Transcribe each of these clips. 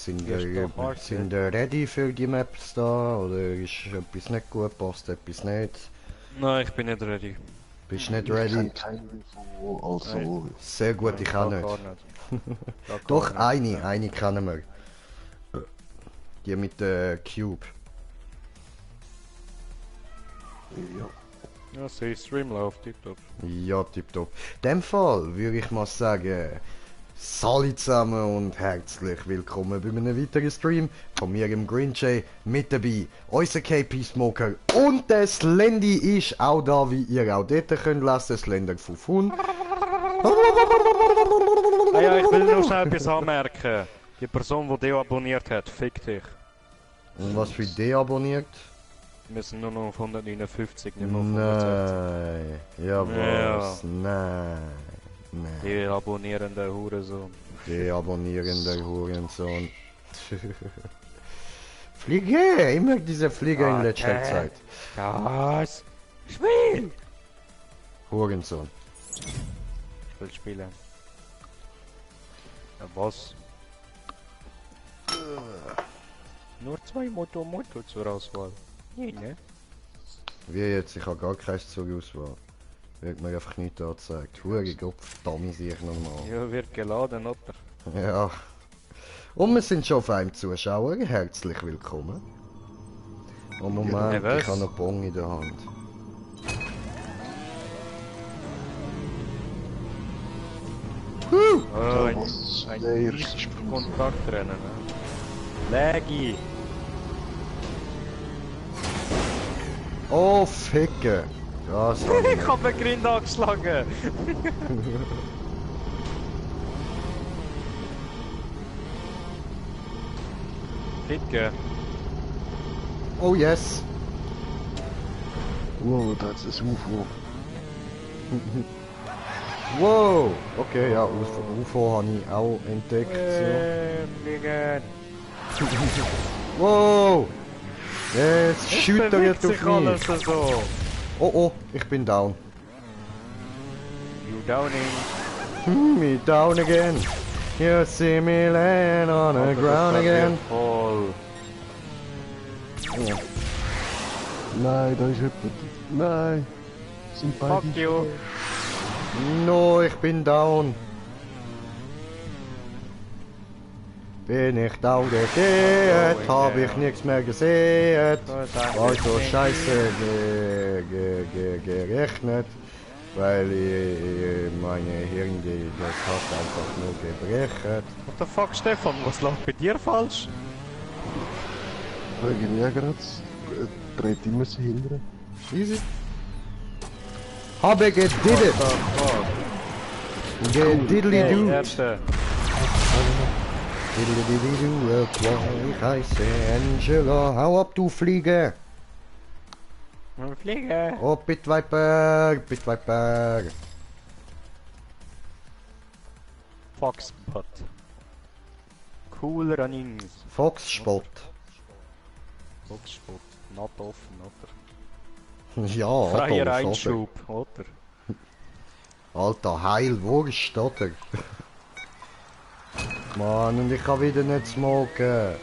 Sind ihr ready für die Maps da? Oder ist etwas nicht gut, passt etwas nicht? Nein, ich bin nicht ready. Bist nicht ready? Ich kenne keinen Info, also... Sehr gut, ich auch nicht. Doch, eine kennen wir. Die mit der Cube. Ja. Ja, sie Stream läuft, tipptopp. Ja, tipptopp. In dem Fall würde ich mal sagen, Salut zusammen und herzlich willkommen bei einem weiteren Stream von mir im Green Jay. Mit dabei unser KP Smoker und der Slendy ist auch da, wie ihr auch dort könnt lesen, Slender Fufun. Ah ja, ich will nur schnell etwas anmerken. Die Person, die deabonniert hat, fick dich. Und was für deabonniert? Wir sind nur noch auf 159, nicht mehr auf 160. Nein, ja was? Ja. Nein. Deabonnierender Hurensohn. Deabonnierender Hurensohn. Fliege! Immer diese Flieger in letzter Zeit. Das Spiel! Hurensohn. Ich will spielen. Ja, was? Nur zwei Moto zur Auswahl. Nee, ne? Wie jetzt? Ich habe gar keins zur Auswahl. Wird mir einfach nicht angezeigt. Hure Gott, verdammt sich nochmal. Ja, wird geladen, oder? Ja. Und wir sind schon auf einem Zuschauer. Herzlich willkommen. Oh Moment, Ja, ich habe noch Bong in der Hand. Oh, ein erste Kontaktrennen, ne? Laggy! Oh, Ficke! Das hab ich Ich hab einen Grind angeschlagen! Ficke! Oh yes! Wow, das ist UFO. Wow! Okay, ja, UFO habe ich auch entdeckt. Fliegen! So. Wow! Jetzt schüttert auf mich! So. Oh oh, ich bin down. You downing! Me down again! You see me laying on the ground again! Voll! Ja. Nein, da ist jemand. Nein. Sind beide. Fuck you! No, ich bin down! Bin ich down gegangen, hab ich nichts mehr gesehen. Also scheiße gerechnet, weil meine Hirn, das hat einfach nur gebrechen. What the fuck, Stefan? Was läuft bei dir falsch? Wegen mir gerade. Dreht immer so hinten. Easy. Habe gediddet! Gediddly-doo! Erste! Diddly-diddy-doo, ich heiße Angela, hau ab du Fliege! Fliege! Oh, Bitviper, Bitviper! Foxbot. Cool Runnings. Foxspot. Foxspot. Not offen, oder? Ja, Freier Adolf, Einschub, oder? Alter, Heilwurst, oder? Mann, und ich kann wieder nicht smoken.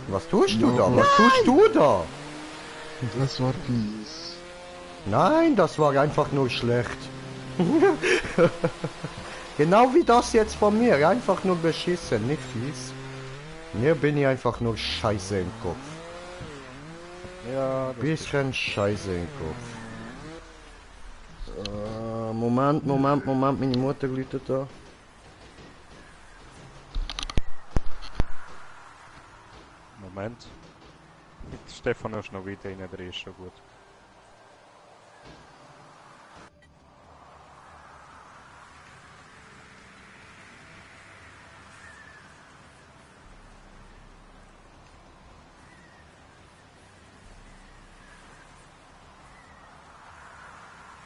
Was tust du da? Was tust du da? Das war fies. Nein, das war einfach nur schlecht. Genau wie das jetzt von mir, einfach nur beschissen, nicht fies. Mir bin ich einfach nur scheiße im Kopf. Ja, das Bisschen scheiße im Kopf. Moment, meine Mutter läutet da. Moment. Stefan ist noch weiter rein, der ist schon gut.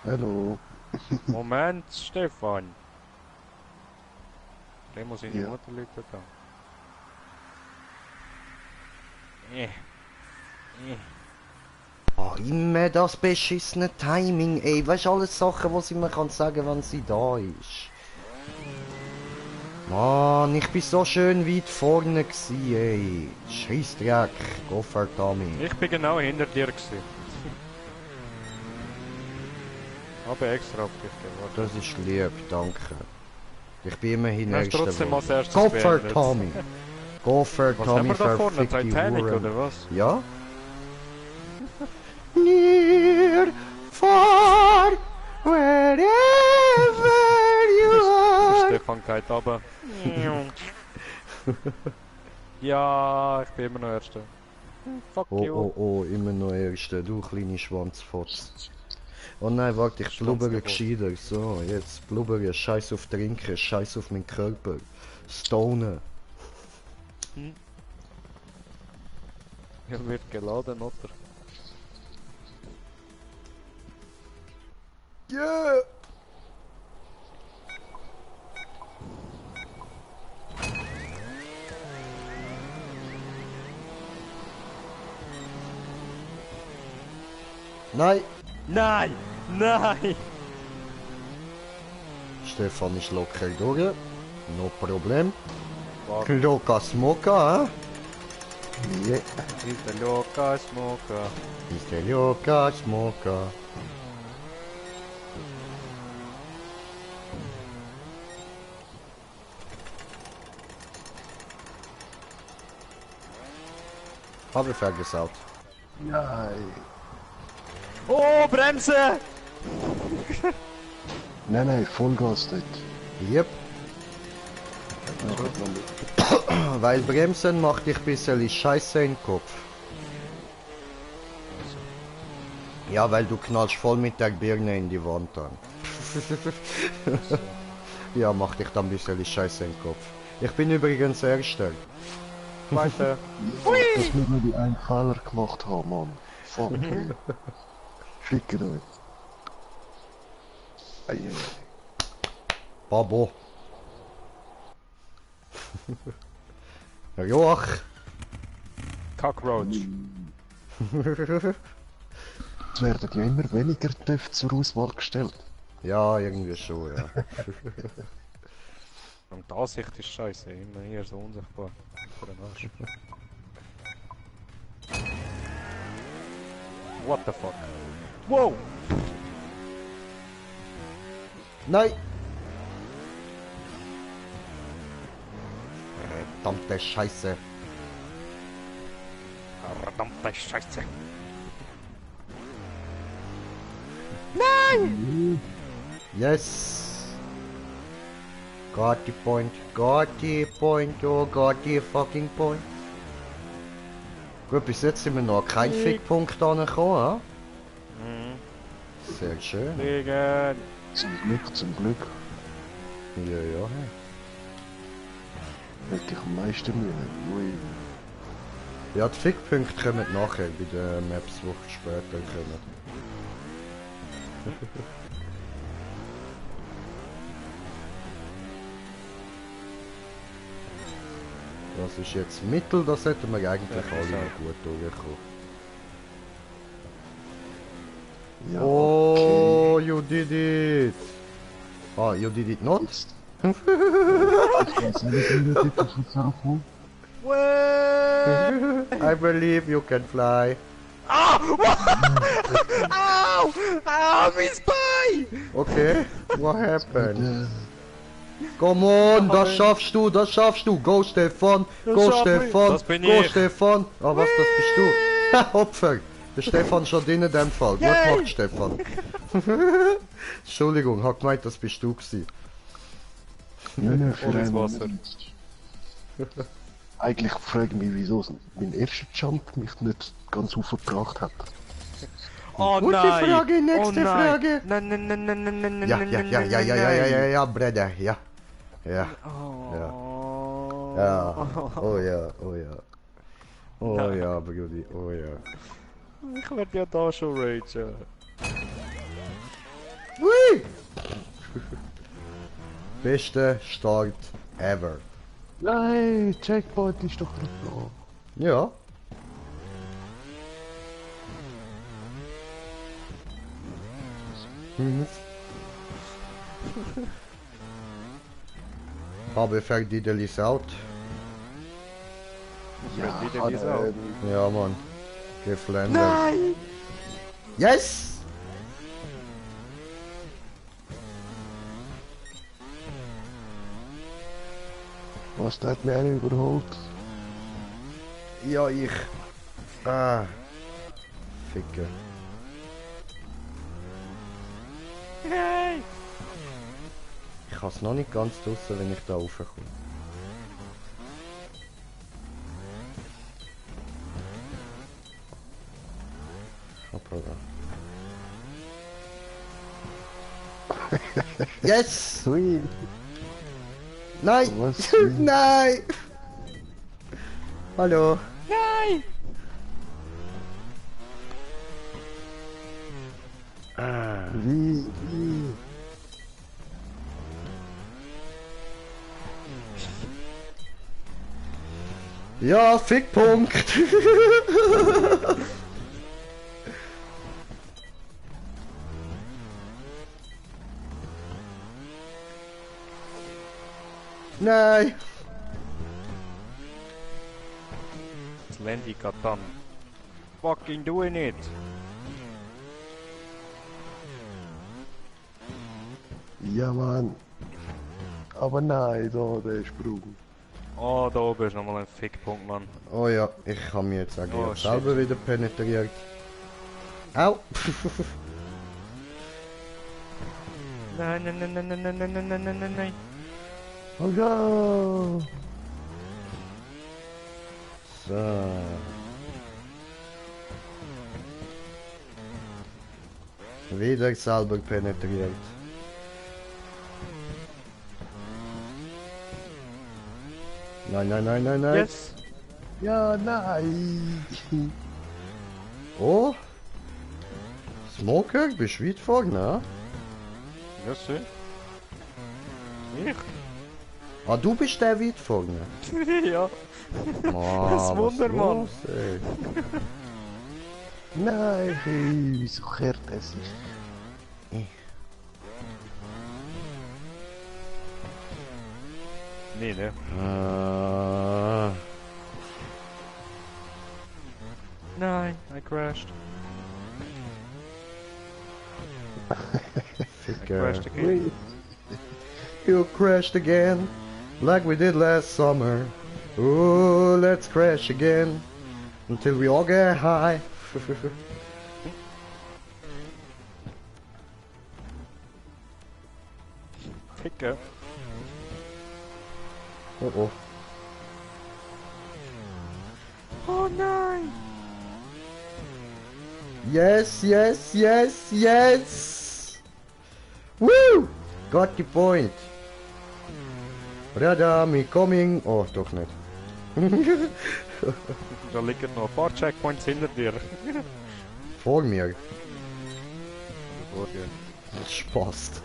Hallo. Moment, Stefan! Der muss in die Ja. Mutter läuten da. Oh, immer das beschissene Timing, ey. Weißt du, alles Sachen, die sie mir kann sagen, wenn sie da ist. Mann, ich bin so schön weit vorne gsi, ey. Scheissdreck, Goffer Tommy. Ich bin genau hinter dir gewesen. Aber extra auf dich gewartet. Das ist lieb, danke. Ich bin immerhin Hast du erster trotzdem als geworden. erstes Goffer beendet? Tommy. Goffer Was haben Tommy wir da vorne? verfickte Titanic Huren. oder was? Ja? Near, far, wherever you Der are. Stefan geht runter. Ja, ich bin immer noch Erster. Fuck Oh, you. oh, oh, immer noch Erster, du kleine Schwanzfotz. Oh nein, warte, ich blubbere Schwanzgebot. gescheiter. So, jetzt blubbere, scheiß auf Trinken, scheiß auf meinen Körper. Stonen. Er wird geladen, oder? Yeah! Nein! Nein! Nein! Stefan ist locker durch. No Problem. Warte, Lukas Moka, Ja. ist der Lukas Moka. Ist der Lukas Moka. Habe vergesaut. Nein. Oh, Bremse! Nein, nein, Vollgas dort. Yep. Nein, das war nicht. Weil Bremsen macht dich ein bisschen Scheiße in den Kopf. Ja, weil du knallst voll mit der Birne in die Wand an. Ja, macht dich dann ein bisschen Scheiße in den Kopf. Ich bin übrigens Erster. Weiter. Dass wir nur die einen Fehler gemacht haben, Mann. Fuck you. Fickt euch. Ei, ei. Babo. Joach. Cockroach. Es werden ja immer weniger Töpfe zur Auswahl gestellt. Ja, irgendwie schon, ja. Und die Ansicht ist scheiße, immer hier so unsichtbar. Für den Arsch. What the fuck? Wow! Nein! Verdammte Scheiße. Verdammte Scheiße. Yes! Got the point, oh got the fucking point. Gut, bis jetzt sind wir noch kein Fickpunkt angekommen, Mhm. Sehr schön. Fliegen! Zum Glück, zum Glück. Ja, ja. Hätte ich am meisten Mühe. Ui. Ja, die Fickpunkte kommen nachher bei den Maps, die später kommen. Das ist jetzt Mittel, das hätten wir eigentlich Ja, alle so. noch gut durchgekommen. Ja, Oh, you did it! Ah, you did it not? Jetzt. Ich weiß nicht, wie der Typ von Zerfall. I believe you can fly. Au! Au! Mein Bein! Okay, what happened? Äh, Come on, das schaffst du, das schaffst du. Go Stefan, go schaff ich. Stefan, Das bin go ich. Stefan. Ah, was, das bist du? Ha, Opfer. Der Stefan schon drin in dem Fall. Gut Yay. gemacht, Stefan. Entschuldigung, hab gemeint, das bist du gewesen. Nein, für Ohne einen Wasser. Moment. Eigentlich frage ich mich, wieso mein erster Jump mich nicht ganz aufgebracht hat. Oh Gute nein! Frage, nächste oh nein. Frage. Nein, nein, nein, nein, nein, nein, Ja, nein, ja, nein, ja, nein, ja, ja, nein, ja, ja, ja, nein. ja, Bruder, ja. Ja, Oh. ja. Oh ja, oh ja. Oh Nein. ja, Brudi, oh ja. Ich werd ja da schon ragen. Hui! Beste Start ever. Nein, Checkpoint ist doch nicht da. Ja. Mhm. Habe Verdidelis out. Ja, die denn jetzt auch? Ja, Mann. Geflandet. Nein! Yes! was, der hat mich einer überholt. Ja, ich. Ah. Ficke. Hey! Ich hab's noch nicht ganz draussen, wenn ich da raufkomme. Hoppala. Yes! Sweet. Nein! Was? Nein! Hallo! Nein! Ah. Wie? Ja, Fickpunkt! Nein! Das Landy grad dann. Fucking doing it! Ja, Mann. Aber nein, da, der Sprung. Oh, da oben ist nochmal ein Fickpunkt, Mann. Oh ja, ich habe mich jetzt eigentlich Oh, selber wieder penetriert. Au! Nein, nein, nein, nein, nein, nein, nein, nein, nein, nein, nein, nein. Oh ja! So. Wieder selber penetriert. Nein, nein, nein, nein, nein. Yes! Ja, nein! Oh! Smoker, bist du weit vorne? Ja, schön. Ich? Ah, du bist der weit vorne. Ja. Mann, Das Wundermann. los, ey? Nein, hey, wieso kehrt er sich? Nee, ne? Ah, Nein, I crashed. I Ficker. crashed again. You crashed again, like we did last summer. Oh, let's crash again, until we all get high. Ficker. Oh oh. Oh nein! Yes, yes, yes, yes! Woo! Got the point. Rada, me coming. Oh, doch nicht. Da liegen noch ein paar Checkpoints hinter dir. Vor mir. Vor dir. Spaß.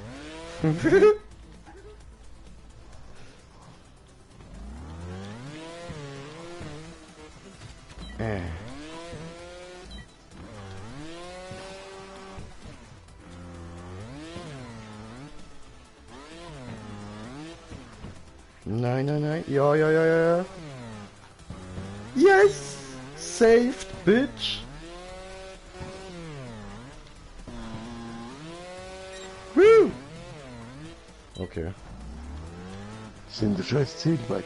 Nein, nein, nein. Ja, ja, ja, ja, ja. Yes! Saved, bitch! Woo! Okay. Sind wir schon ins Ziel, Maggie?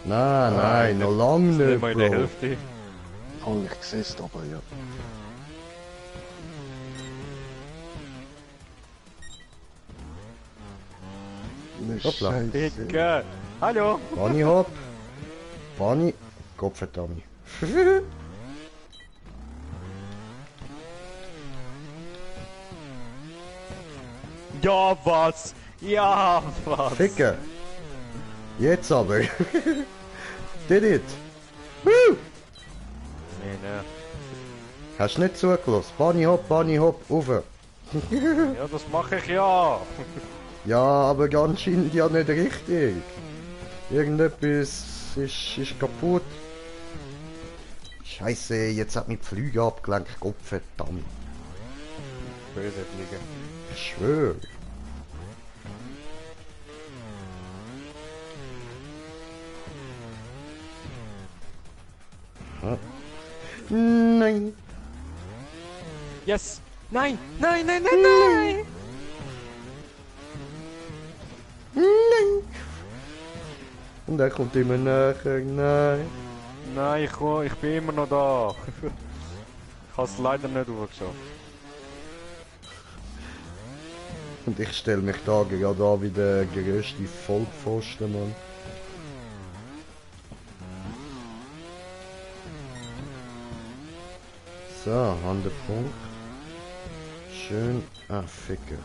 Nein, nein, noch lange Nicht nicht, mal in der Bro. Hälfte. Oh, ich sehe es aber, ja. Ne Hoppla. Scheiße. Ficker! Hallo! Bunny Hop. Bunny. Gottverdammt. Ja, was? Ja, was? Ficker. Jetzt aber. Did it. Woo! Nee, ne. Hast du nicht zugelassen? Bunny Hop, rauf. Ja, das mache ich ja. Ja, aber anscheinend ja nicht richtig. Irgendetwas ist kaputt. Scheiße, jetzt hat mich die Flüge abgelenkt. Gottverdammt. Böse fliegen. Ich schwöre. Ah. Nein. Yes! Nein! Nein, nein, nein, nein! Nein. Und er kommt immer nachher. Nein. Nein, ich bin immer noch da. Ich habe es leider nicht hochgeschafft. Und ich stelle mich da gerade an wie der grösste Vollpfosten, Mann. So, haben den Punkt. Schön. Ah, Ficker.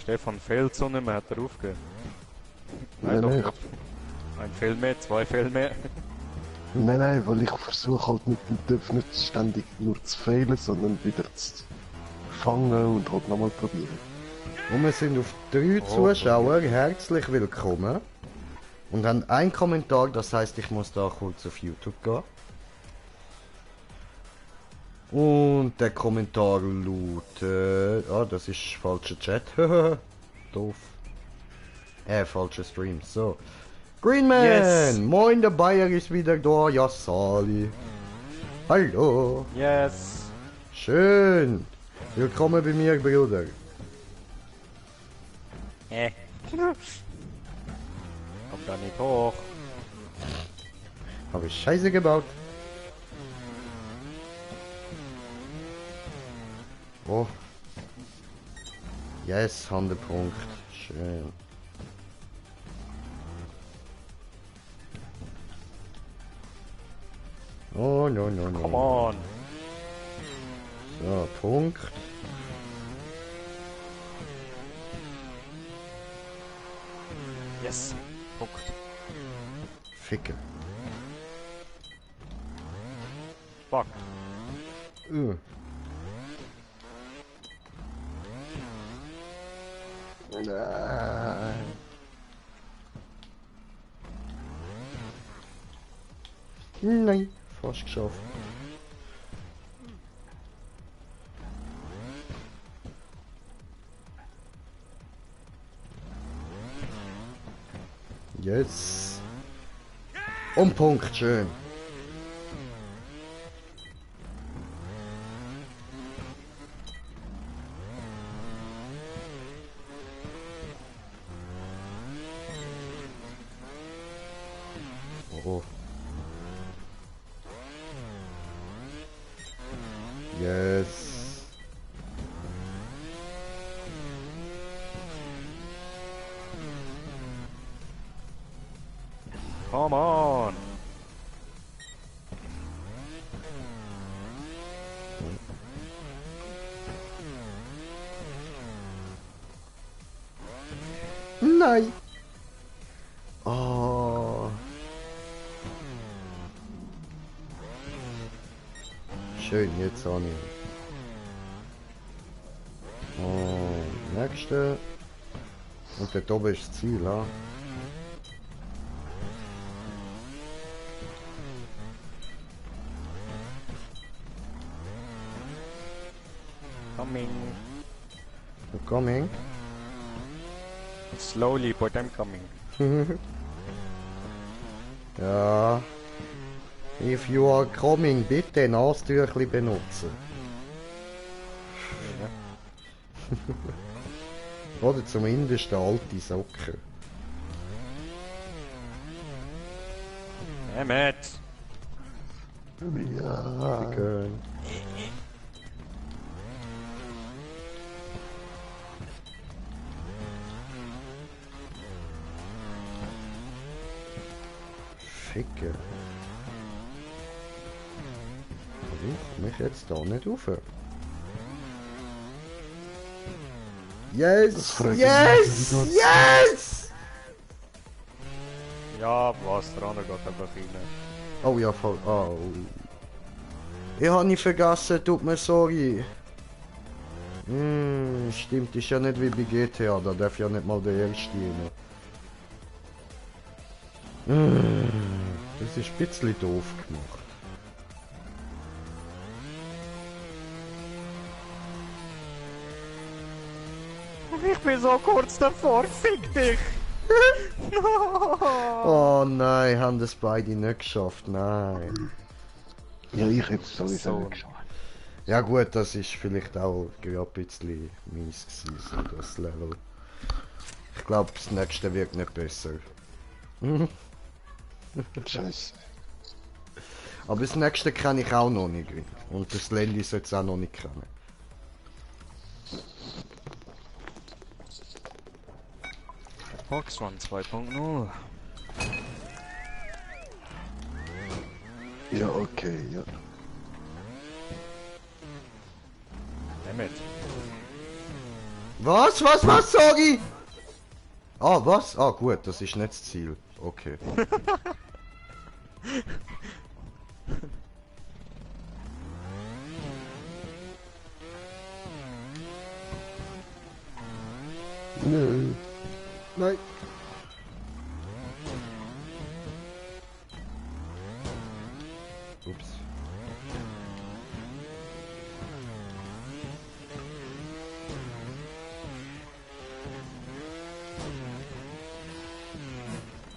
Stefan fehlt so nicht mehr, hat er aufgehört. Nein, doch nein, nicht. Ein Fehl mehr, zwei Fehl mehr. nein, weil ich versuche halt nicht ständig nur zu fehlen, sondern wieder zu fangen und halt nochmal probieren. Und wir sind auf 3 Zuschauer herzlich willkommen. Und haben einen Kommentar, das heißt, ich muss da kurz auf YouTube gehen. Und der Kommentar lautet... Ah, das ist falscher Chat. Doof. Falscher Stream. So. Greenman! Yes. Moin, der Bayer ist wieder da. Ja, Sali. Hallo. Yes! Schön. Willkommen bei mir, Bruder. Komm da nicht hoch. Habe ich Scheiße gebaut. Oh. Yes, 100 Punkt. Schön. Oh, no, no, no. Come on! So, Punkt. Yes! Punkt. Ficke. Fuck. Nein. Nein, fast geschafft. Yes. Und Punkt, schön. Oh. Yes. Come on! Nein. Oh. Schön, jetzt auch nicht. Oh, nächste. Und dort oben ist das Ziel, ha? Coming. Coming. Slowly, but I'm coming. Ja. If you are coming, bitte Nasentüchli benutzen. Oder zumindest alte Socken. Damn it! Ja. Schön. Ficke. Warum komme ich jetzt da nicht rauf? Yes! frage ich Yes! mich, wie Yes! Ja, was, der andere geht einfach rein. Oh ja, voll. Oh. Ich habe nicht vergessen, tut mir sorry. Stimmt, ist ja nicht wie bei GTA, da darf ja nicht mal der Erste rein. Das ist ein bisschen doof gemacht. Ich bin so kurz davor, fick dich! Oh nein, haben das beide nicht geschafft, nein. Ja, ich hätte es sowieso So. nicht geschafft. Ja gut, das ist vielleicht auch gerade ein bisschen mies gewesen, so das Level. Ich glaube, das nächste wird nicht besser. Scheiße. Aber das nächste kenne ich auch noch nicht. Und das Landy sollte es auch noch nicht kennen. Box One 2.0. Ja, okay, ja. Nimm mit. Was, sag ich? Ah, was? Ah, gut, das ist nicht das Ziel. Okay. Nö. Nein. Ups.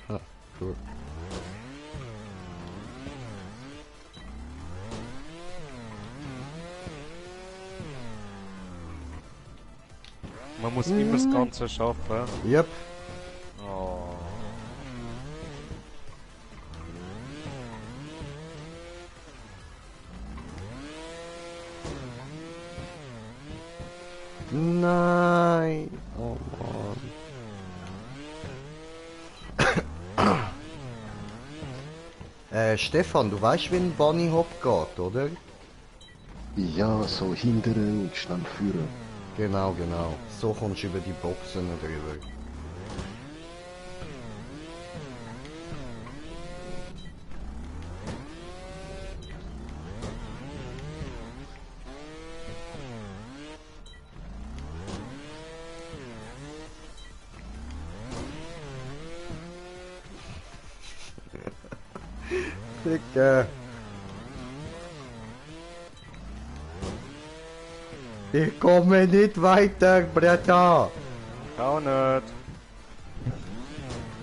Ah, cool. Man muss immer das Ganze schaffen. Yep. Oh. Nein. Oh Mann. Stefan, du weißt, wie ein Bunny Hop geht, oder? Ja, so hindern und schnell führen. Genau, genau. So kommst du über die Boxen drüber. Dicke. Ich komme nicht weiter, Bretta. Auch nicht.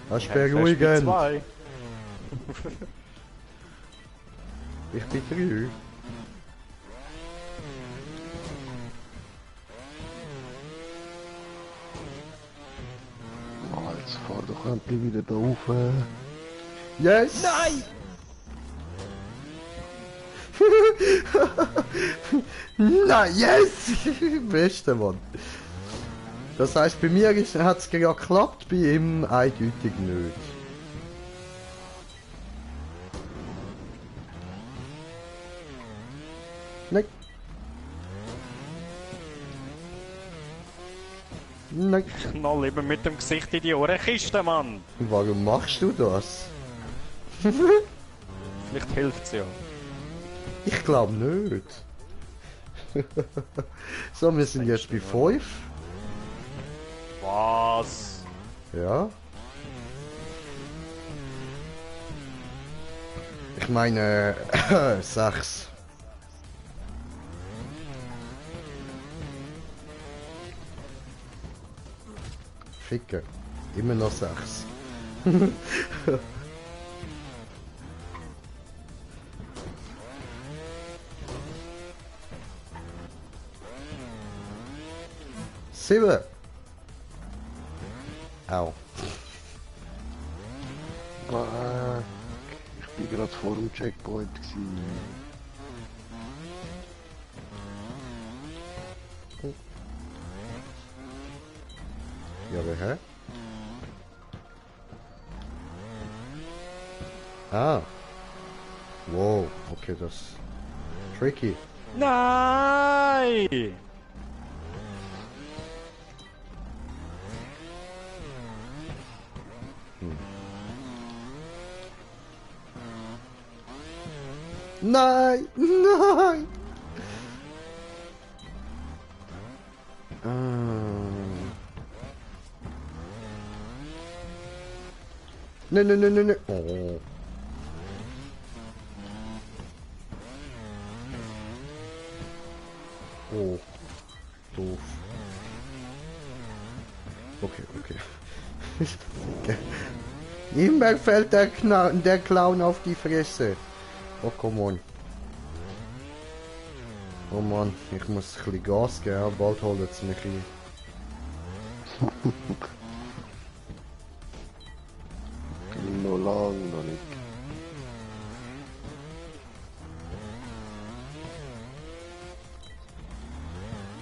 Das ist Fest mit beruhigend. zwei. Ich bin 3. Oh, jetzt fahr doch endlich wieder da rauf. Yes! Nein! Nein, yes! Beste Mann. Das heißt, bei mir hat es ja geklappt, bei ihm eindeutig nicht. Nein. Nein. Knall eben mit dem Gesicht in die Ohrenkiste, Mann. Warum machst du das? Vielleicht hilft's ja. Ich glaube nicht. So, wir sind jetzt bei 5. Was? Ja. Ich meine, 6. Ficken. Immer noch 6. Sieben. Au. Ich bin gerade vor dem Checkpoint gewesen. Ja, aber hä? Ah. Wow, okay, das ist tricky. Nein! Nein, nein. Nein, nein, nein, nein, nein. Oh. Oh. Doof. Okay, okay. Immer fällt der Clown auf die Fresse. Oh, come on. Oh Mann, ich muss ein bisschen Gas geben, bald holt es mich ein. Noch lang noch nicht.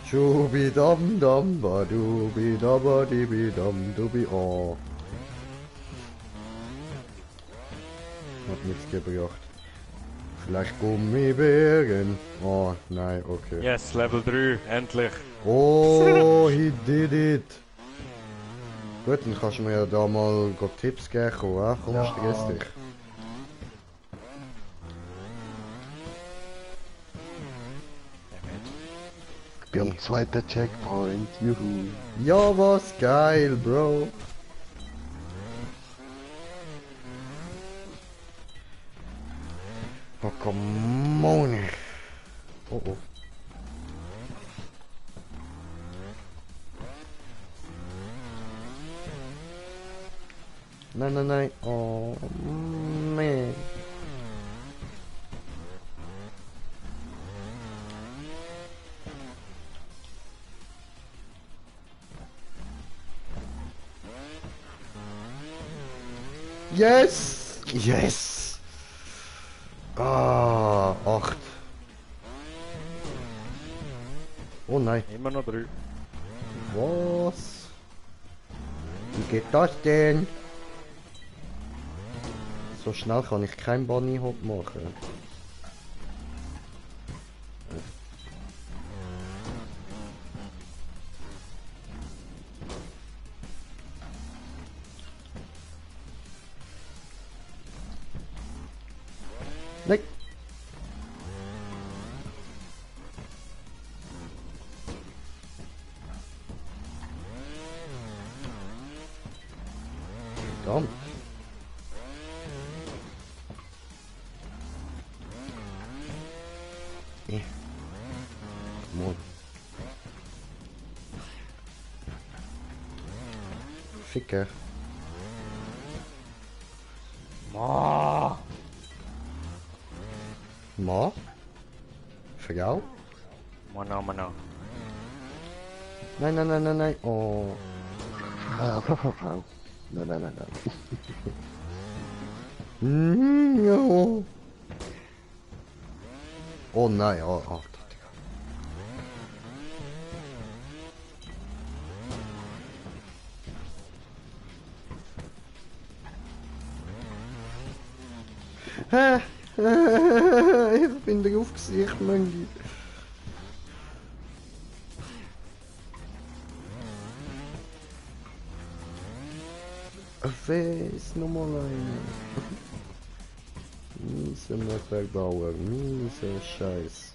Schubi-dam dam ba dubi da ba dibi dam dubi oh. Hat nichts gebracht. Vielleicht Gummibären. Oh nein, okay. Yes, Level 3, endlich. Oh, he did it. Gut, dann kannst du mir ja da mal Tipps geben, komm, Ja. stress dich. Ich bin am zweiten Checkpoint. Juhu. Ja, was geil, Bro. Oh, come on. Oh, oh. Nein, nein, nein. Oh, man. Yes! Yes! Ah, 8. Oh nein. Immer noch 3. Was? Wie geht das denn? So schnell kann ich kein Bunny Hop machen. Nein. Verdammt. Mann. Ficker. Ma. Ma? Frau? Mana, mana. Nein, nein, nein, nein, nein. Oh. Frau. Nein, nein, nein, nein. Ja. Oh nein, oh, oh. Hä? Ich bin drauf gesicht, Mangi. Wer ist nochmal eine? Miese Netzwerkbauer, miese Scheiß.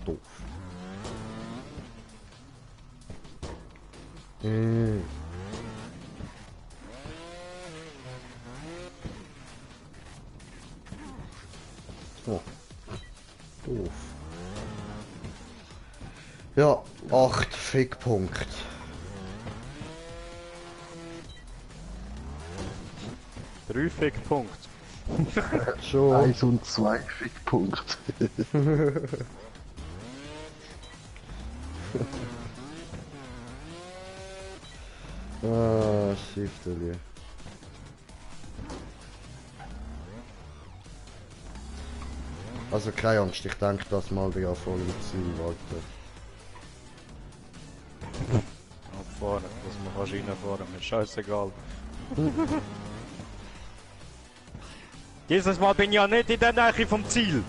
Doof. Oh. Doof. Ja, 8 Fickpunkt. Drei Fickpunkt. Schon. 1 und 2 Fickpunkt. Ah, Schifteli. Also keine Angst, ich denke, das mal der Erfolg sein, Leute. Abfahren, dass man kannst reinfahren, mir scheißegal. Dieses Mal bin ich ja nicht in der Nähe vom Ziel.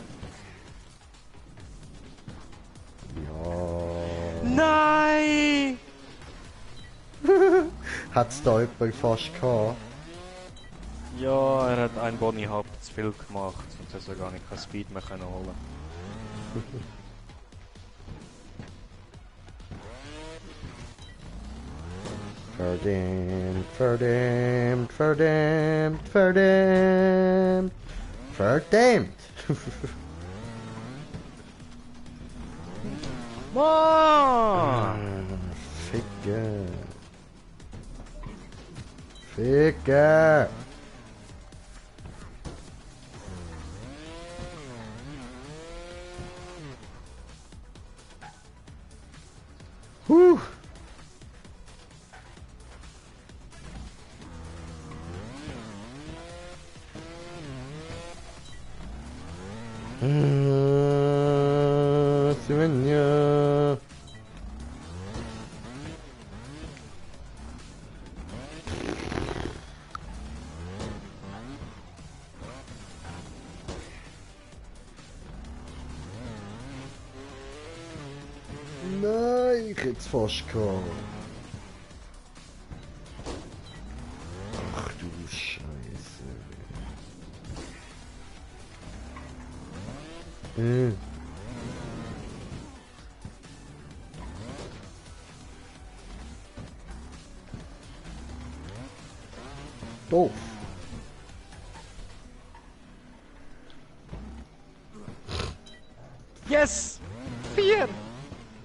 Ja. Nein! Hat's da jemand fast gehabt? Ja, er hat ein Bonnie Hub zu viel gemacht und deswegen gar nicht kein Speed mehr können holen. Verdammt, verdammt, verdammt, verdammt. Verdammt! Mann! Ficke. Ficke. Huh. Сегодня... Nein, ich hätte es fast gehabt. Ach du Scheiße. Doof. Yes! 4!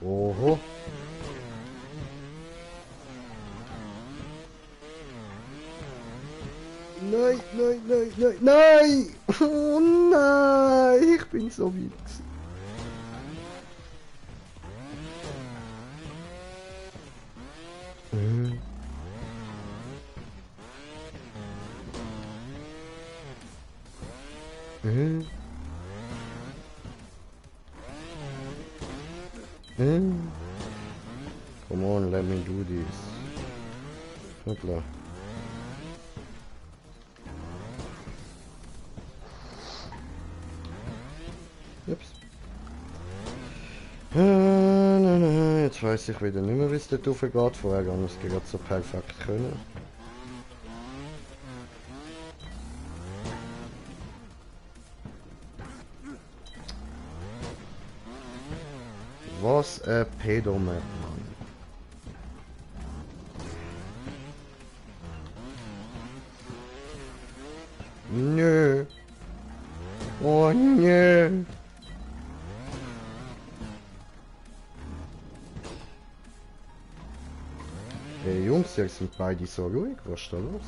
Oho. Nein, nein, nein, nein, nein! Oh nein, ich bin so weit gewesen. Come on, let me do this. Hoppla. Ups. Jetzt weiß ich wieder nicht mehr, wie es dort raufgeht. Vorher habe ich es gerade so perfekt können. Was ein Pedomap, Mann. Nö. Oh nö. Hey Jungs, ihr sind beide so ruhig, was ist da los?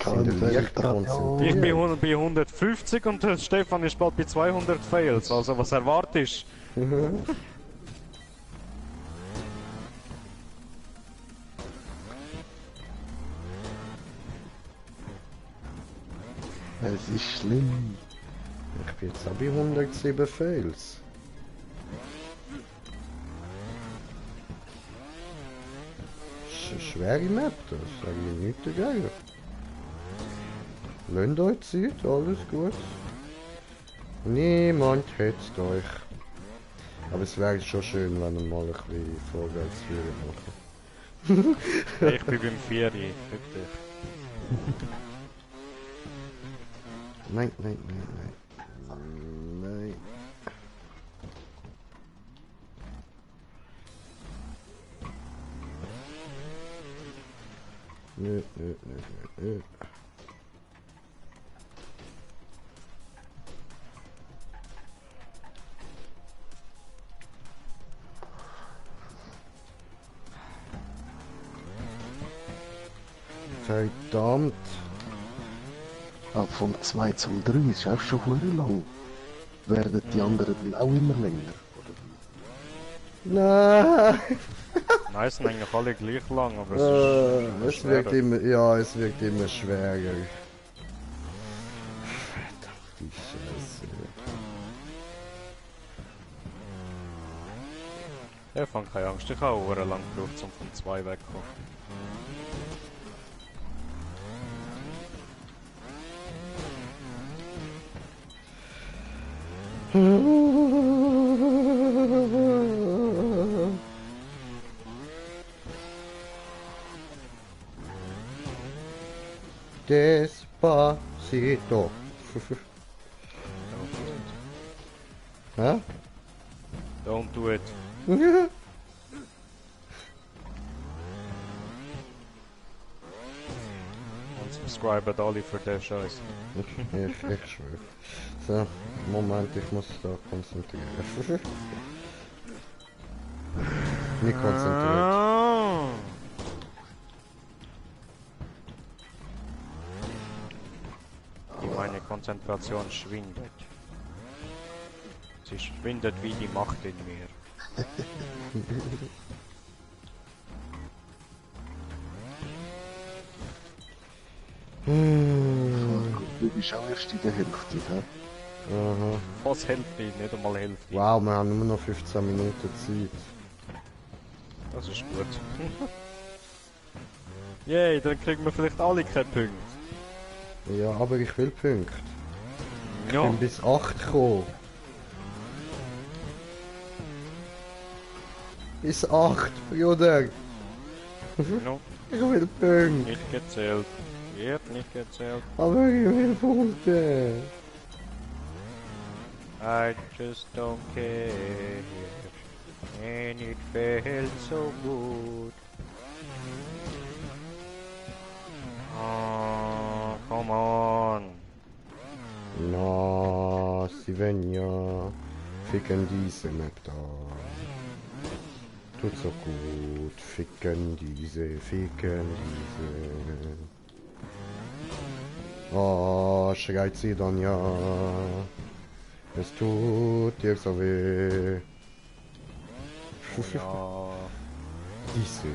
Sind ihr leicht konzentriert? Ich bin bei 150 und der Stefan ist bald bei 200 Fails, also was erwartest du? Es ist schlimm. Ich bin jetzt auch bei 107 Fails. Das ist eine schwere Map, das sage ich nicht dagegen. Lasst euch Zeit, alles gut. Niemand hetzt euch. Aber es wäre schon schön, wenn wir mal ein bisschen vorwärts machen. Ich bin beim 4, fick dich. Nein, nein, nein, nein. Nein. Nö, nö, nö, nö, nö. Verdammt. Aber vom 2 zum 3 ist auch schon verdammt lang. Werden die anderen dann auch immer länger? Nein. Nein, es sind eigentlich alle gleich lang, aber es ist Es wird schwerer. immer, ja, es wird immer schwerer. Verdammte Scheiße. Ich fand keine Angst, ich habe auch lang gebraucht, um von 2 wegzukommen. Despacito. Hä? Don't do it. subscriben alle für den Scheiß. Ich schwöre. So, Moment, ich muss da konzentrieren. Nicht konzentriert. Meine Konzentration schwindet. Sie schwindet wie die Macht in mir. Du bist auch erst in der Hälfte, hä? Aha. Was Hälfte, nicht einmal Hälfte. Wow, wir haben nur noch 15 Minuten Zeit. Das ist gut. Yay, dann kriegen wir vielleicht alle keine Punkte. Ja, aber ich will Punkte. Ich Ja. bin bis 8 gekommen. Bis 8, Bruder. No, Ich will Punkte. nicht gezählt. Wird nicht gezählt. Aber ich will Punkte. I just don't care. And it felt so good. Oh, come on. Na, Svenja. Ficken diese Map da. Tut so gut. Ficken diese. Oh, schreit sie dann ja. Es tut dir so weh. Ja. Diese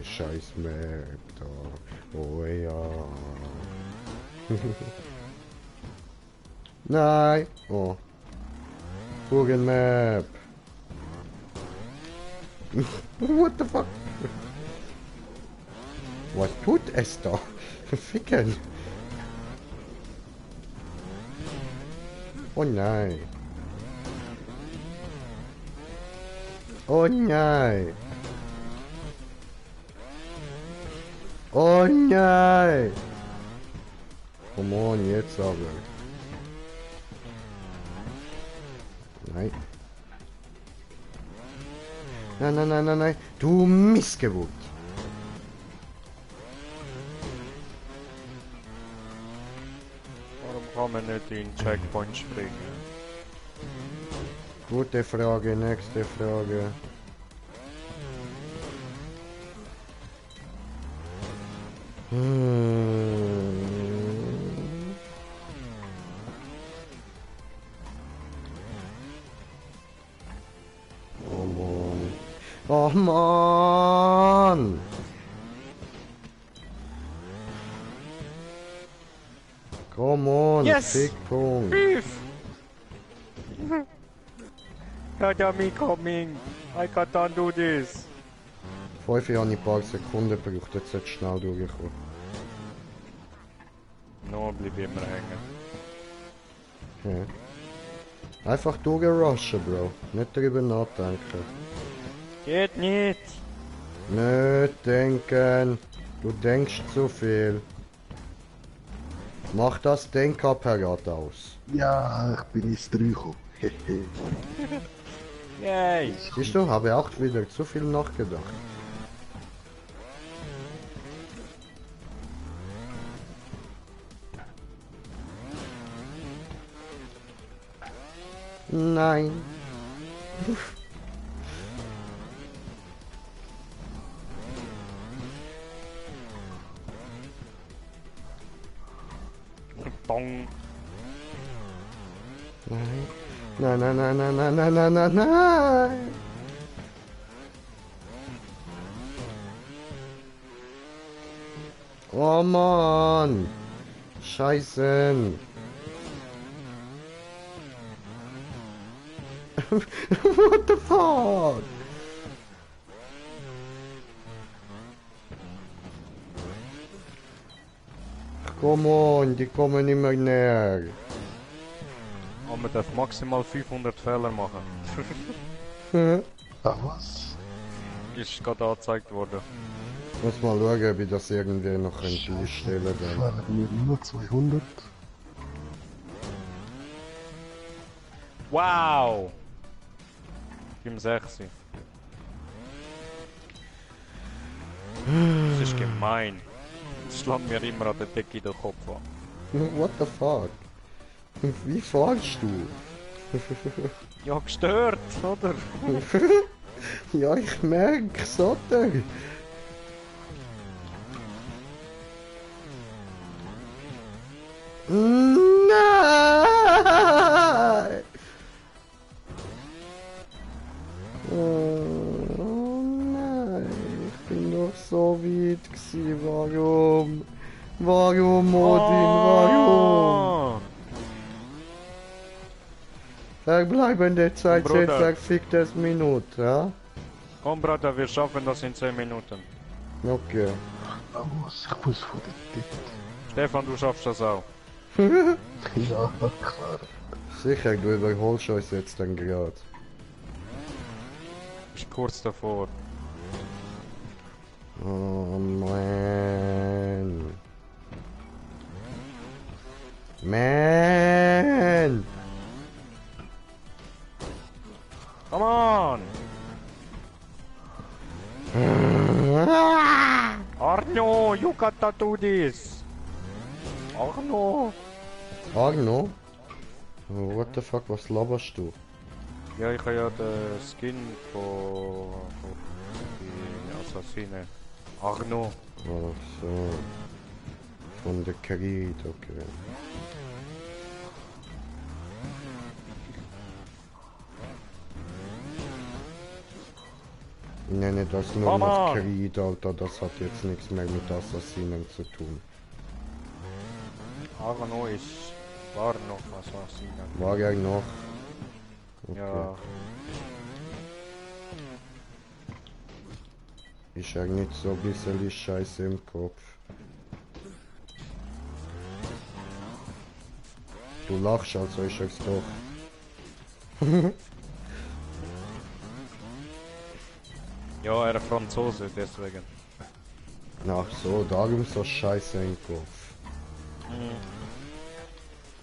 scheiß Map da. Oh ja. Nein. Oh. Hugen Map. What the fuck? Was tut es da? Ficken. Oh nein. Oh nein. Oh nein. Come on, jetzt aber. Nein. Nein, nein, nein, nein, nein. Du Missgeburt. Warum kann man nicht in den Checkpoint springen? Gute Frage, nächste Frage. Oh Mann. Oh Mann. Come on, Yes! Fickpunkt. Beef! Got me coming! I can't do this! 5 habe ich ein paar Sekunden gebraucht, jetzt sollte schnell durchkommen. No, bleib immer hängen. Okay. Einfach durchrushen, Bro. Nicht darüber nachdenken. Geht nicht! Nicht denken. Du denkst zu viel. Mach das Denkapparat aus. Ja, ich bin ins 3 gekommen. Hehe. Yay! Siehst du, habe auch wieder zu viel nachgedacht. Nein. Bong! Nein. Nein, nein, nein, nein, nein, nein, nein, nein, nein. Oh Mann. Scheiße. What the fuck? Come on, die kommen immer näher. Aber man darf maximal 500 Fehler machen. Ah, was? Ist gerade angezeigt worden. Muss mal schauen, ob ich das irgendwie noch einstellen kann. Fahren wir nur 200? Wow! Im 6. Das ist gemein. schlag mir immer an der Decke den Kopf an. What the fuck? Wie fahrst du? Ja, gestört, oder? Ja, ich merk's, oder? Nein! Oh nein, ich bin doch so weit gewesen. Warum? Warum, Odin, warum? Verbleibende Zeit 10 Bruder. verficktes Minuten, ja? Komm, Bruder, wir schaffen das in 10 Minuten. Okay. Los, ich muss von der Titel. Stefan, du schaffst das auch. Ja, klar. Sicher, du überholst uns jetzt dann gerade. Ich bin kurz davor. Oh man. Man! Come on! Arno, you gotta do this! Arno! Arno? Oh, what the fuck, was laberst du? Ja, ich habe ja den Skin von die Assassine. Arno! Ach so. Von der Creed, okay. Ich nenne das nur Mama! noch Creed, Alter, das hat jetzt nichts mehr mit Assassinen zu tun. Arno war noch Assassine. War er noch? Okay. Ja, Ist er nicht so ein bisschen Scheiße im Kopf? Du lachst, also ist er's doch. ja, er ist Franzose, deswegen. Ach so, darum so Scheiße im Kopf.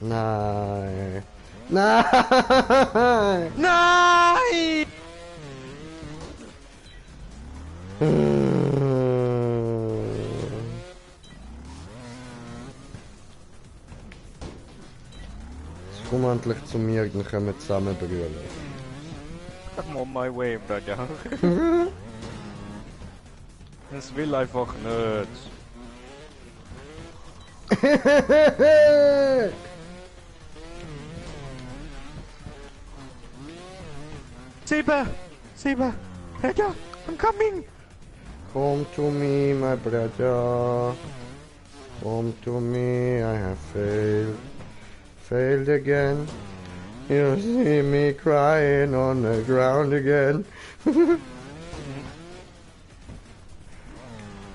Nein. Nein! Nein! Jetzt komm endlich zu mir, dann können wir zusammen brüllen. I'm on my way, Bruder. Es will einfach nicht. Sieben, Bruder, I'm coming. Come to me, my brother. Come to me, I have failed again. You see me crying on the ground again.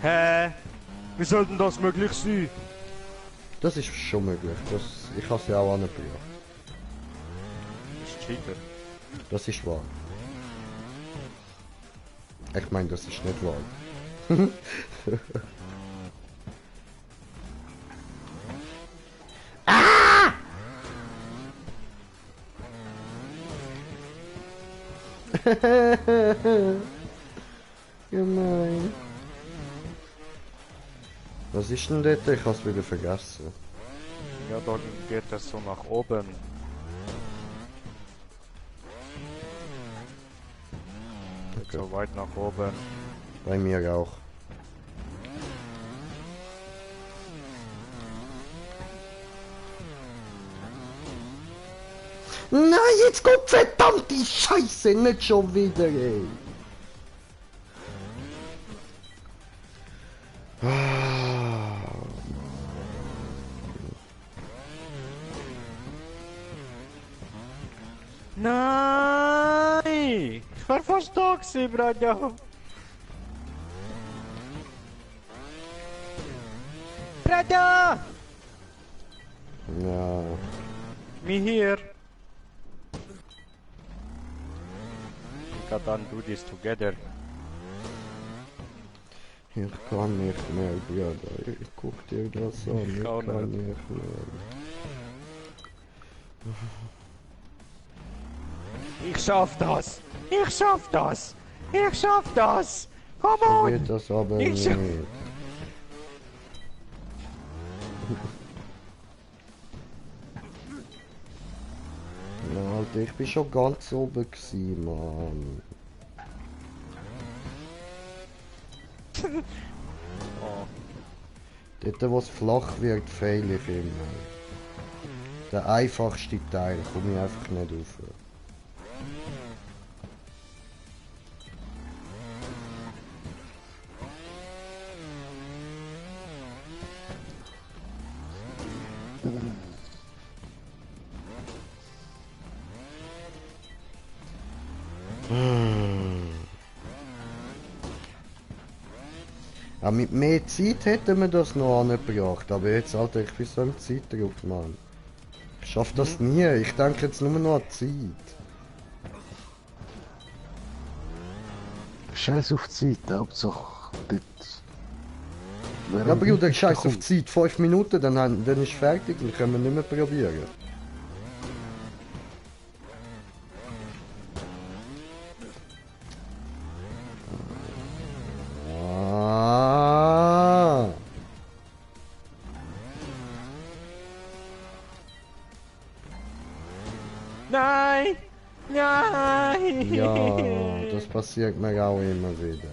Hä? Wie soll denn das möglich sein? Das ist schon möglich. Ich habe sie auch angebracht. Das ist Cheater. Das ist wahr. Ich meine, das ist nicht wahr. Gemein. Was ist denn dort? Ich hab's wieder vergessen. Ja, dann geht es so nach oben. Geht Okay. so weit nach oben. Bei mir auch. Nein, jetzt kommt verdammte Scheiße, nicht schon wieder, ey. Nein! Ich war fast da gewesen, Bruder. Bruder! Ja. Me here. We gotta do this together. Ich kann nicht mehr, Bruder. Ich guck dir das an. Ich auch kann nicht. nicht mehr. Ich schaff das! Ich schaff das! Ich schaff das! Come So on! geht das aber Ich nicht. schaff- Alter, ich bin schon ganz oben gewesen, Mann. Oh. Dort, wo es flach wird, fehle ich immer. Der einfachste Teil komme ich einfach nicht rauf. Ja, mit mehr Zeit hätten wir das noch angebracht, aber jetzt, Alter, ich bin so im Zeitdruck, Mann. Ich schaff das nie, ich denke jetzt nur noch an die Zeit. Scheiß auf die Zeit, Hauptsache dort. Ja, Bruder, scheiß auf die Zeit, 5 Minuten, dann ist fertig, dann können wir nicht mehr probieren. Ah. Nein! Nein! Ja, das passiert mir auch immer wieder.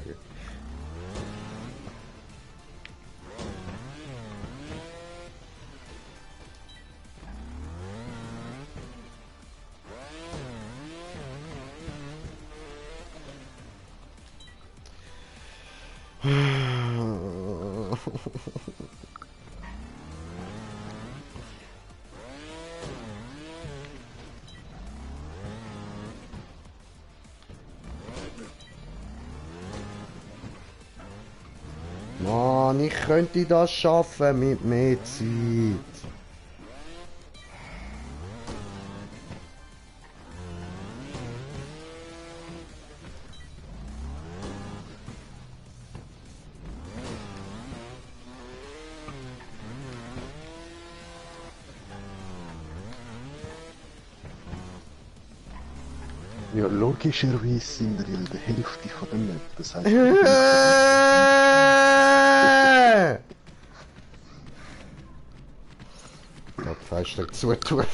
Mann, ich könnte das schaffen mit mehr Zeit. Ja, logischerweise sind wir in der Hälfte von der Map. Das heisst, Gott, Fenster zutun.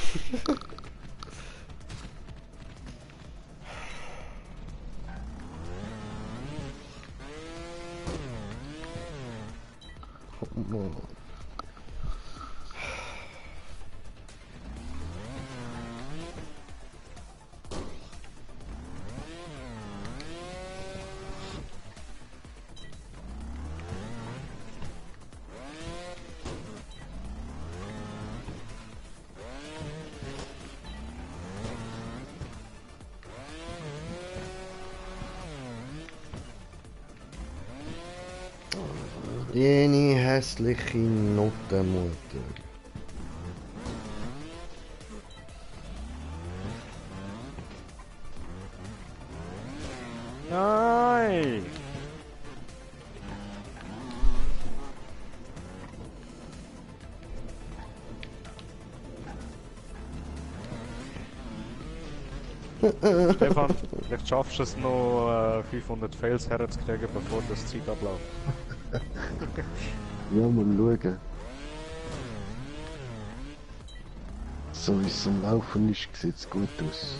Jene hässliche Nottenmutter. Nein! Stefan, vielleicht schaffst du es noch 500 Fails herzukriegen, bevor das Zeit abläuft. ja, mal schauen. So wie es am Laufen ist, sieht es gut aus.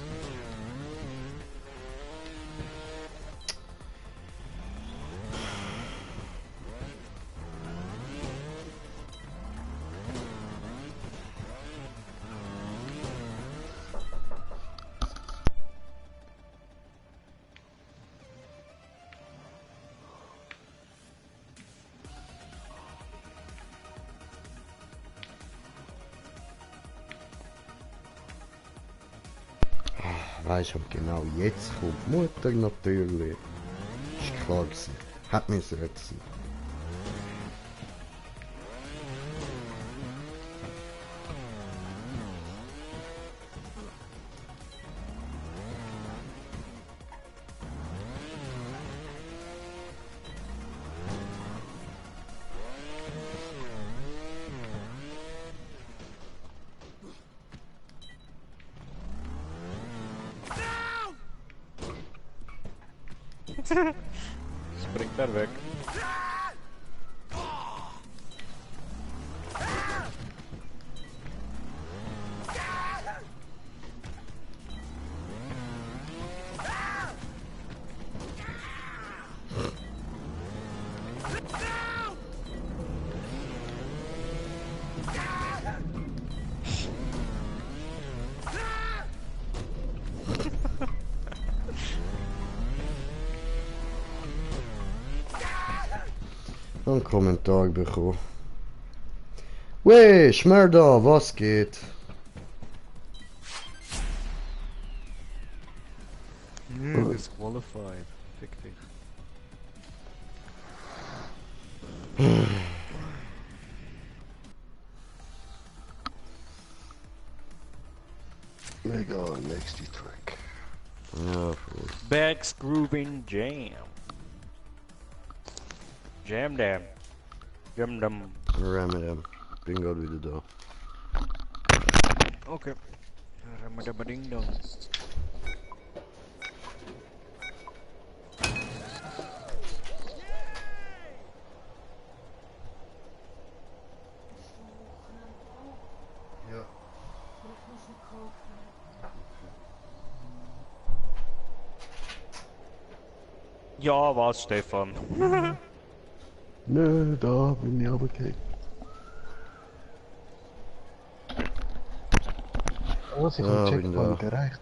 Weißt du, und genau jetzt kommt Mutter natürlich. Ist klar gewesen. Hat mir so sein. Springt er weg. einen Kommentar bekommen. Wey, Schmerda, was geht? Disqualified. Fick dich. Mega, nächste Track. Ja, voll. Bags Grooving Jam. Jam them. Jam them. Ramadam. Bin grad wieder da. Okay. Ramadabading dong. Ja. Ja, was, Stefan? Nö, da bin ich runtergefallen. Oh, ich Ja, habe bin Checkpoint da. erreicht.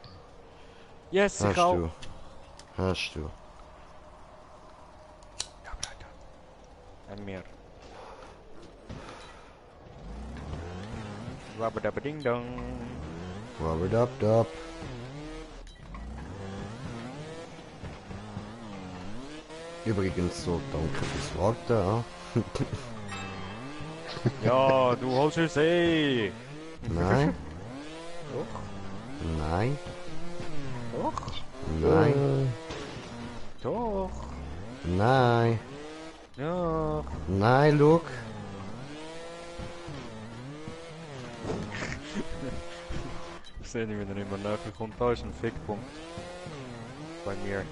Yes, ich Hast auch. du. Hast du. An mir. Ramadabading dong. Wabadabdab. Übrigens so, danke fürs Warten. Ja, du holst es eh. Nein, Doch, nein, doch, nein, doch. nein, Ja. nein, look. Ich sehe nicht, wenn er immer näher kommt. Da ist ein Fickpunkt. Bei mir.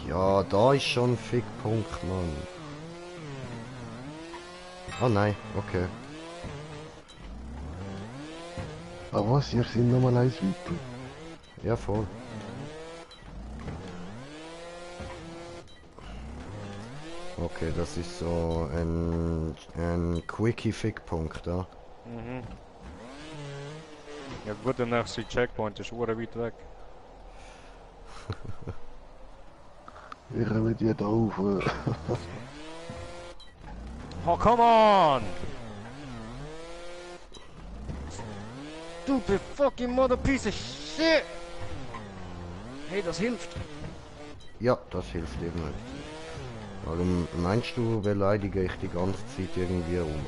Ja, da ist schon ein Fickpunkt, Mann. Oh nein, okay. Aber was, ihr seid nochmal eins weiter. Ja, voll. Okay, das ist so ein Quickie-Fick-Punkt, ja. Mhm. Ja gut, der nächste Checkpoint ist ure weit weg. Wir kommen die da auf. Oh, come on! Stupid fucking mother piece of shit! Hey, das hilft. Ja, das hilft eben nicht. Warum meinst du, beleidige ich die ganze Zeit irgendwie rum?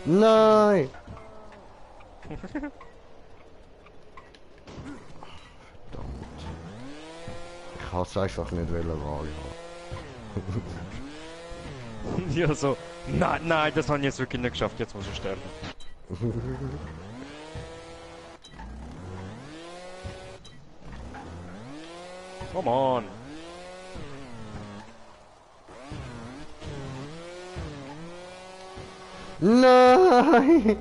Nein! Verdammt. Ich hasse einfach nicht Wahl haben. Ja, so. Nein, nein, das habe ich jetzt wirklich nicht geschafft. Jetzt muss ich sterben. Come on! Nein!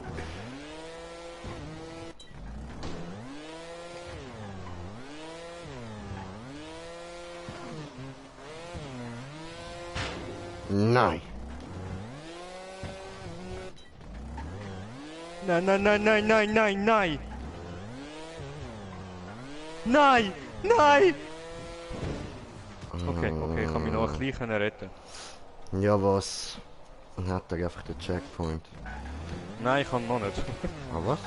Nein! Nein, nein, nein, nein, nein, nein, nein! Nein! Nein! Okay, okay, ich kann mich noch ein bisschen retten. Ja, was? Dann hat er einfach den Checkpoint. Nein, ich kann noch nicht. Ah, was?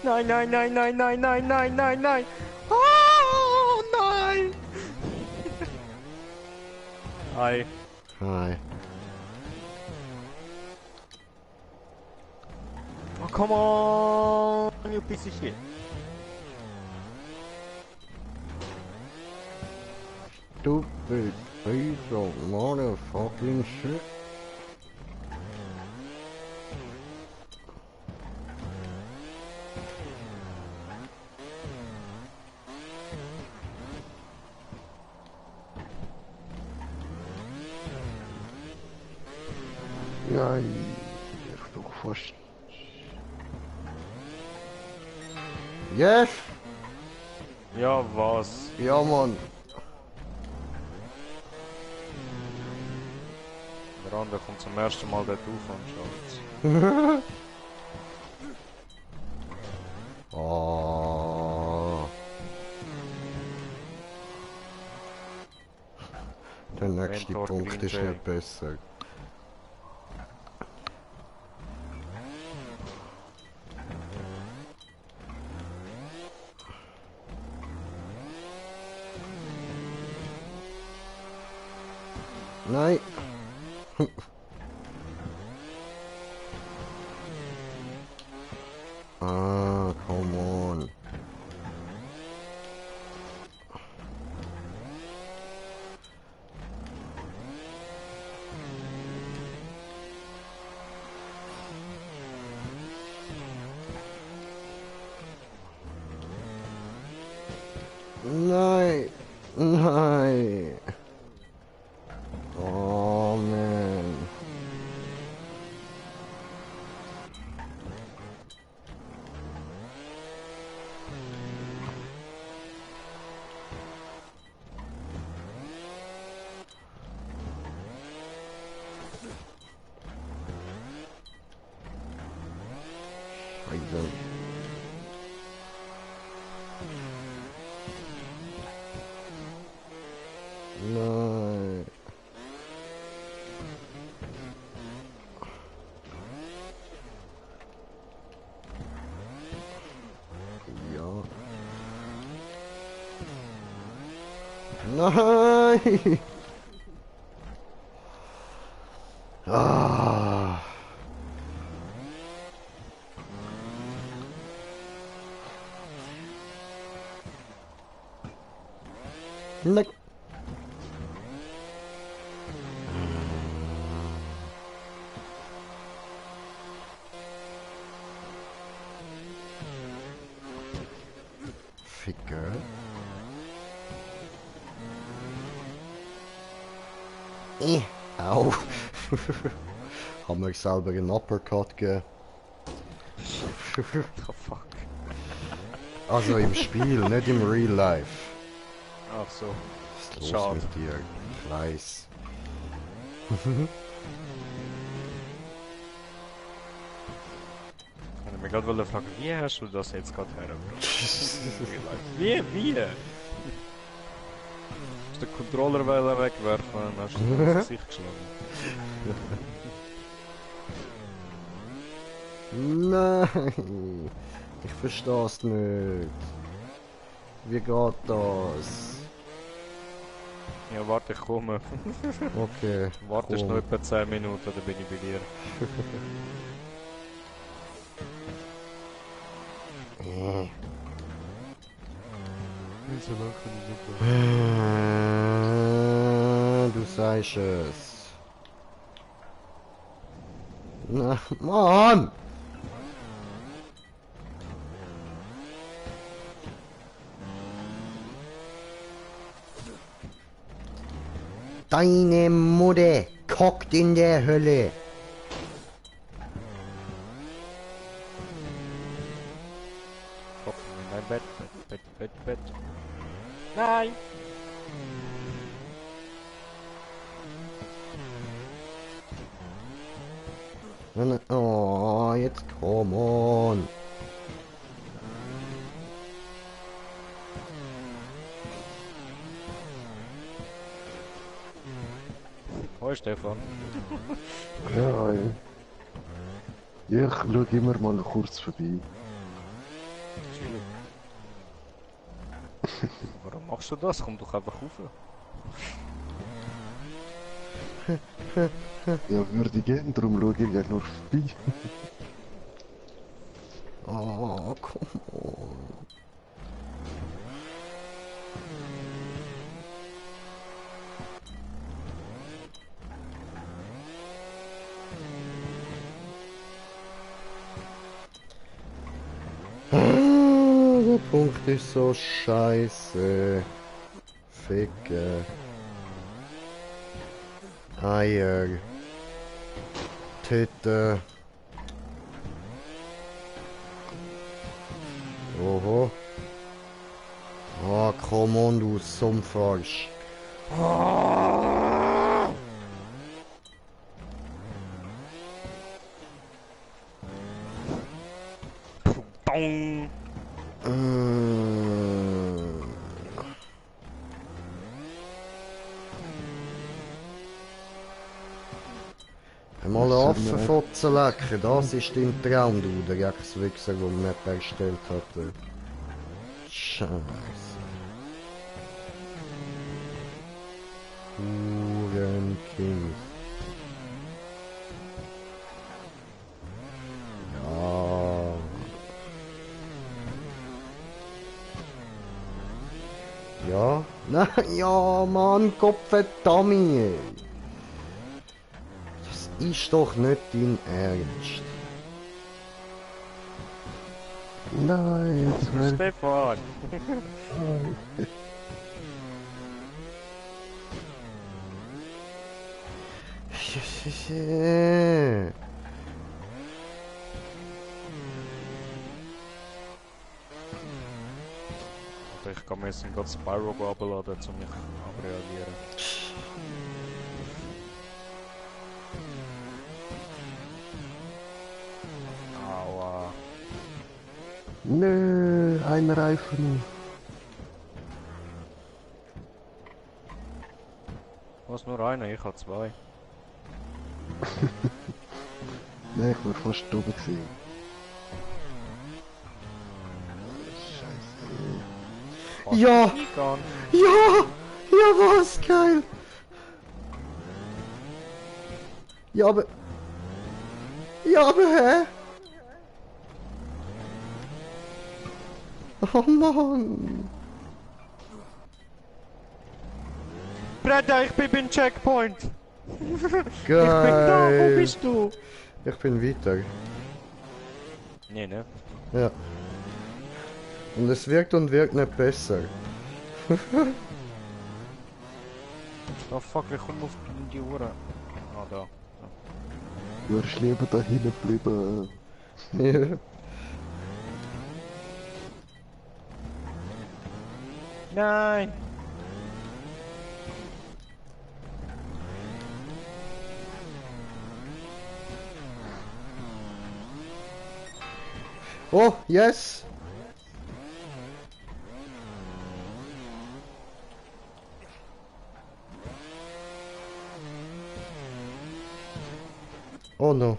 Nein, nein, nein, nein, nein, nein, nein, nein, nein! Oh, nein! Hi. Hi. Oh, come on, you piece of shit. Stupid piece of motherfucking shit. Ja, ich doch fast. Yes! Ja, was? Ja, Mann. Der andere kommt zum ersten Mal dort auf und schaut. Oh. Welt ist Jay. nicht besser. Nein. Ah, come on. Nein. Nein. Oh man. Scheiße. Nein. Ja. Nein. Ah. Nein. Ficker. Au. Haben wir selber einen Uppercut gegeben. Oh fuck. Also im Spiel, nicht im Real Life. Ach so. Was ist los Schade. mit dir? Ich weiß. Ich wollte mich gerade fragen, wie hast du das jetzt gerade hergebracht? Wie? Hast du den Controller wegwerfen und hast du ins Gesicht geschlagen? Nein, ich verstehe es nicht. Wie geht das? Ja, warte, ich komme. Okay. Wartest komm. noch etwa 10 Minuten, dann bin ich bei dir. So lange kann ich nicht Du sagst es. Na, Mann! Deine Mutter kocht in der Hölle. Fuck, nein, Bett. Nein! Oh, jetzt come on. Hoi Stefan. Ja, ey. Ja, ich schaue immer mal kurz vorbei. Warum machst du das? Komm doch einfach rauf. Ja, würde ich gehen, darum schaue ich ja nur vorbei. Oh, come on. Der Punkt ist so scheiße. Ficke. Eier. Titte. Oho. Oh, come on, du Sumpfarsch. Dong! Einmal einen Affenfotzen lecken, das ist dein Traum, du, der Ex-Wichser, der die Map erstellt hat. Scheiße. Hurenkind. Ja. Ja? Nein, ja, Mann, Gottverdammt, ey. Das ist doch nicht dein Ernst. Nein, jetzt werde Stefan! Ich kann mir jetzt gerade Spyro abladen, um mich abreagieren. Aua. Nö, ein Reifen. Was, nur einer? Ich habe zwei. Nein, ich war fast oben gewesen. Scheiße. Ja! Egal. Ja! Ja, was? Geil! Ja, aber... Ja, aber hä? Oh Mann! Breda, ich bin beim Checkpoint! Geil! Wo bist du? Ich bin weiter. Nee, ne? Ja. Und es wirkt und wirkt nicht besser. Oh fuck, ich komme auf die Uhr. Ah, da. Du wärst lieber da hinten geblieben. Ja. Nein! Oh, yes! Oh no.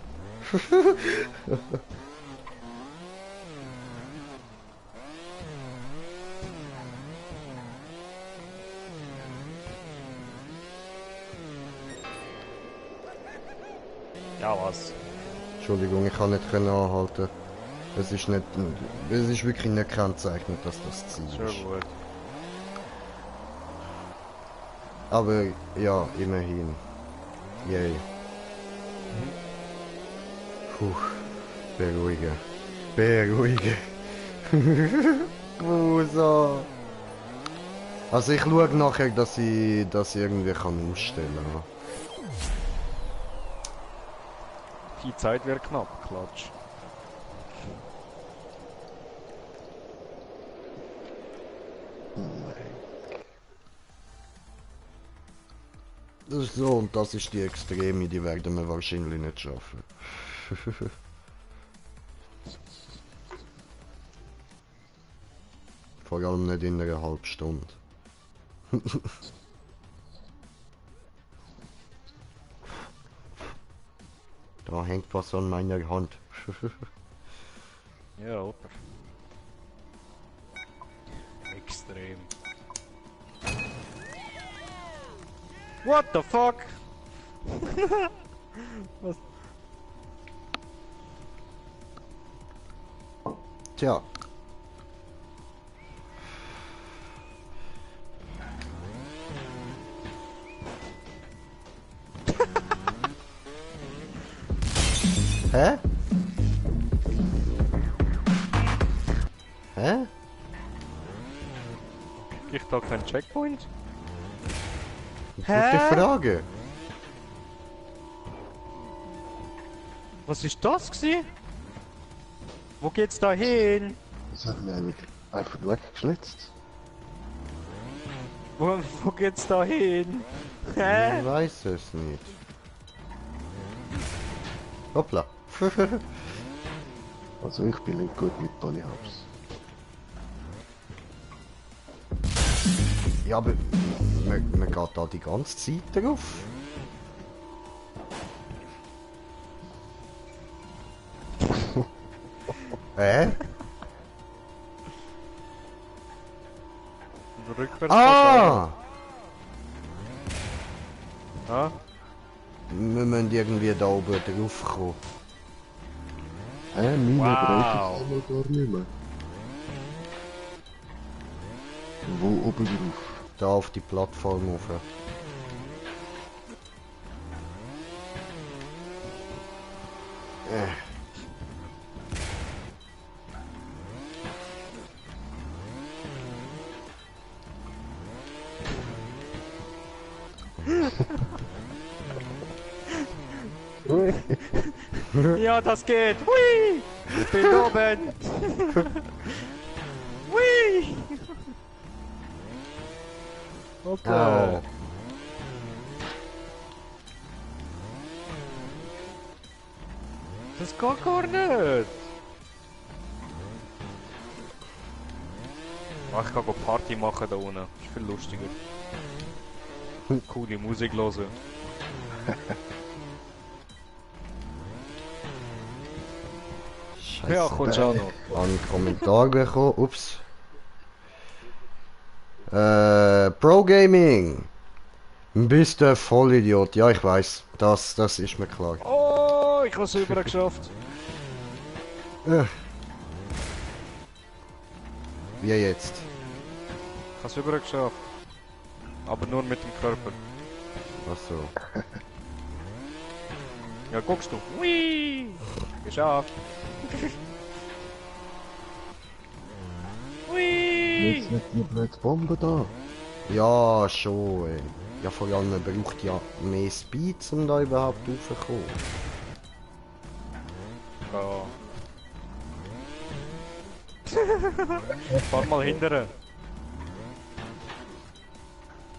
Ja, was? Entschuldigung, ich kann nicht anhalten. Es ist nicht, es ist wirklich nicht kennzeichnet, dass das Ziel Sehr ist. gut. Aber ja, immerhin. Yay. Puh. Beruhigen. Beruhigen. Musa. Also ich schaue nachher, dass ich das irgendwie kann ausstellen kann. Die Zeit wird knapp, Klatsch. Das ist so, und das ist die Extreme, die werden wir wahrscheinlich nicht schaffen. Vor allem nicht in einer halben Stunde. Da hängt was an meiner Hand. Ja, oder? Extrem. What the fuck? Was? Tja. Hä? Hä? Ich da kein Checkpoint? Gute Hä? Frage. Was ist das gsi? Wo geht's da hin? Das hat mir einfach weggeschlitzt. Wo geht's da hin? Ich Hä? weiß es nicht. Hoppla. Also ich bin nicht gut mit Tony Hawks. Ja, aber man geht da die ganze Zeit drauf. Rückwärts Ah! Ah? Wir müssen irgendwie da oben drauf kommen. Meine Wow. Breite kann man gar nicht mehr. Wo oben drauf? Da auf die Plattform rauf. Ja, das geht! Hui! Ich bin oben! Hui! Okay. Au. Das geht gar nicht! Ach, ich kann go Party machen da unten. Ist viel lustiger. Coole Musik hören. Scheiße. Ja, kommst auch noch. Einen Kommentar bekommen. Ups. Pro Gaming. Bist du ein Vollidiot? Ja, ich weiß. Das ist mir klar. Oh, ich hab's über geschafft. Wie jetzt? Ich hab's über geschafft. Aber nur mit dem Körper. Achso. Ja, guckst du. Hui! Geschafft. Hui! Jetzt nicht die blöde Bombe da. Ja, schon. Ey. Ja, vor allem man braucht ja mehr Speed, um da überhaupt raufzukommen. Ja. Fahr mal hindern.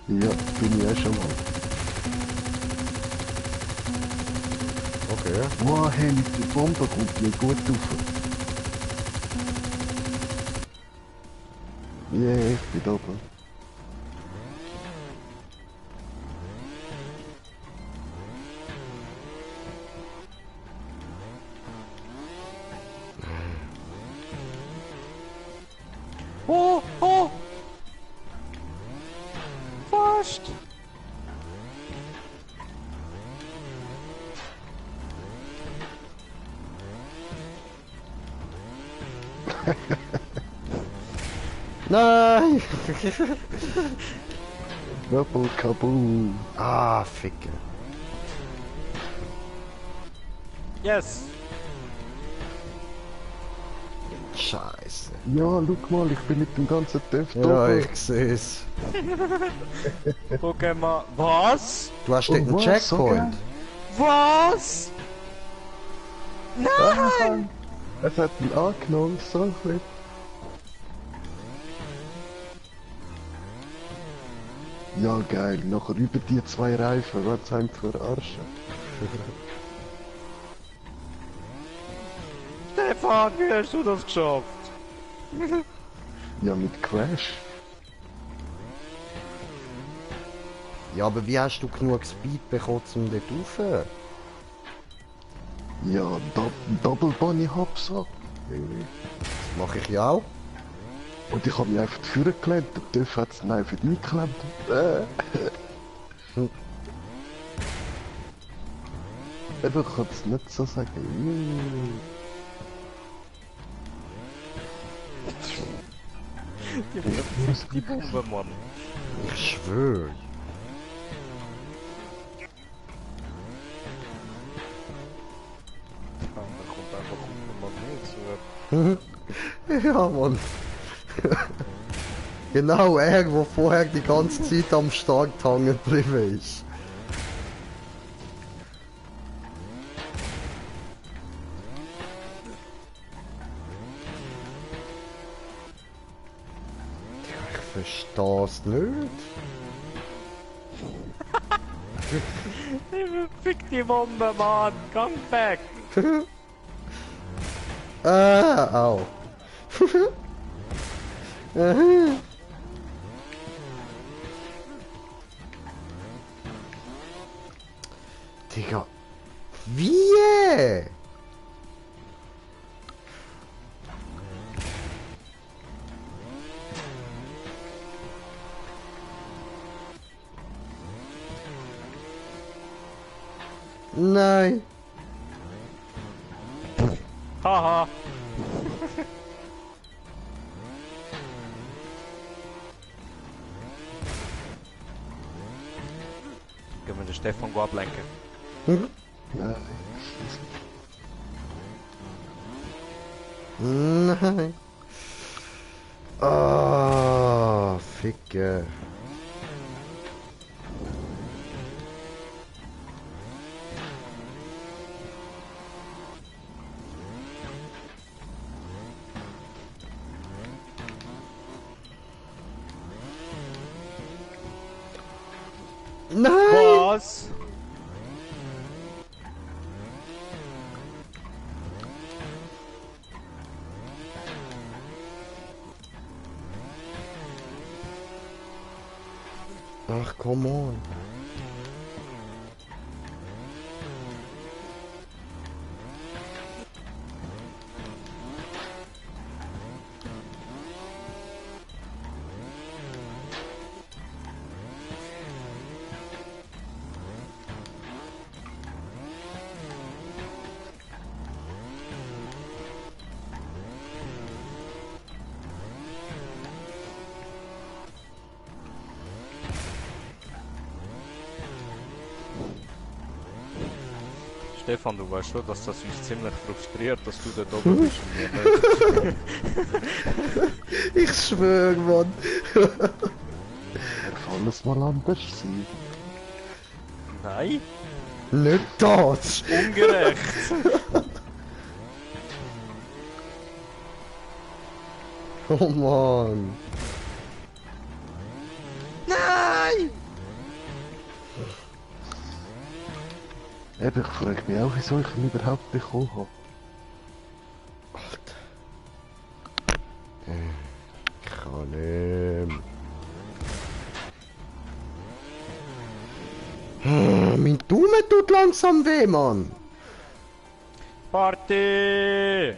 Ja, bin ich auch schon mal. Okay. Wow, hey, mit der Bombe kommt mir gut rauf. Yeah, ich bin da oben. Oh, oh! Fast! Nein! Double Kaboom. Ah, Ficke. Yes! Scheiße. Ja, guck mal, ich bin mit dem ganzen Töpf Ja, da. ich seh's. Guck mal. Was? Du hast dort einen was, Checkpoint. Was? Nein! Es hat ihn angenommen, so ein Ja, geil. Nachher über die zwei Reifen, was haben verarschen. Stefan, wie hast du das geschafft? Ja, mit Crash. Ja, aber wie hast du genug Speed bekommen, um dort rauf? Ja, Double Bunny Hops ab. Das mache ich ja auch. Und ich habe mich einfach vorgeklemmt, der Töpf hat es einfach eingeklemmt. Eben, ich kann es nicht so sagen. Die Bombe, Mann. Ich schwöre. Da kommt einfach ein Magnet zu. Ja, Mann. Genau er, wo vorher die ganze Zeit am Start hängen geblieben ist. Ich versteh's nicht. Fick die Bombe, Mann! Come back! Au. Digga. Wie? Haha! Können wir den Stefan ablenken? Nein. Nein. Ah, Ficke. Nein! Was? Ach, come on. Stefan, du weißt schon, dass das uns ziemlich frustriert, dass du dort oben bist und wir nicht. Ich schwöre, Mann. Kann es mal anders sein? Nein? Nicht das. Ungerecht! Oh Mann. Nein! Eben, ich frage mich auch, wieso ich ihn überhaupt bekommen habe. Alter. Kann nicht. Mein Daumen tut langsam weh, Mann. Party!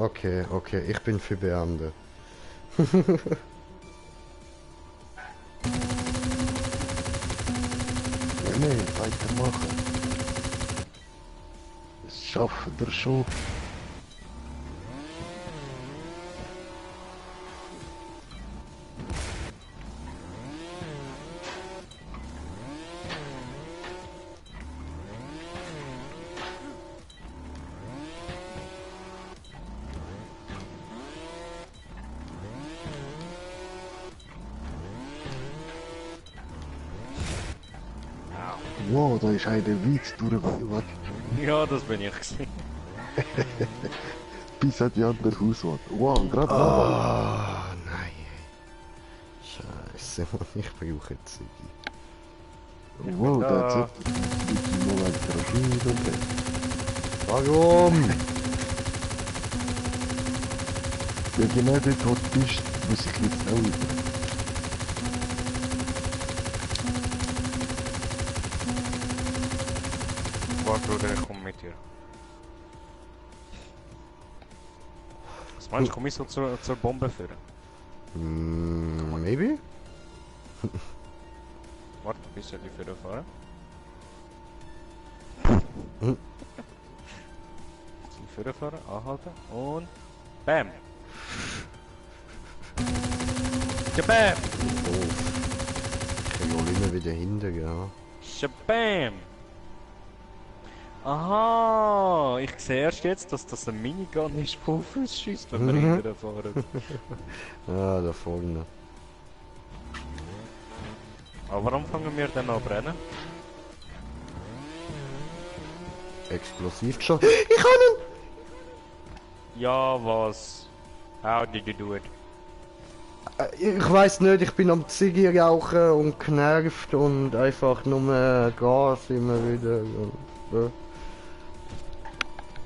Okay, okay, ich bin für Beamte. Nee, weitermachen. Das schaffen wir schon. Wow, da ist eine weit durchgegangen. Ja, das bin ich gewesen. Bis an die andere Hauswand. Wow, gerade noch. Ah, nein. Scheiße, Mann, ich brauche Ziggy. Wow, da. da hat sich im Moment drauf und her. Warum? Ja, genau dort, wo du bist, muss ich jetzt auch über. Warte, Bruder, ich komm mit dir. Was meinst du, komm ich so zur Bombe führen? Maybe? Warte, bis soll ich führen fahren? Hm. Zum Führen fahren, anhalten und... BAM! Shabam! Doof. Ich kann immer wieder hinter, ja. Shabam! Aha, ich sehe erst jetzt, dass das ein Minigun ist, der auf uns schießt, wenn wir hinterher fahren. Ah, da vorne. Aber warum fangen wir dann an brennen? Explosiv schon. Ich kann ihn! Ja, was? How did you do it? Ich weiß nicht, ich bin am Ziggy rauchen und genervt und einfach nur Gas immer wieder. Und,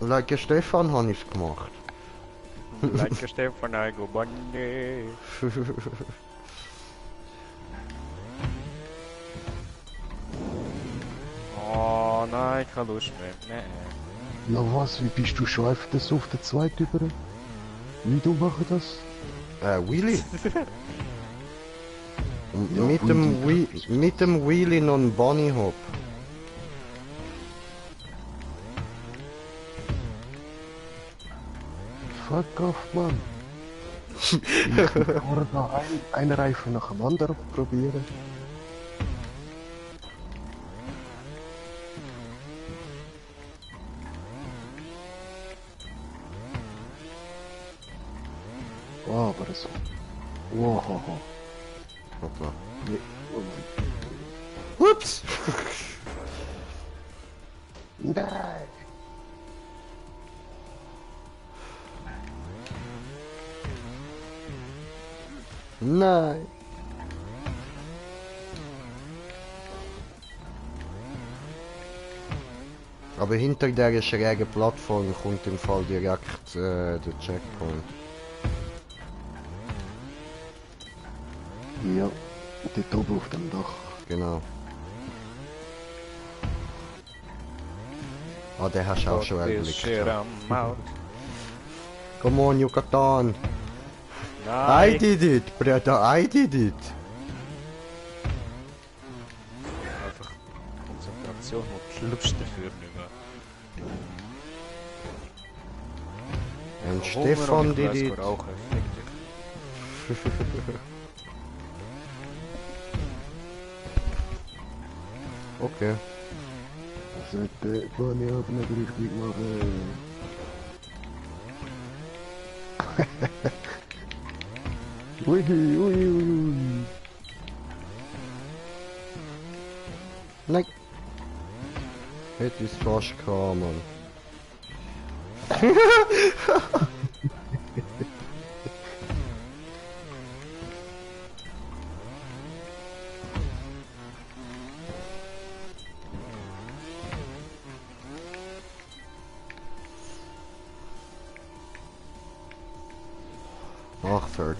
like Stefan habe ich es gemacht. Like Stefan, I go bunny. Oh nein, keine Lust mehr. Nee. Ja was, wie bist du schon einfach das auf der zweiten über? Wie du machst das? Willy? Und Ja, mit dem Wheelie noch ein Bunny Hop. Fuck off, Mann. Ich kann da einen Reifen nach dem anderen probieren. Oh, aber so. Wow. Hoppla. Nee. Oh Ups! mein. Nein. Nein! Aber hinter der schrägen Plattform kommt im Fall direkt der Checkpoint. Ja, dort oben auf dem Dach. Genau. Ah, den hast du auch schon erblickt. Come on, Yucatan! I Nein! did it, brother, I did it! Einfach Konzentration und Lust dafür nicht mehr. And Stefan did it. Rauchen, fick dich. Okay. Das sollte Bunny auch nicht richtig machen. Ui. Nein! Hätte ich's fast gehabt, Mann. Ach, verdammt.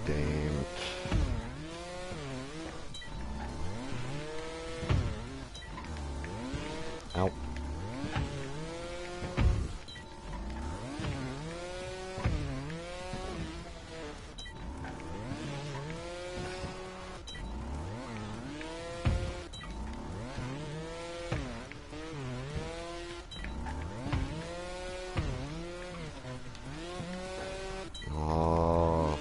Au. Oh.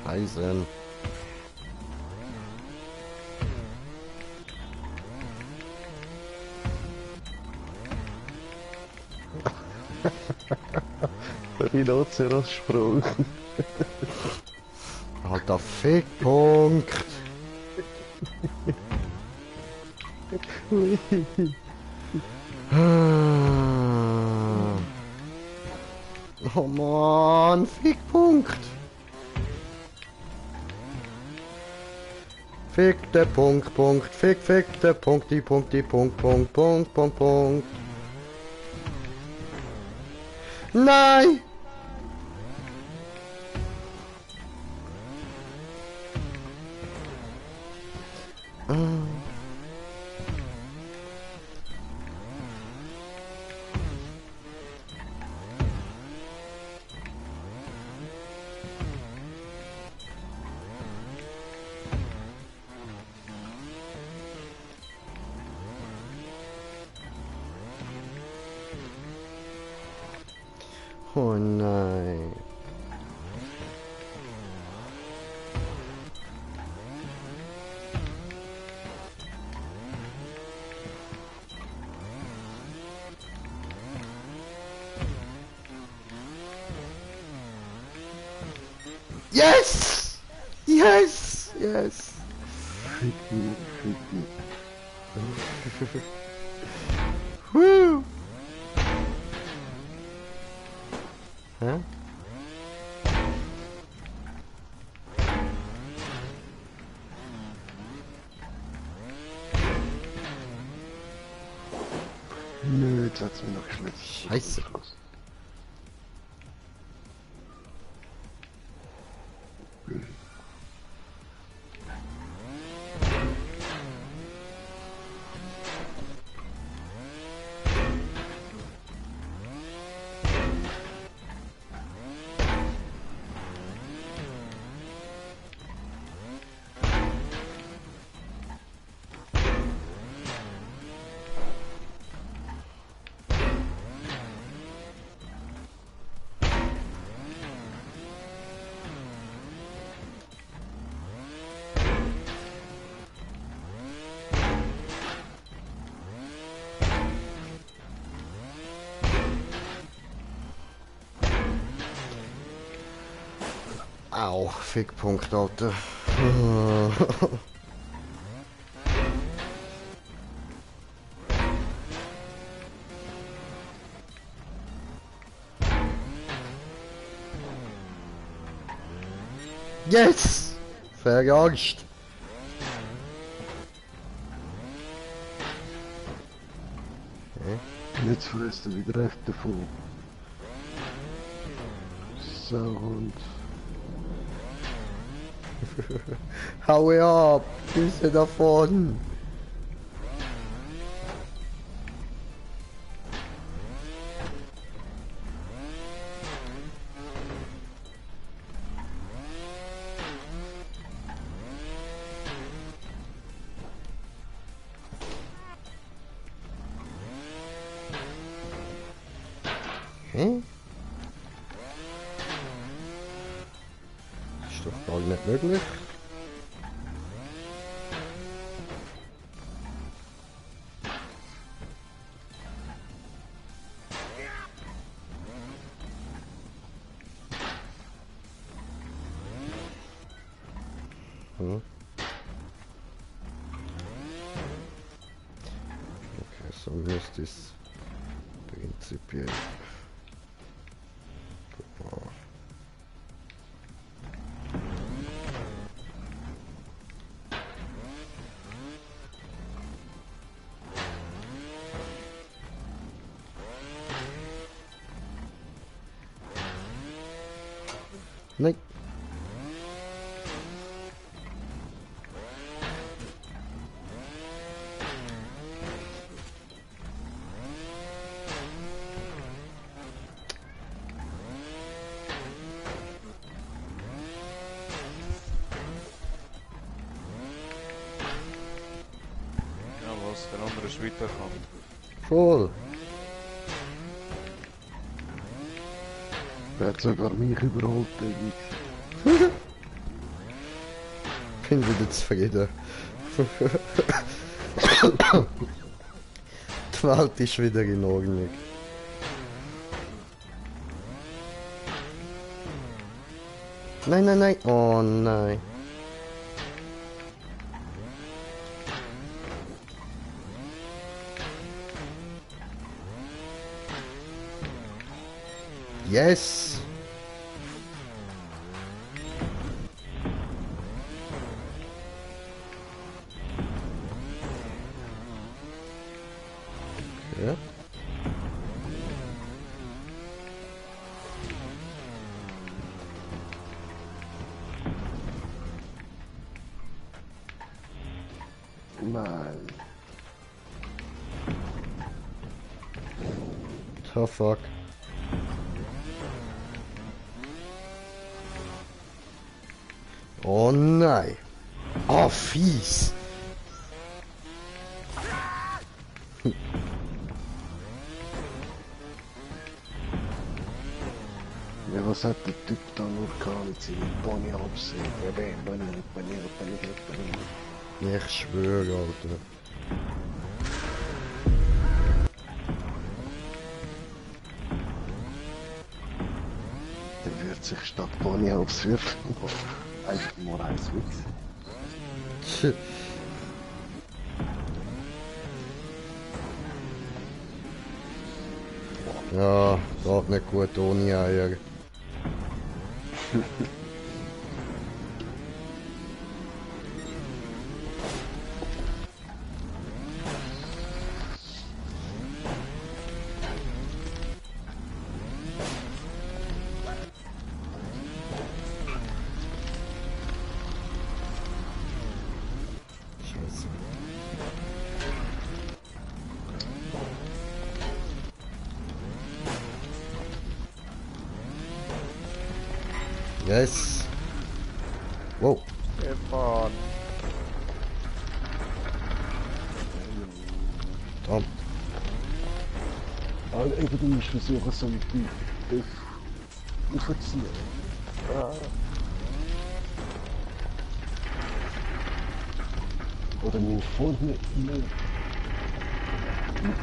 Scheiße. Rhinoceros-Sprung. Alter Fickpunkt. Oh Mann, Fickpunkt. Fick der Punkt, fick der Punkt, die Punkt, Punkt. Nein! Oh nein. Yes! Yes! Yes! Ficky. Woo! Hä? Nö, jetzt hat's mir noch geschnitten. Scheiße. Au, Fickpunkt, Alter. Yes! Verjagst! Jetzt frisst er wieder recht davon. So und... Haue ab! Füße davon! Hm? Ist doch gar nicht möglich. Hm? Okay, so müsste es prinzipiell. Nein. Ja, was? Der andere ist weitergekommen. Voll. Er hat sogar mich überholt, der Wichser. Bin wieder zufrieden. Die Welt ist wieder in Ordnung. Nein, nein, nein. Oh nein. Yes. Okay. Nein. Oh fuck. Oh nein. Oh fies. Ja, was hat der Typ da nur gehabt mit seinem Pony absehen? Ich schwöre, Alter. Der wird sich statt Pony auswürfen. Einfach nur eins mit. Tch. Ja, geht nicht gut ohne Eier. Scheiße. Yes. Wow. Stefan! Tom. Aber eben, du musst versuchen, so mit dem Döff aufzuziehen. Oder mit vorne mit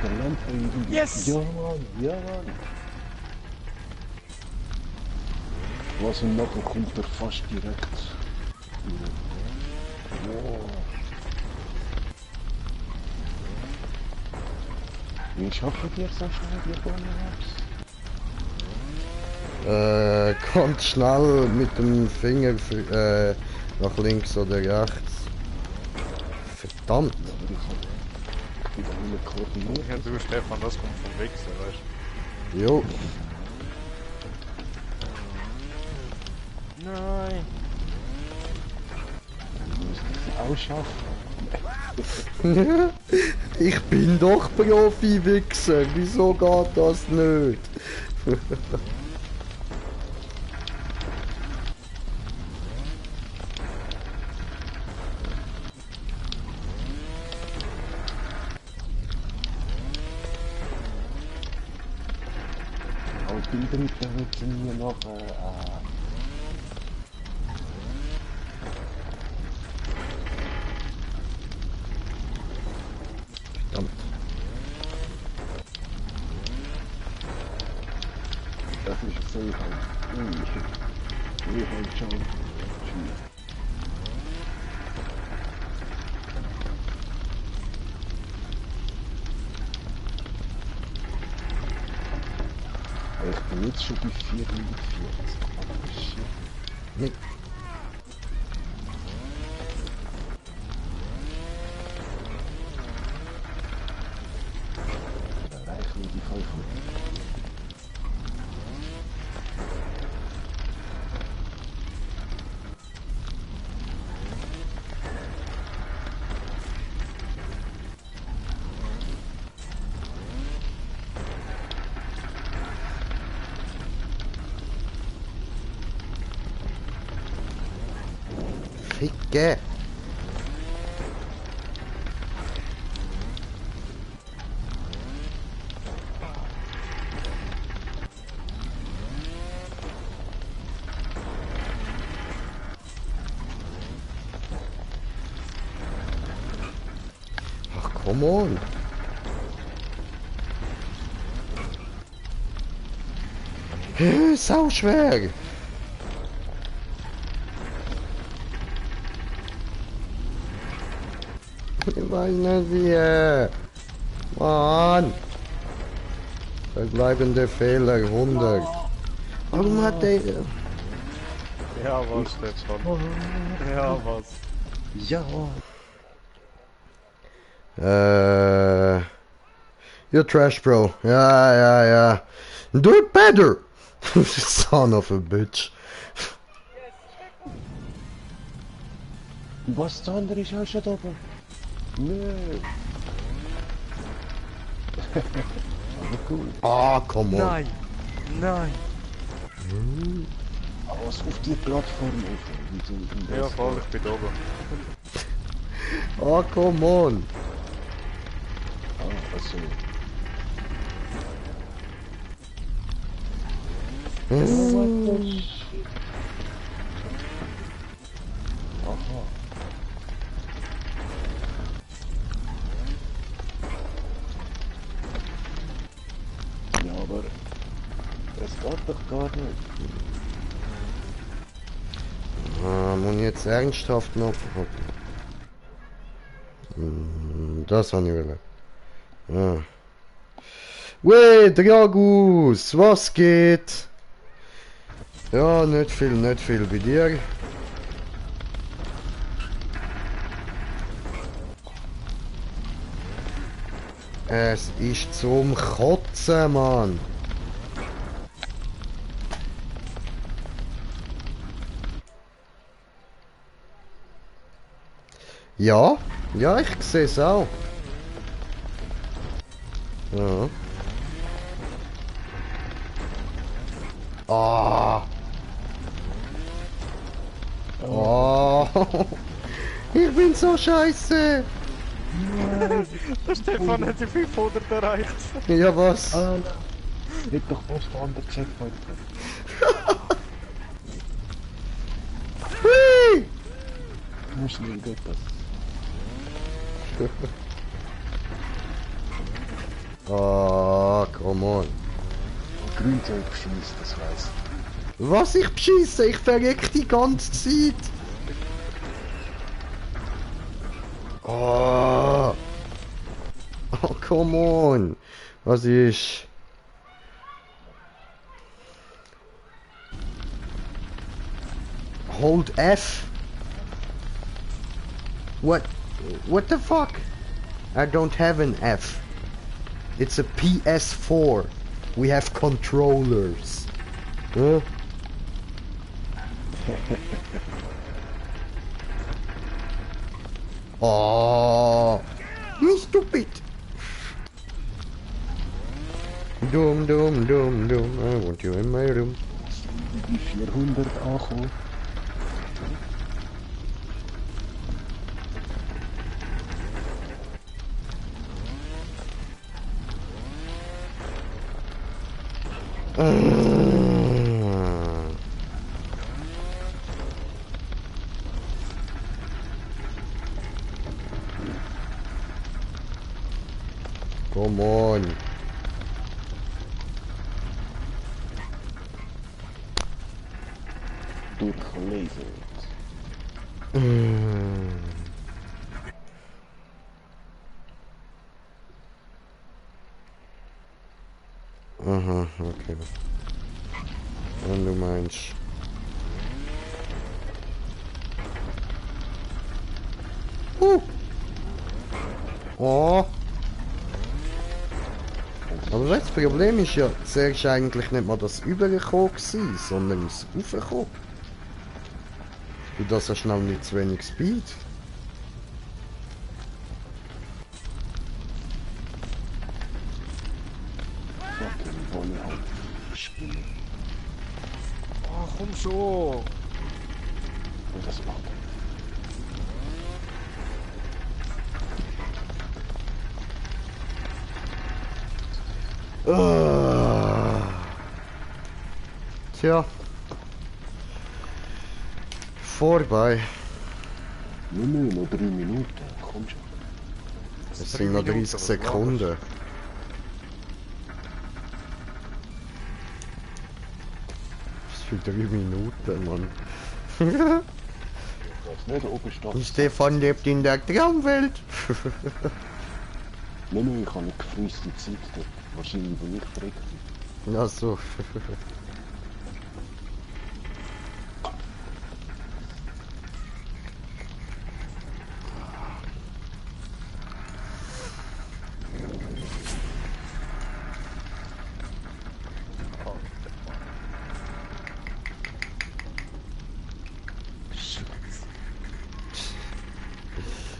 der Lampe irgendwie. Yes! Ja, Mann, ja, Mann. Was und nachher kommt er fast direkt. Wow. Wie schaffen die so schnell die Bonus? Ganz schnell mit dem Finger nach links oder rechts. Verdammt! Ich bin nicht koordiniert. Ja, du Stefan, das kommt vom Wichsen, weißt Jo. du? Nein! Du musst es auch schaffen. Ich bin doch Profi-Wichser. Wieso geht das nicht? Aber ich bin drin, da wird mir noch Verdammt. das ist so halt. Ich halt schon. Ich bin jetzt schon bei 440. Aber shit. Nee. Da reichen die 500. Ficke! Ach, come on! Sau schwer! Ich weiß nicht wie. Mann! Verbleibende Fehler 100. Warum hat der... Ja, was, Stefan? Ja, was? Ja. You're trash, bro. Ja. Do it better! Son of a bitch. Was der andere ist auch schon da oben? Nö. Aber gut. Ah, come on. Nein! Nein! Was auf die Plattform auf. Ja, voll, ich bin da oben. Ah, come on. Ah, also. Aha. Ja, aber es geht doch gar nicht. Muss ich jetzt ernsthaft noch... Das habe ich wollen. Ja. Wey, Dragus, was geht? Ja, nicht viel bei dir. Es ist zum Kotzen, Mann. Ja, ich sehe es auch. Ja. Ah. Oh. Ich bin so scheiße. Der Stefan hat die 500 erreicht. Ja, was? Ah, nein. Red doch was der andere Checkpoint. Hui. Du musst nicht gut das. Ah, come on. Grünzeug schießt, das weiß Was ich beschisse? Ich verreck die ganze Zeit. Oh, oh come on. Was ist? Hold F. What? What the fuck? I don't have an F. It's a PS4. We have controllers. Huh? Oh, you stupid. Dum dum dum dum. I want you in my room. Die 400 ankommen. Come on. Durchlasert. Aha, okay. Wenn du meinst. Oh. Aber das Problem ist ja, zuerst eigentlich nicht mal das Übergekommen gewesen, sondern das Raufgekommen. Und das hast schnell nicht zu wenig Speed. Fucking Wolle halt. Spinnen. Oh, komm schon! Und das macht Tja. Vorbei. nur noch 3 Minuten. Komm schon. Es sind noch 30 Sekunden. Was für 3 Minuten, Mann. Ich weiß nicht, ob ich das... Stefan lebt in der Traumwelt. Nein, ich habe eine gefreiste Zeit dort. Wahrscheinlich, weil ich verreckt bin. Ach so.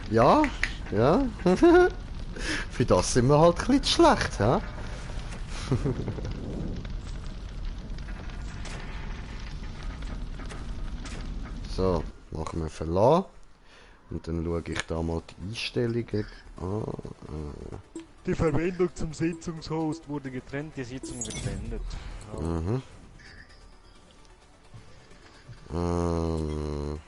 Ja, ja. Für das sind wir halt ein bisschen schlecht, hä? So, machen wir Verlassen. Und dann schaue ich da mal die Einstellungen an. Die Verbindung zum Sitzungshost wurde getrennt, die Sitzung wird beendet. Ja. Mhm. Ähm.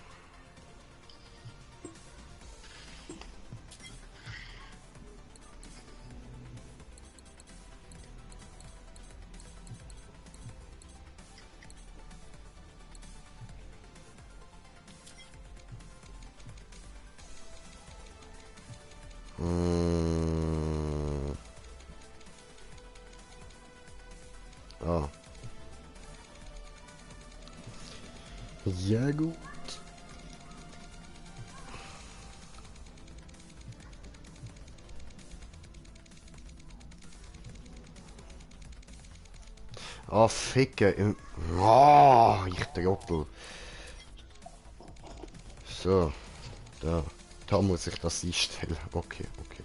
Ah. Ja gut. Ah, Ficken. Ah, ich Trottel. So. Da. Da muss ich das einstellen. Okay, okay.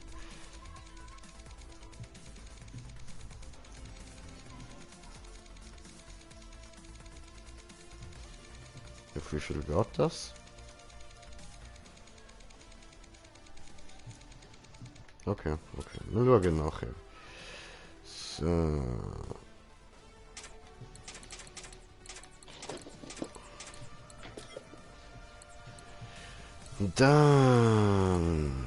Wie viel geht das? Okay, okay. Wir schauen nachher. So. Dann.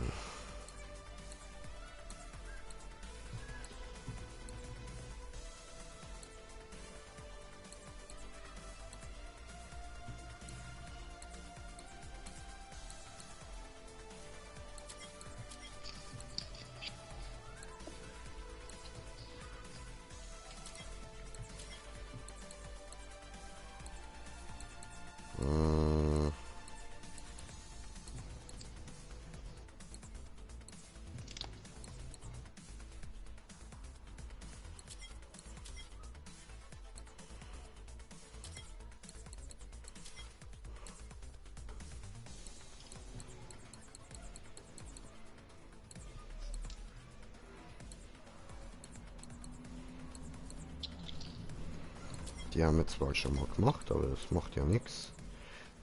die haben wir zwar schon mal gemacht, aber das macht ja nichts.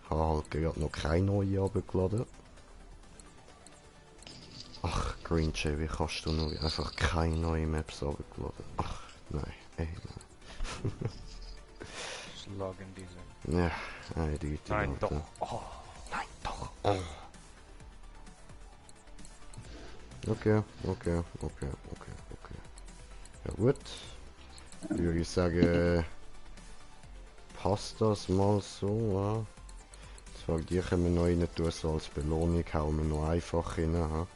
Ich habe halt gerade noch keine neue abgeladen. Ach, Green Jay, wie kannst du nur einfach keine neuen Maps abgeladen? Ach, nein, ey, nein. Schlagen diese. Ja, eindeutig. Nein, Alter. doch. Oh. Nein, doch. Oh. Okay. Ja gut. Würde ich sagen, passt das mal so, ja? Zwar die können wir noch rein tun, so als Belohnung hauen wir noch einfach rein, ha?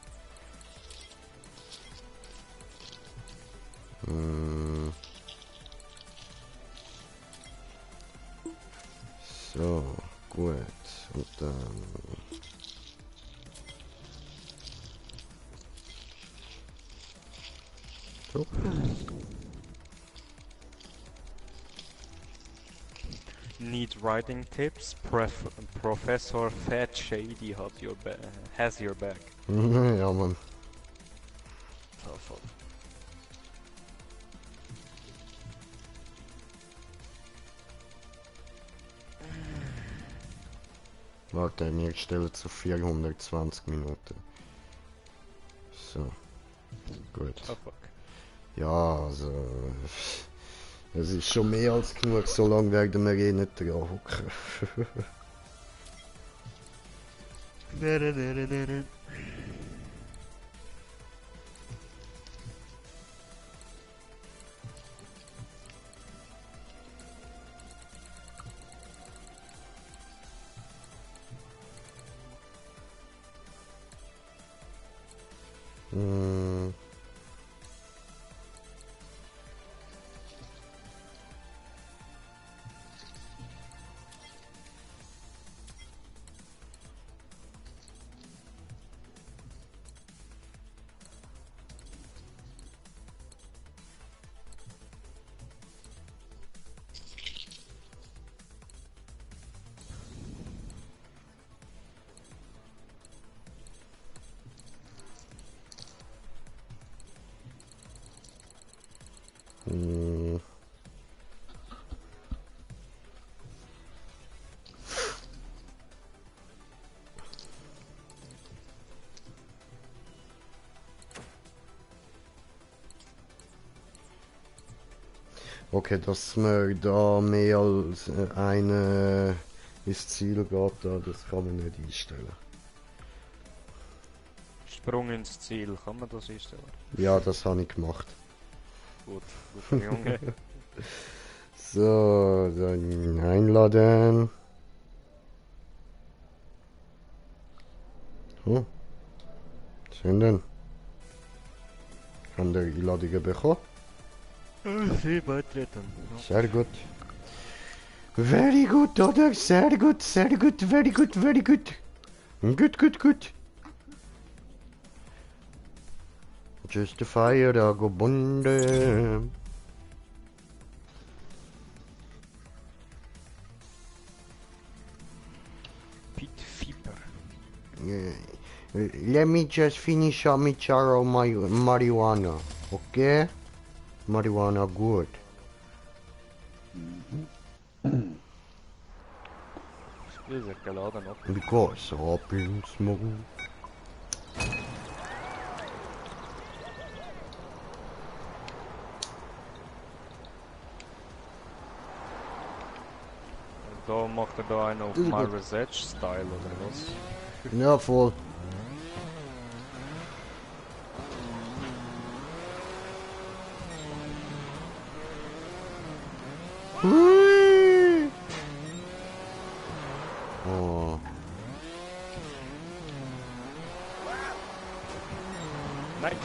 So, gut. Und dann... So. Need writing tips? Professor Fat Shady has your back. Ja, Mann. Voll. Warte, wir stellen zu 420 Minuten. So. Gut. Oh fuck. Ja, also... Es ist schon mehr als genug, so lange werden wir eh nicht dran hocken. Hm. Hm. Okay, dass man da mehr als eine ins Ziel geht, das kann man nicht einstellen. Sprung ins Ziel, kann man das einstellen? Ja, das habe ich gemacht. Gut, guter Junge. So, dann einladen. Oh. Senden. Haben die Einladungen bekommen? Sie beitreten. Sehr gut. Very good, oder? Sehr gut, very good. Gut. Just a fire, da go bunde. Pete Fieper. Let me just finish up my charo marijuana, okay? Marijuana good. Spiel ist geladen ab. Because up in smoke. Da macht er da einen auf Das ist gut. Marvel's Edge Style oder was? Ja, voll. Hui. Oh. Nein!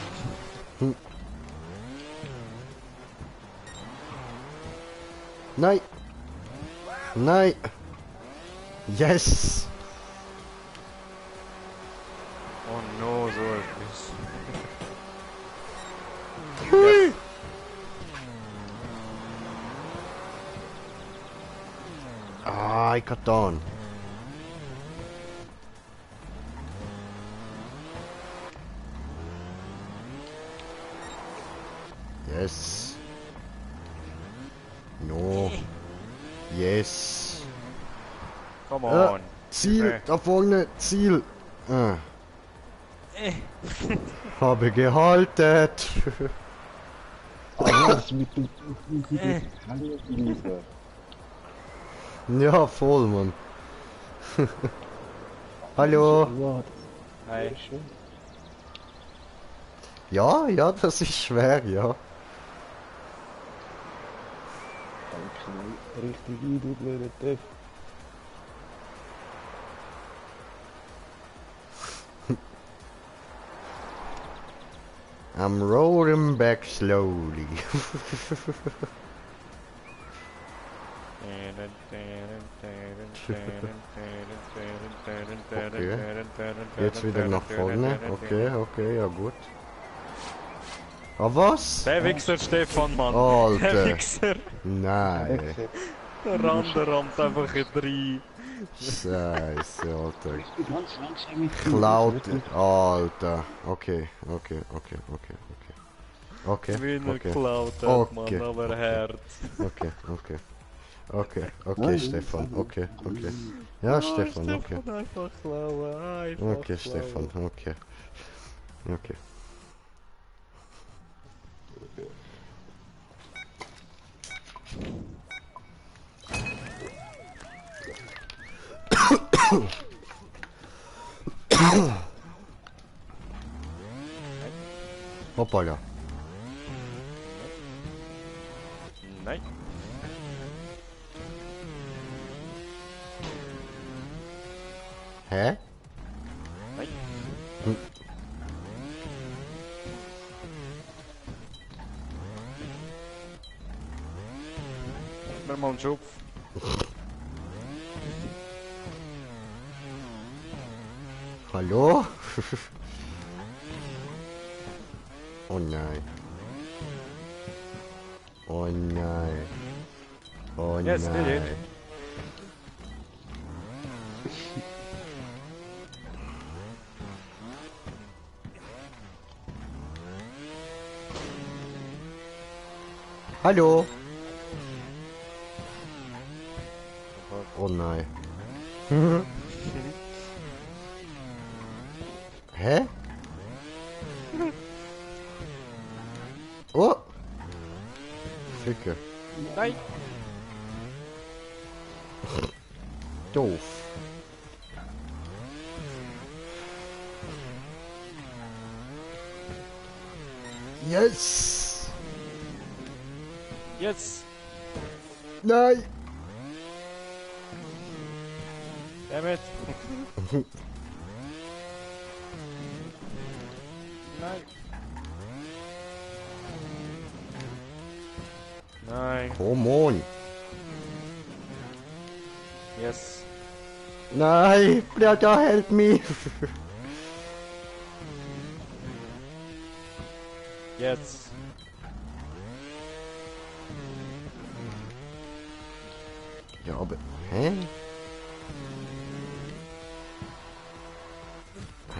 Nein. Nein. Yes. Oh no, so etwas. Hui. Ah, ich hab done. Yes. No. Yes. Come Ja, on. Ziel, Okay. da vorne, Ziel. Habe gehalten. Was mit dem Hängen bleiben? Ja, voll, Mann. Hallo. Ja, Hey. das ist schön. Ja, ja, das ist schwer, ja. Danke, richtig eindudeln darf. I'm rolling back slowly. Jetzt wieder nach vorne. Okay, okay, ja gut. Ah, was? Der Wichser Stefan, Mann. Alter. Der Wichser. Nein. Der Rande rammt einfach in rein. Scheiße, Alter. Ich bin ganz langsam mit Klaut. Alter. Okay, okay, okay, okay, okay. Okay, Wie er okay. geklaut hat, Okay, Mann, aber okay. Herz. Okay, okay. Okay, okay, Nein, Stefan. nein. Okay, okay. Ja, Stefan, okay. Stefan, einfach klauen, einfach Okay, klauen. Stefan, okay. Okay. Hoppala. Nein. Hä? Nein. Gib mir mal einen Schupf. Hallo? Oh nein. Oh nein. Oh Yes, did it. nein. Hallo? Oh nein. Hä? Oh! Ficke. Nein. Doof. Yes! Jetzt. Nein! Damn it. Nein. Nein. Come on! Yes. Nein! Brother, help me! Jetzt. Ja, aber... Hä?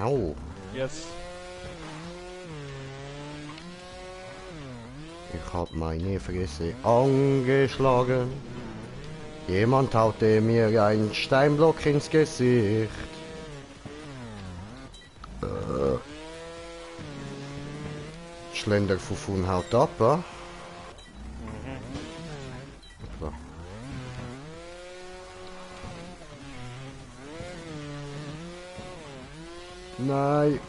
Au! Yes. Ich hab meine Fresse angeschlagen. Jemand haute mir einen Steinblock ins Gesicht. Schlenderfufun haut ab, wa? Etwa. Nein.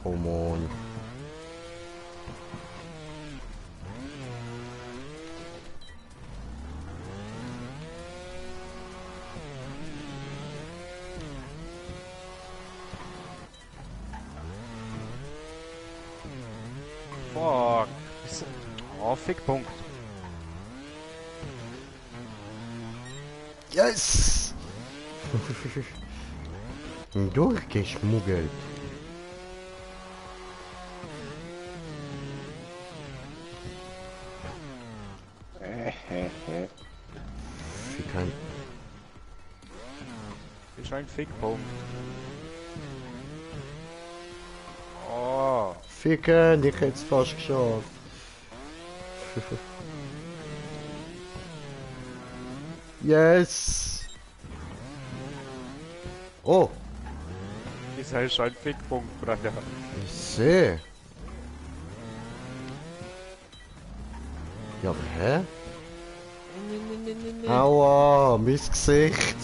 Come on. Fuck. Oh, Fickpunkt. Yes! Durchgeschmuggelt. Wie kein... Ist ein Fickpunkt. Oh. Ficken, ich hätte es fast geschafft. Yes! Oh, Das ist ein Fickpunkt, Bruder. ich sehe. Ja, aber hä? Aua, mein Gesicht.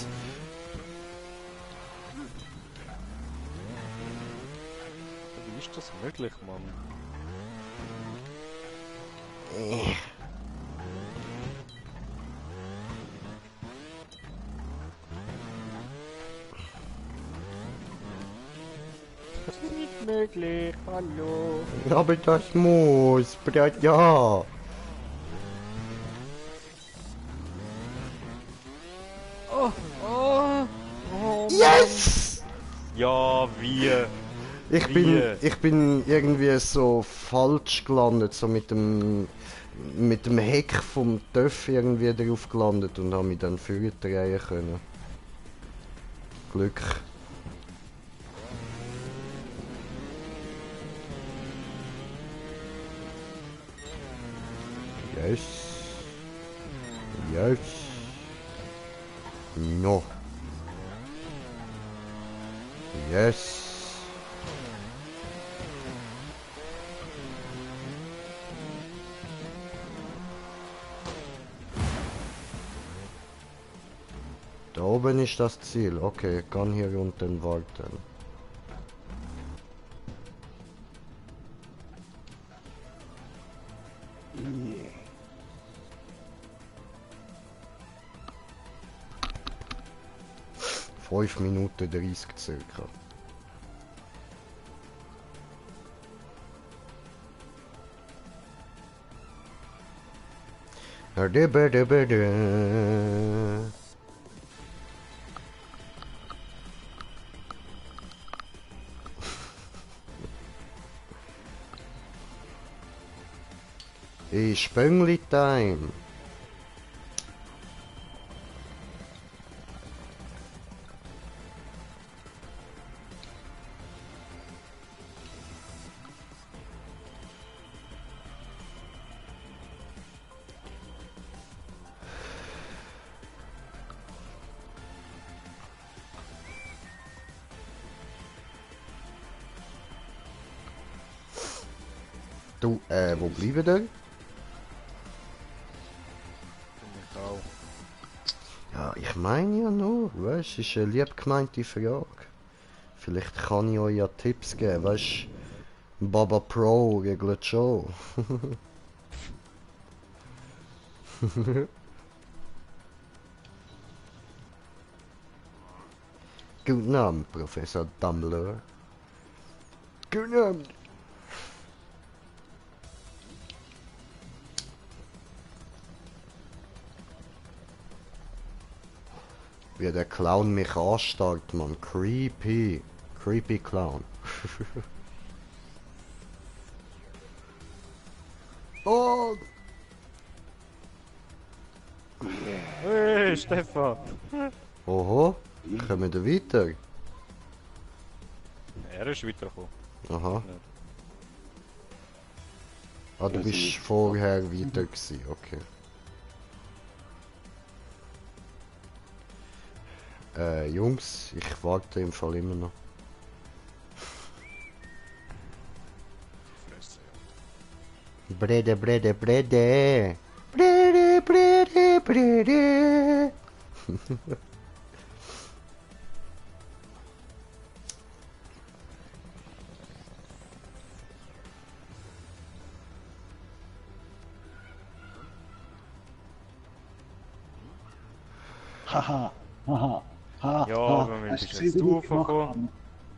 Wie ist das möglich, Mann? Das ist nicht möglich, hallo. Aber das muss, ja. Oh, oh, oh. Yes! Ja, wie? Ich bin irgendwie so falsch gelandet, so mit dem Heck vom TÜV irgendwie drauf gelandet und habe mich dann drehen können. Glück. Yes. Yes. No. Yes. Da oben ist das Ziel. Okay, ich kann hier unten warten. Yeah. 5 Minuten 30 circa. Ist Spöngli-Time. Du, wo bleiben wir? Ich auch. Ja, ich meine ja nur, weißt du, ist eine lieb gemeinte Frage. Vielleicht kann ich euch ja Tipps geben, weißt du, Baba Pro regelt schon. Guten Abend, Professor Dumbledore. Guten Abend. Wie der Clown mich anstarrt, man. Creepy. Creepy Clown. Oh! Hey, Stefan! Oho, kommen wir weiter? Er ist weitergekommen. Aha. Ja. Ah, du bist vorher weiter gewesen, okay. Jungs, ich warte im Fall immer noch. Fresse, ja. Brede, brede, brede. Brede, brede, brede. Haha, haha, haha. Ja, haha. aber wenn Hast bist du jetzt gesehen, du wie ich gemacht hochgekommen? habe?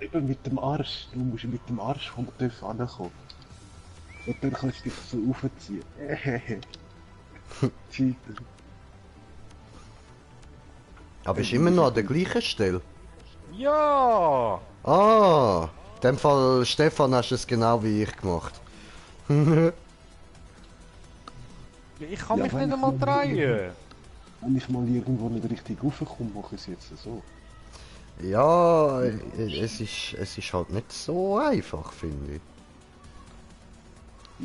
Eben mit dem Arsch. Du musst mit dem Arsch vom TÜV ankommen. Und dann kannst du dich so aufziehen. Cheater. Aber ist immer noch an der gleichen Stelle. Ja! Ah, in dem Fall, Stefan, hast du es genau wie ich gemacht. Ich kann Ja, mich wenn nicht ich einmal mal- drehen. Wenn ich mal irgendwo nicht richtig raufkomme, mache ich es jetzt so. Ja, es ist halt nicht so einfach, finde ich.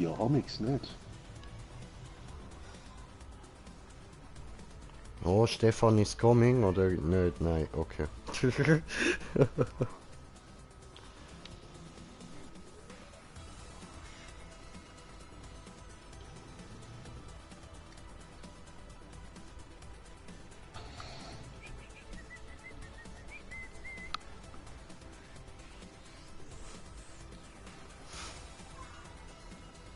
Ja, nix nicht. Oh, Stefan is coming, oder nicht? Nein, okay.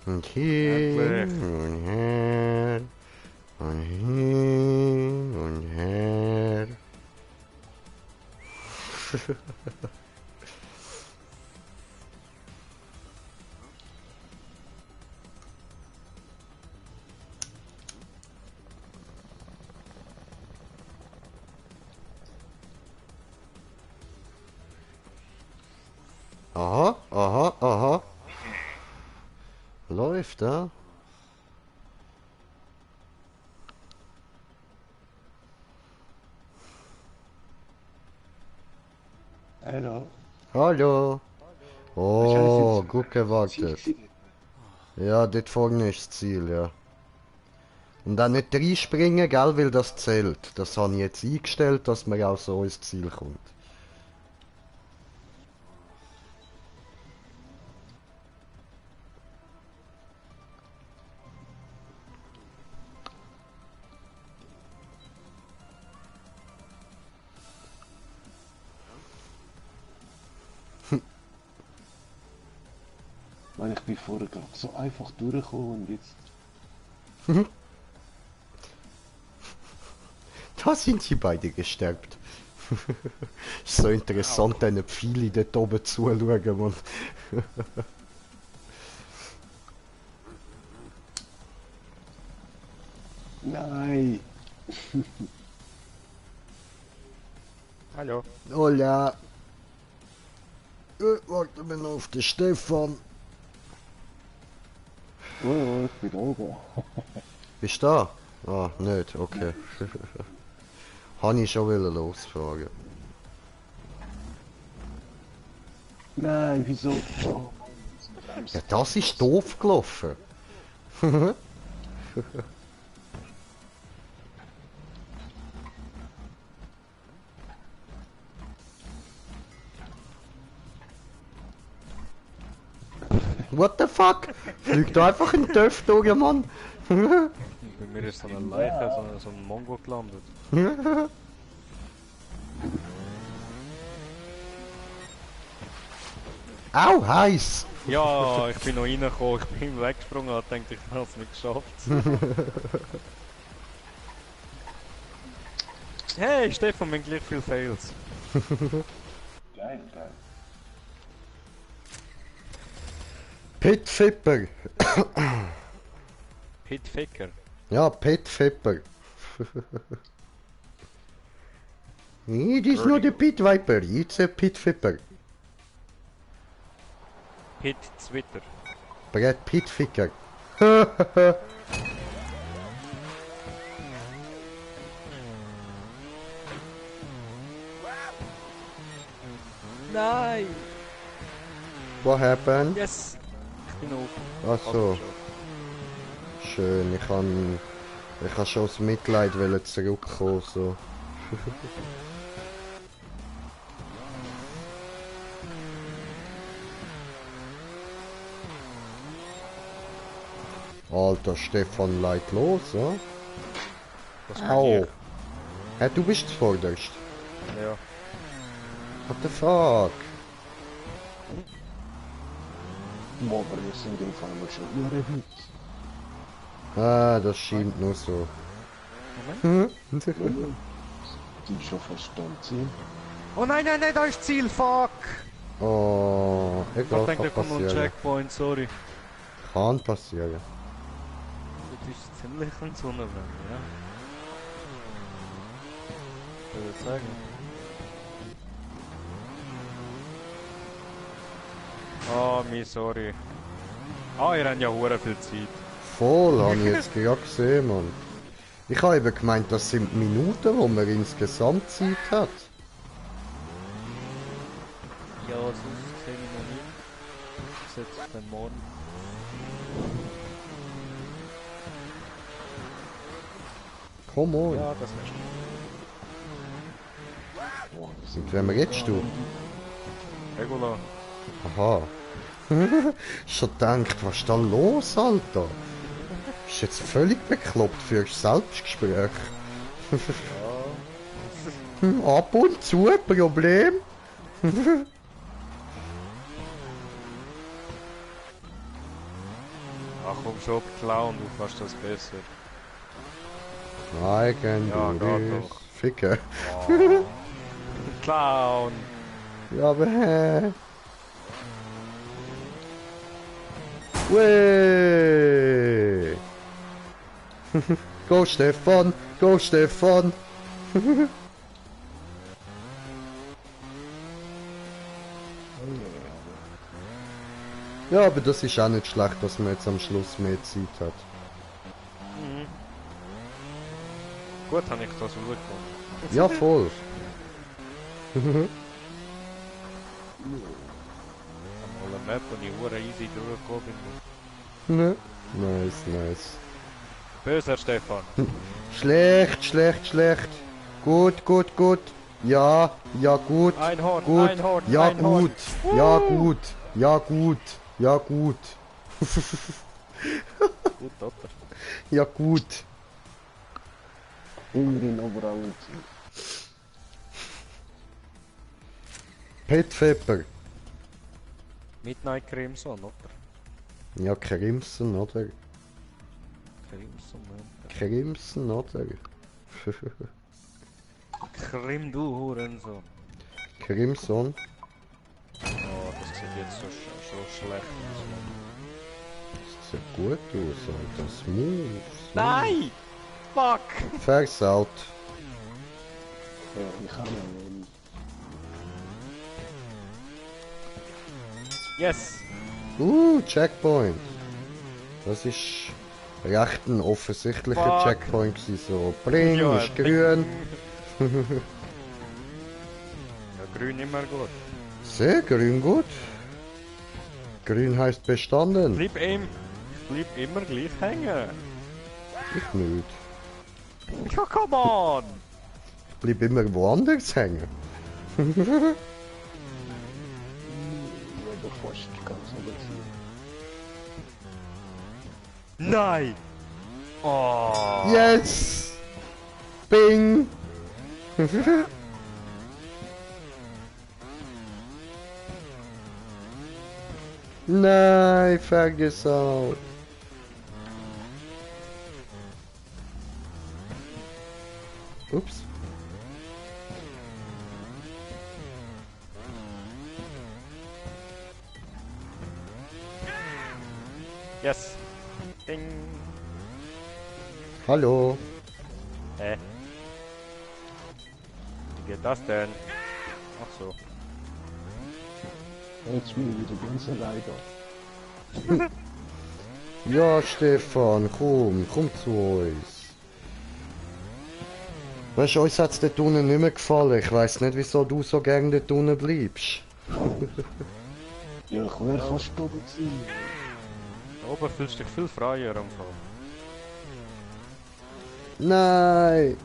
Und hier, Endlich. und her, und hin, und her. Aha, aha, aha. Läuft, ja? Hallo. Hallo. Oh, gut gewartet. Ziel. Ja, dort vorne ist das Ziel, ja. Und dann nicht reinspringen, gell, weil das zählt. Das habe ich jetzt eingestellt, dass man auch so ins Ziel kommt. Weil ich bin vorher gerade so einfach durchgekommen und jetzt... Da sind sie beide gestärkt. Ist so interessant, diesen Pfeile dort oben zuschauen, Mann. Nein! Hallo. Hola. Warten wir noch auf den Stefan. Oh, ich bin oben. Bist du da? Ah, nicht, okay. Habe ich schon losfahren. Nein, wieso? Oh, Ja, das ist doof gelaufen. What the fuck? Fliegt da einfach ein Töff durch, Mann. Bei mir ist so eine Leiche, so ein Mongo gelandet. Au, heiß. Ja, ich bin noch reingekommen, ich bin weggesprungen und dachte, ich habe es nicht geschafft. Hey, Stefan, wir haben gleich viel Fails. geil, geil. Pit Fipper. Pit Ficker. Ja, Pit Fipper. It is not a Pit Viper, it's a Pit Fipper. Pit Twitter. Brett Pit Ficker. Nein! What happened? Yes! Ich bin auf. Ach so, schön. Ich kann schon aus Mitleid wollen zurückkommen, so. Alter, Stefan, leit los, ja? Was Au. Hä, du bist zuvorderst. Ja. What the fuck? Boah, aber wir sind im Fall mal schon wieder weit. Ah, das scheint nur so. Moment. Die schon fast am Ziel. Oh nein, nein, nein, da ist Ziel, fuck! Oh, Ich egal, denke, da kann kommt noch ein passieren. Checkpoint, sorry. Kann passieren. Das ist ziemlich ein Sonnenbrand, ja. Ich würde sagen. Oh, mi sorry. Ah, ihr habt ja hure viel Zeit. Voll, habe ich jetzt gerade gesehen, Mann. Ich habe eben gemeint, das sind Minuten, wo man insgesamt Zeit hat. aus, sehe ich noch nicht. Ich setze es dann morgen. Komm on. Ja, das ist Und wenn wir jetzt du? Regula. Aha. Schon gedacht, was ist da los, Alter? Bist jetzt völlig bekloppt für ein Selbstgespräch. Ab und zu ein Problem. Ach komm schon, Clown, du kannst das besser. Nein, Ja, du geht das. doch. Ficken. Oh. Clown! Ja, aber hä? Weh! Go Stefan! Go Stefan! Ja, aber das ist auch nicht schlecht, dass man jetzt am Schluss mehr Zeit hat. Gut, habe ich das gut gemacht. Ja, voll. Mal eine Map, und ich hure easy durchgekommen bin. Ne? Nice, nice. Böser Stefan. Schlecht, schlecht, schlecht. Gut, gut, gut. Ja, ja gut. Einhorn, Gut. Einhorn, Ja Einhorn. gut. Ja gut. Ja gut. Ja gut. Gut, Dotter. Ja gut. Immerhin overall. Petfepper. Midnight Crimson, oder? Ja, Crimson, oder? Crimson, ja. Crimson, oder? Krim, du Hurensohn. Crimson. Oh, das sieht jetzt so schlecht aus. Das sieht gut aus, Alter. Smooth. Nein! Fuck! Versaut. Ja, ich kann ihn. Yes! Checkpoint. Das ist recht ein offensichtlicher Fuck. Checkpoint gewesen. So, bring, Ja, ist grün. Ja, grün immer gut. Sehr grün, gut. Grün heißt bestanden. Bleib immer gleich hängen. Ich nicht. Ja, come on! Ich bleib immer woanders hängen. Ja, doch fast ganz oben. Nein! Oh! Yes! Bing! Nein, vergesaut. Ups. Yes! Ding! Hallo. Wie geht das denn? Ach so. Jetzt bin ich wieder ganz allein da. Ja, Stefan, komm zu uns. Weißt du, uns hat's dort unten nicht mehr gefallen. Ich weiss nicht, wieso du so gern dort unten bleibst. Ja, ich wäre fast oben gewesen. Da oben fühlst du dich viel freier am Fall. Nein!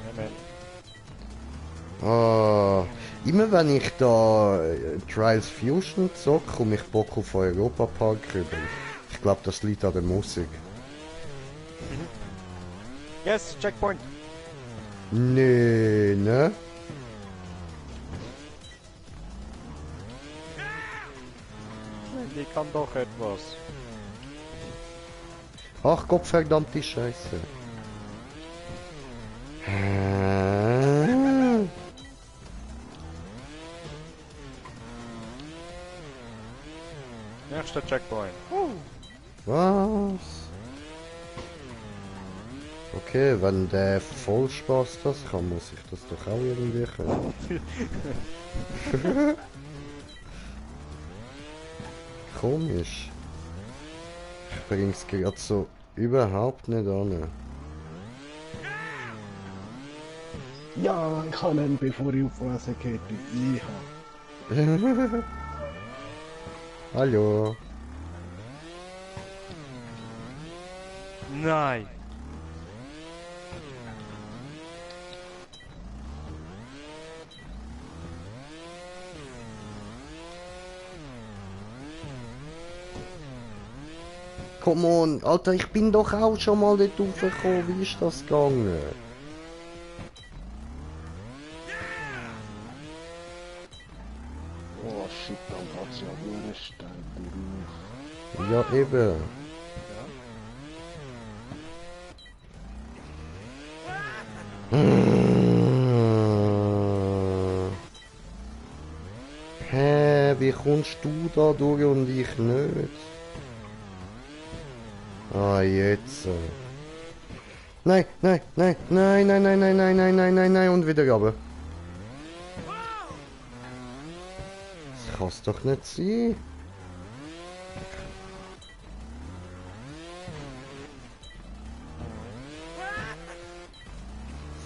Ja, man. Ah, immer wenn ich da Trials Fusion zocke, komme ich Bock auf Europa Park rüber. Ich glaube, das liegt an der Musik. Yes, Checkpoint! Nee, ne? Die kann doch etwas. Ach Gott, verdammte Scheiße. Nächster Checkpoint. Was? Okay, wenn der Vollspaß das kann, muss ich das doch auch irgendwie können. Komisch. Ich bring's gerade so überhaupt nicht an. Ja, ich habe ihn, bevor ich auf Wasser geht. Ich Hallo. Nein! Come on, Alter, ich bin doch auch schon mal dort raufgekommen. Wie ist das gegangen? Oh shit, dann geht's ja nur steil beruf. Ja, eben. Hä, wie kommst du da durch und ich nicht? Ah, jetzt. Nein, nein, nein, nein, nein, nein, nein, nein, nein, nein, nein, nein, und wieder runter. Das kann's doch nicht sein.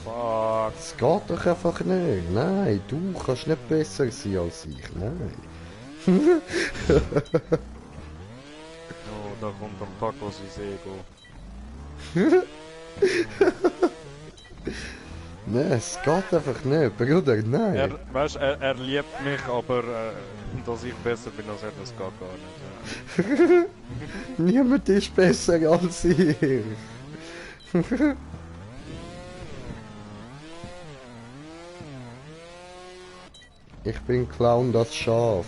Fuck. Das geht doch einfach nicht. Nein, du kannst nicht besser sein als ich. Nein. Oh, da kommt am Tag, was ich sehe. Nein, es geht einfach nicht. Bruder, nein. Er liebt mich, aber dass ich besser bin als er, das geht gar nicht. Ja. Niemand ist besser als ich. Ich bin Clown das Schaf.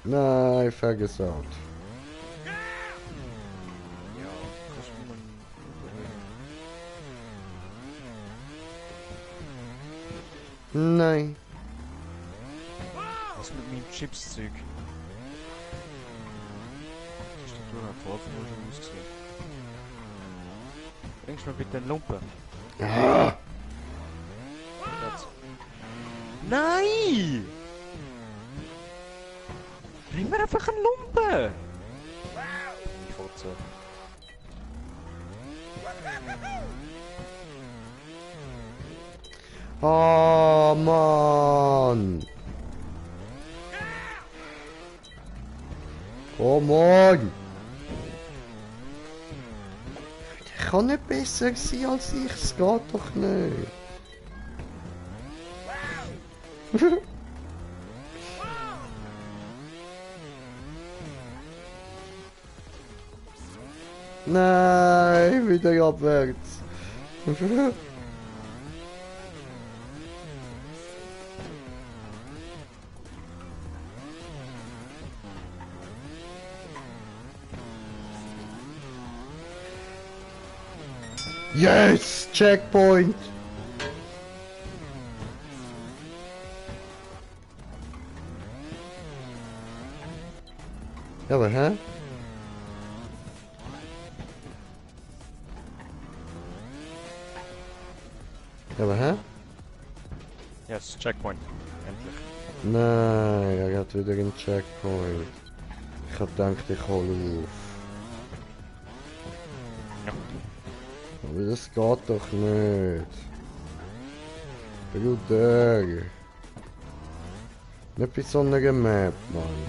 Nein, vergesaut. Ja, kannst du mir Nein. was mit meinem Chips-Zeug? Die Struktur hat voll schon ausgesehen. Bringst du mir bitte einen Lumpen? Ah, Jetzt. Nein! Bring mir einfach einen Lumpen! Ich fotze. oh, Mann. Komm on. Ich kann nicht besser sein als ich. Es geht doch nicht. Nein, wieder abwärts. Yes! Checkpoint! Ja, aber hä? Ja, aber hä? Yes, Checkpoint. Endlich. Nein, er hat wieder einen Checkpoint. Ich hab gedacht, ich hole auf. Ja. Aber das geht doch nicht. Bruder. Nicht bei so einer Map, Mann.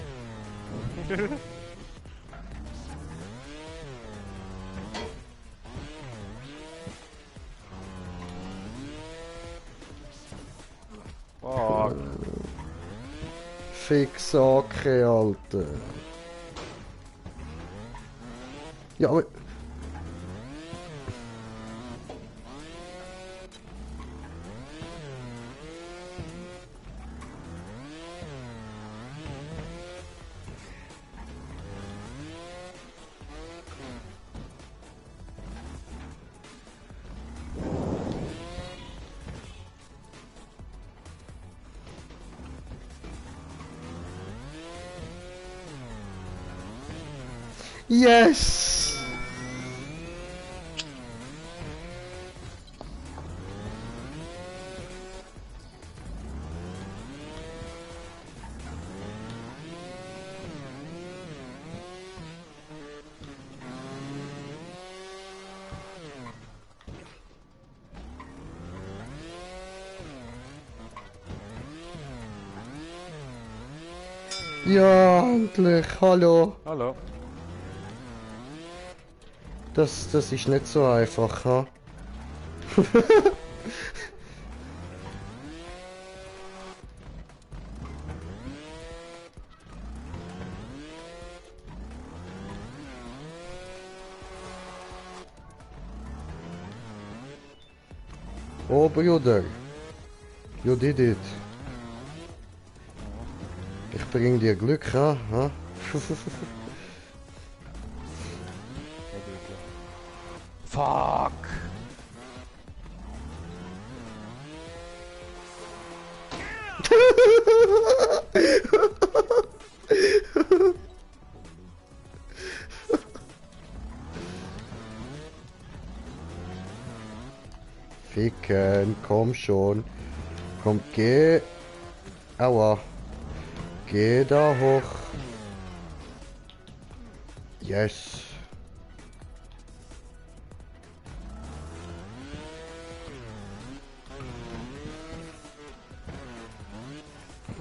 Fuck. Fix okay, Alter. Ja, aber... Yes! Ja, endlich. Hallo. Hallo. Das ist nicht so einfach, ha? Oh, Bruder. You did it. Ich bring dir Glück, ha? Fuck! Ficken, komm schon. Komm, geh. Aua. Geh da hoch. Yes.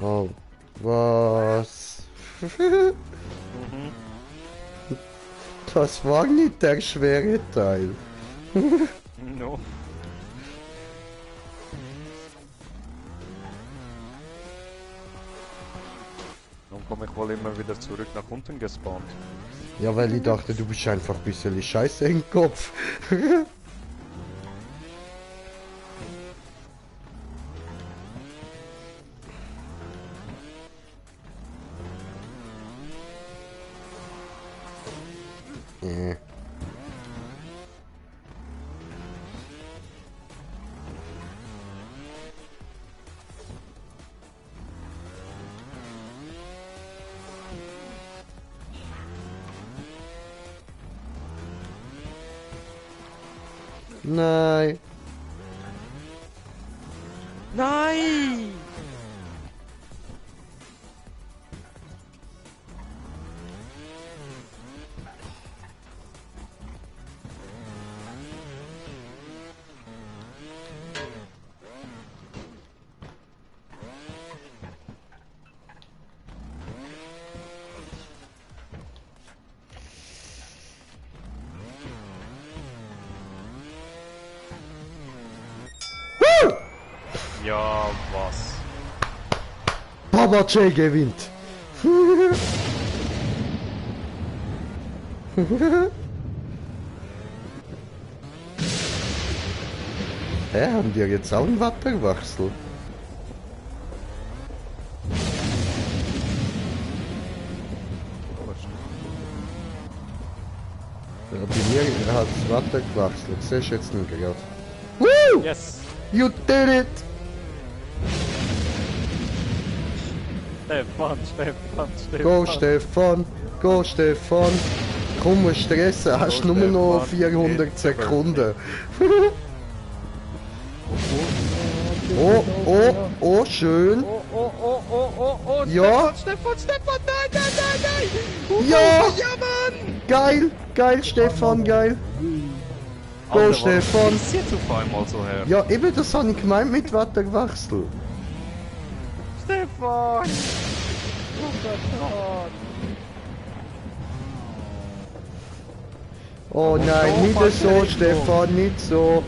Oh, was? Das war nicht der schwere Teil. No. Dann komme ich wohl immer wieder zurück nach unten gespawnt. Ja, weil ich dachte, du bist einfach ein bisschen scheiße im Kopf. Nee. Nein. Nein! Ja, was? Baba J gewinnt. Hä, haben die jetzt auch einen Wetterwechsel? Ja, bei mir hat das Wetter gewechselt. Siehst du jetzt nicht gerade. Woo! Yes! You did it! Stefan, Stefan, Stefan. Go Stefan! Go Stefan! Komm, musst stressen, hast nur noch Stefan, 400 geht's Sekunden. Oh, oh, oh, schön. Oh, oh, oh, oh, oh, oh, Ja. Stefan, Stefan, nein, nein, nein, nein! Ja! Ja, Mann! Geil, geil, Stefan, geil. Go, Alter, Stefan. warum ist jetzt auf einmal so her? Ja, eben, das habe ich gemeint mit Wetterwechsel. Stefan! Oh Gott. Oh nein, so, nicht falsche so, Richtung. Stefan, nicht so.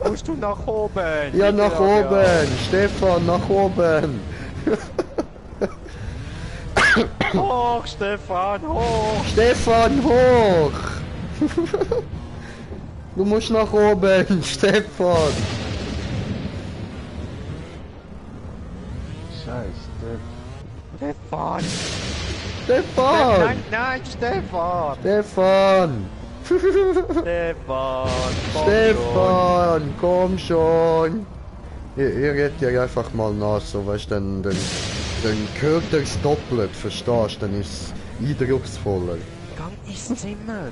Musst du nach oben? Ja, nach oben. Stefan, nach oben. Hoch, Stefan, hoch! Stefan, hoch. Du musst nach oben, Stefan. Scheiße, Stefan! Stefan. Nein, nein, Stefan! Stefan. Stefan! komm Stefan, komm schon. Ihr redet ja einfach mal nach, so weißt du, dann hört er's doppelt, verstehst du? Dann ist es eindrucksvoller. schon. Gang ins Zimmer!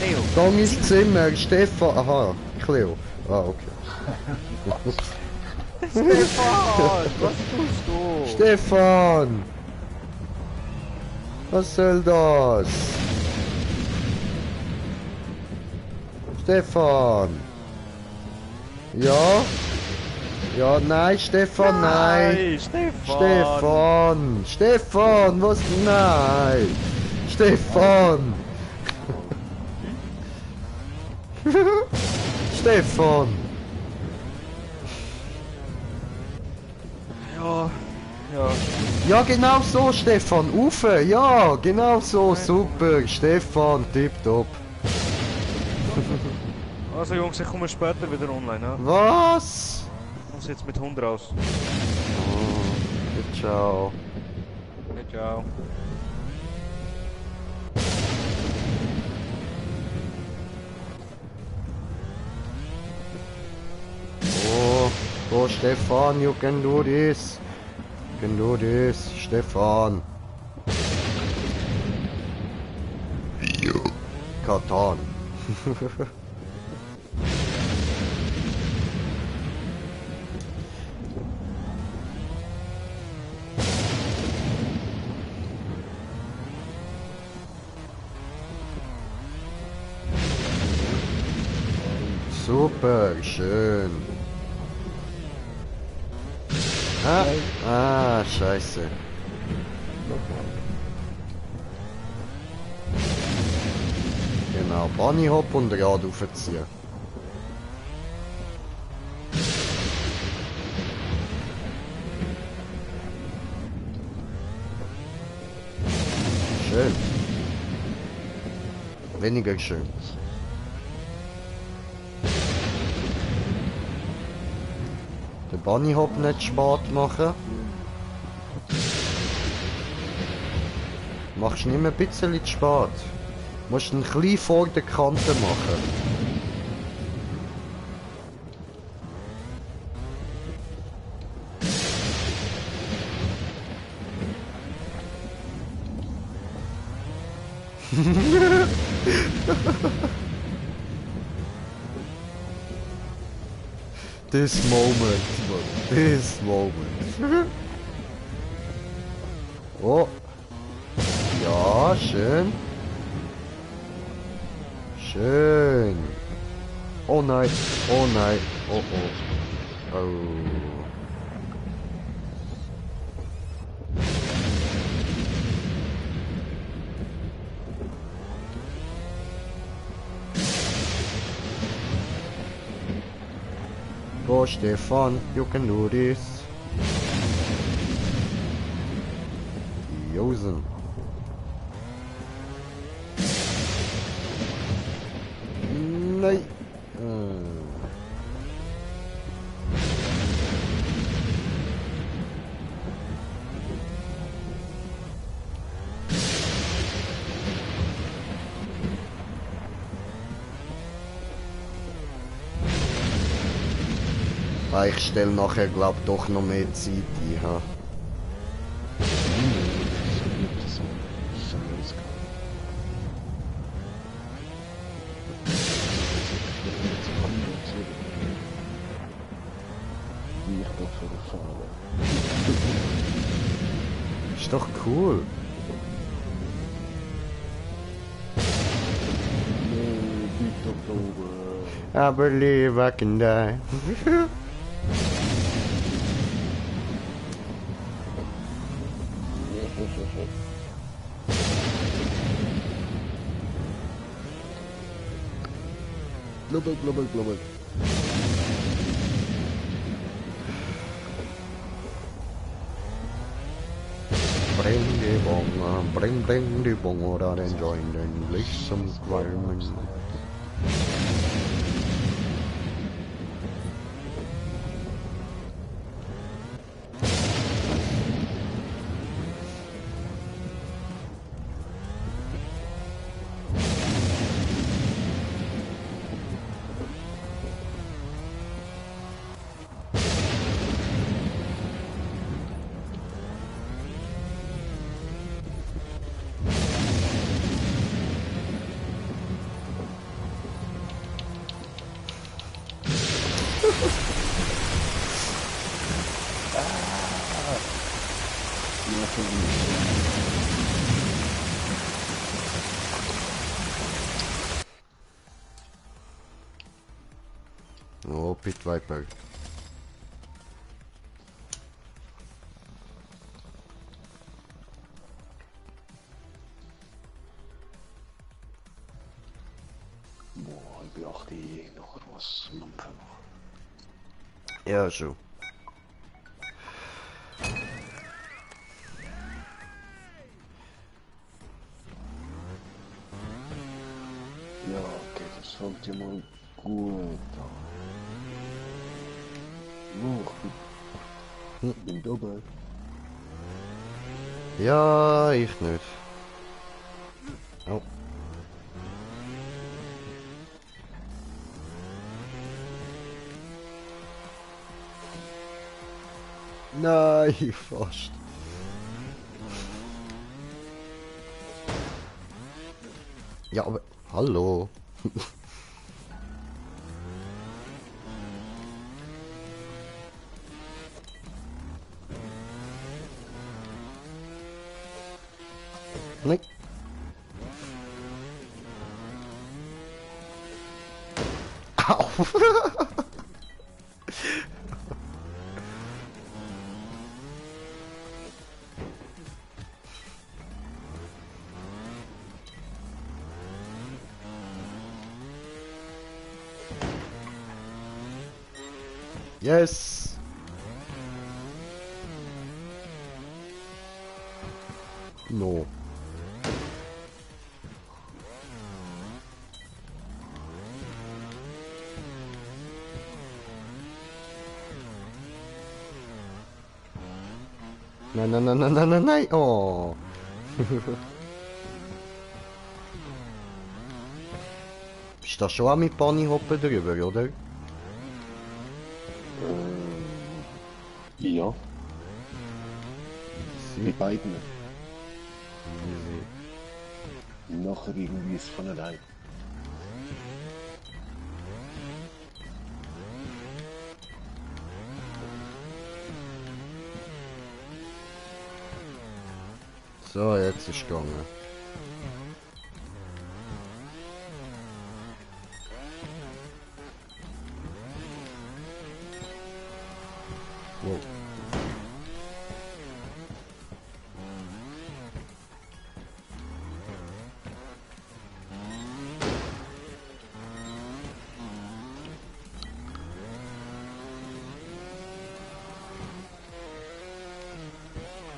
Leo! Gang ins Zimmer, Stefan. Aha, Cleo. Ah, okay. Stefan! Was tust du? Stefan! Was soll das? Stefan! Ja? Ja, nein, Stefan, nein. Stefan! Stefan, was? Nein. Stefan. Stefan. Ja, ja. Ja, genau so, Stefan. Ufe, ja, genau so. Super, Stefan, tipptopp. Also Jungs, ich komme später wieder online, ja? Was? Ich muss jetzt mit Hund raus. Oh, ciao. Ja, ciao. Oh, Stefan, you can do this. You can do this, Stefan. Katan. Super, schön. Scheiße. Genau, Bunny Hop und Rad aufziehen. Schön. Weniger schön. Den Bunny Hop nicht spät machen. Machst nicht mehr ein bisschen zu spät. Musst ihn klein vor der Kante machen. This moment, man. This moment. Oh. Ja, schön. Schön. Oh nein. Oh nein. Oh oh. Oh. Go Stefan, you can do this. Josen. Nein. Ich stelle nachher glaub doch noch mehr Zeit ein. Ha? Ist doch cool. I believe I can die. Blubber, blubber, blubber. Bring die Bong oder den Joint, den Licht zum Qualmen. Oh, Pit Viper. Boah, ich beachte nachher, was Mampfen machen. Ja, schon. Ja, okay, das fängt ja mal gut an. Oh, ich bin da oben. Ja, ich nicht. Oh. Nein, fast. Ja, aber... Hallo. Nein. Au. Yes. No. Nein, nein, nein, nein, nein, nein, nein. Oh. Bist du da schon auch mit Bunnyhoppen drüber, oder? Ja, bei Easy. beiden. Easy. Nachher irgendwie ist von allein. So, jetzt ist gegangen. Wow.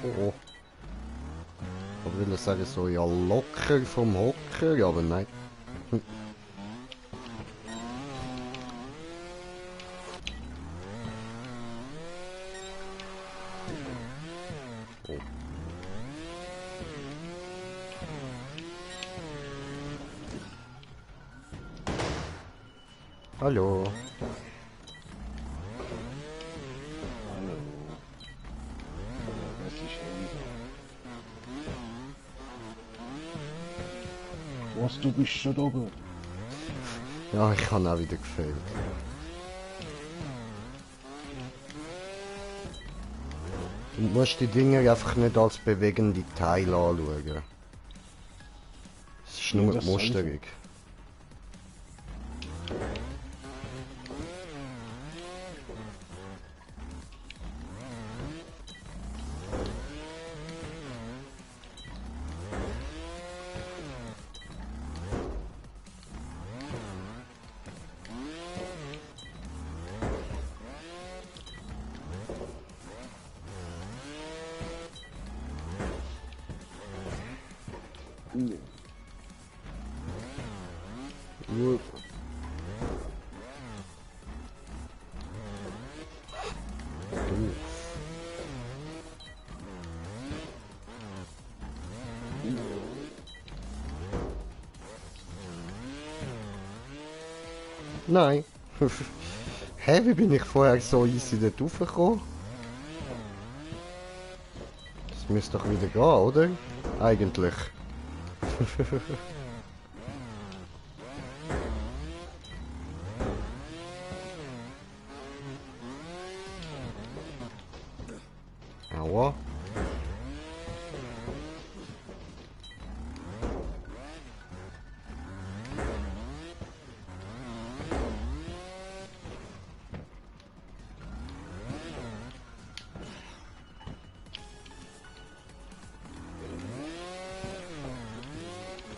Oh, oh. Ich will sagen, so ja locker vom Hocker, aber nein. Hm. Oh. Hallo. Hallo. Das ist Helga. Was, du bist schon oben? Ja, ich habe auch wieder gefehlt. Du musst die Dinge einfach nicht als bewegende Teile anschauen. Es ist nur Ja, das musterig. Ja. Nur- Doof. Nein. Hä, wie bin ich vorher so easy dort raufgekommen? Das müsste doch wieder gehen, oder? Eigentlich. Aua.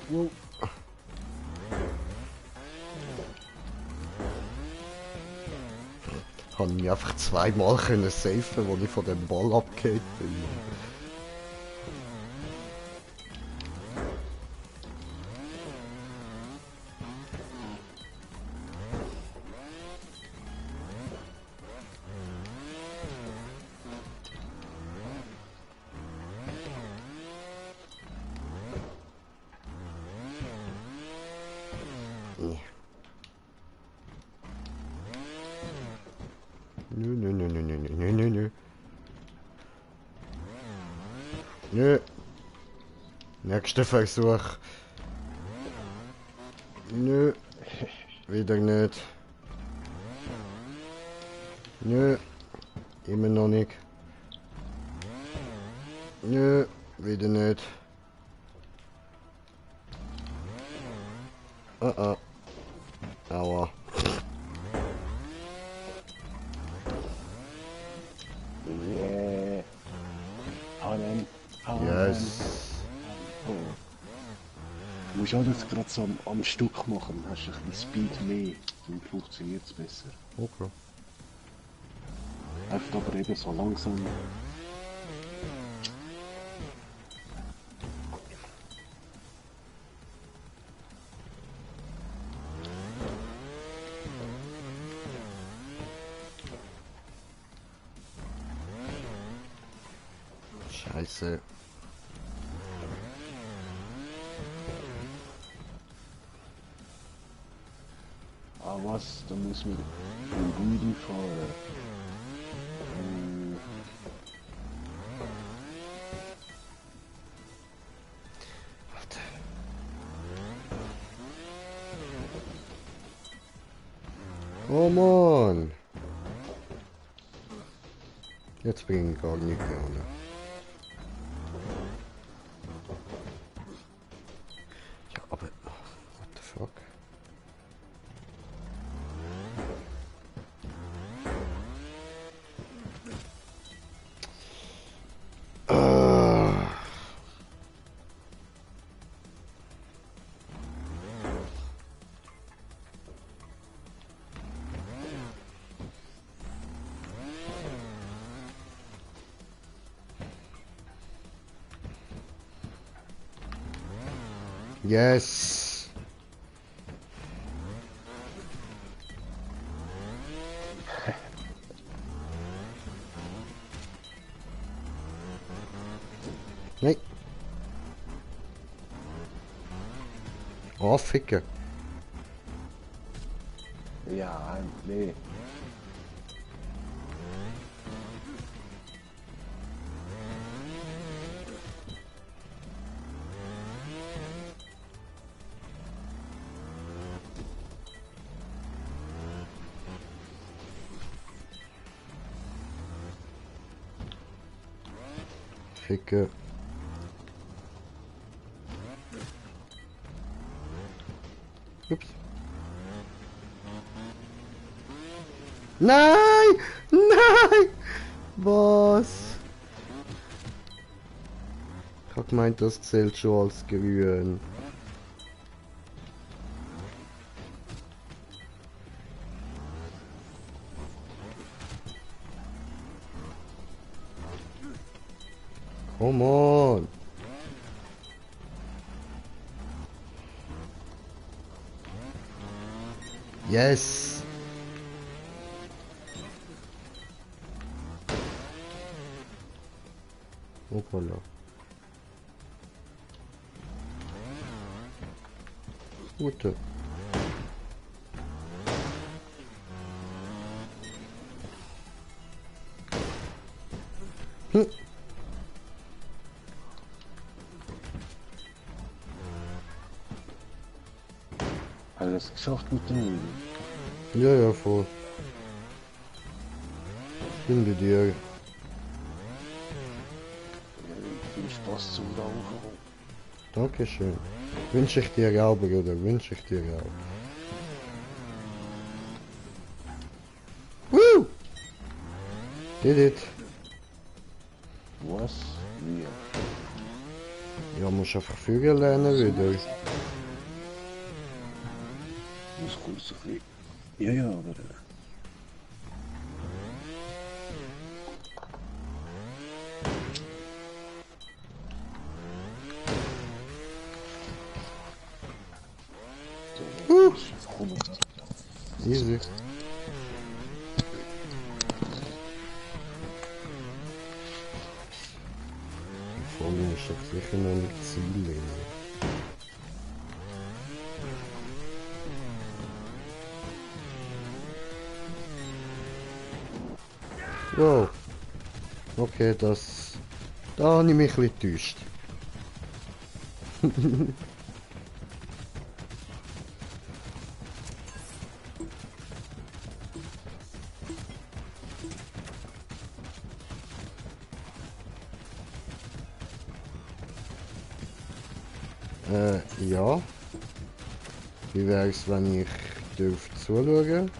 Wow. Habe ich mich einfach zweimal können safen, wo ich von dem Ball abgehakt bin. Nee. Nö, nö, nö, nö, nö, nö, nö, nö. Nö. Nächster Versuch. Nö. Wieder nicht. Nö. Immer noch nicht. Nö. Wieder nicht. Ah. Aua. Yeah. Hanem. Yes. Oh. Du musst alles gerade so am Stück machen, hast ein bisschen Speed mehr, dann funktioniert es besser. Okay. Einfach aber eben so langsam. Scheiße. Ah was, da muss man in Guidi fahren. Warte. Oh Mann. Jetzt bin ich gar nicht gerne. Ja, aber... What the fuck? Yes. Nee. Oh, Ficke. Ja, nee. Ficke. Ups. Nein! Nein! Was? Ich hab gemeint, das zählt schon als grün. Come on! Yes! Hoppala. Gute. Hm. Alles geschafft mit dem Mühle. Ja, ja, voll. Bin bei dir. Viel Spaß zum Rauchen. Dankeschön. Wünsche ich dir auch, Bruder. Wünsche ich dir auch. Woo! Did it. Was? Wie? Ja, musst einfach Fügen lernen wieder. Muss kurz ein bisschen. Ja, aber. Komm. Easy. Vorne ist doch sicher noch nicht Ziel. Wow. Okay, das... Da habe ich mich ein bisschen getäuscht. Ja. Wie wäre es, wenn ich dürfte zuschauen?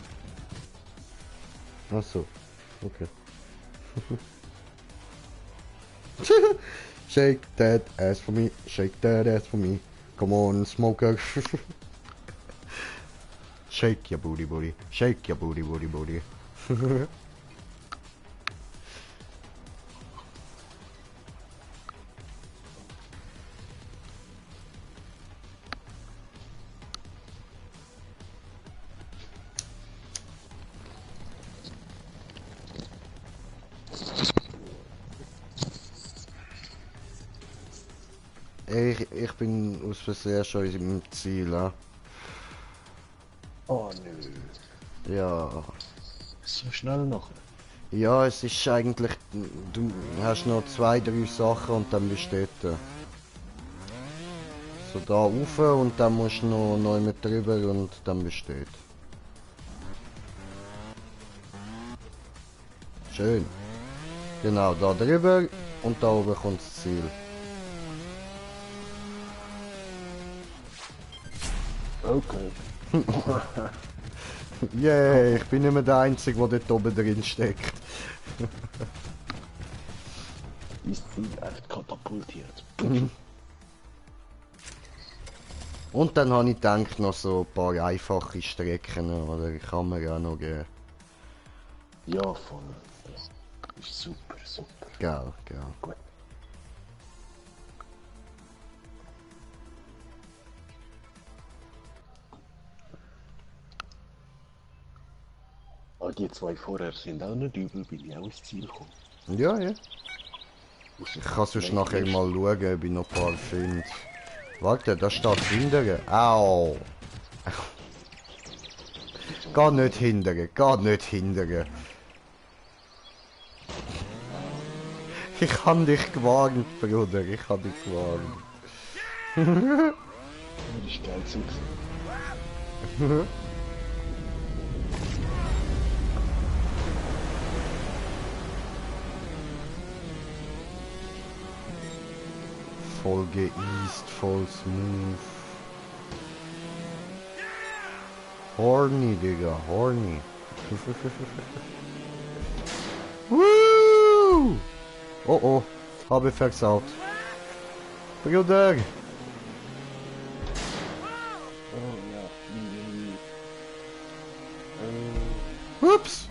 Ach so. Okay. Shake that ass for me. Shake that ass for me. Come on, smoker. Shake your booty booty. Shake your booty booty booty. Ich bin aus Versehen schon im Ziel, ja. Oh nö. Ja. So schnell noch. Ja, es ist eigentlich... Du hast noch 2, 3 Sachen und dann bist du dort. So da rauf und dann musst du noch mit drüber und dann bist du dort. Schön. Genau, da drüber und da oben kommt das Ziel. Okay. Yeah, ich bin nicht mehr der Einzige, der dort oben drin steckt. Ist Ziel einfach katapultiert. Und dann habe ich gedacht, noch so ein paar einfache Strecken, oder kann man ja noch geben. Ja, voll. Ja. Ist super, super. Geil, geil. Gut. Ah, die 2 vorher sind auch nicht übel, bin ich auch ins Ziel gekommen. Ja, ja. Ich kann sonst nachher mal schauen, ob ich noch ein paar finde. Warte, da steht hindern. Au! Gar nicht hindern, gar nicht hindern. Ich habe dich gewarnt, Bruder, ich habe dich gewarnt. Das ist geil zu sehen. Voll geeased, voll smooth. Horny, Digga, horny. Woo! Oh oh, habe versaut. Bruder! Oh ja, Ups!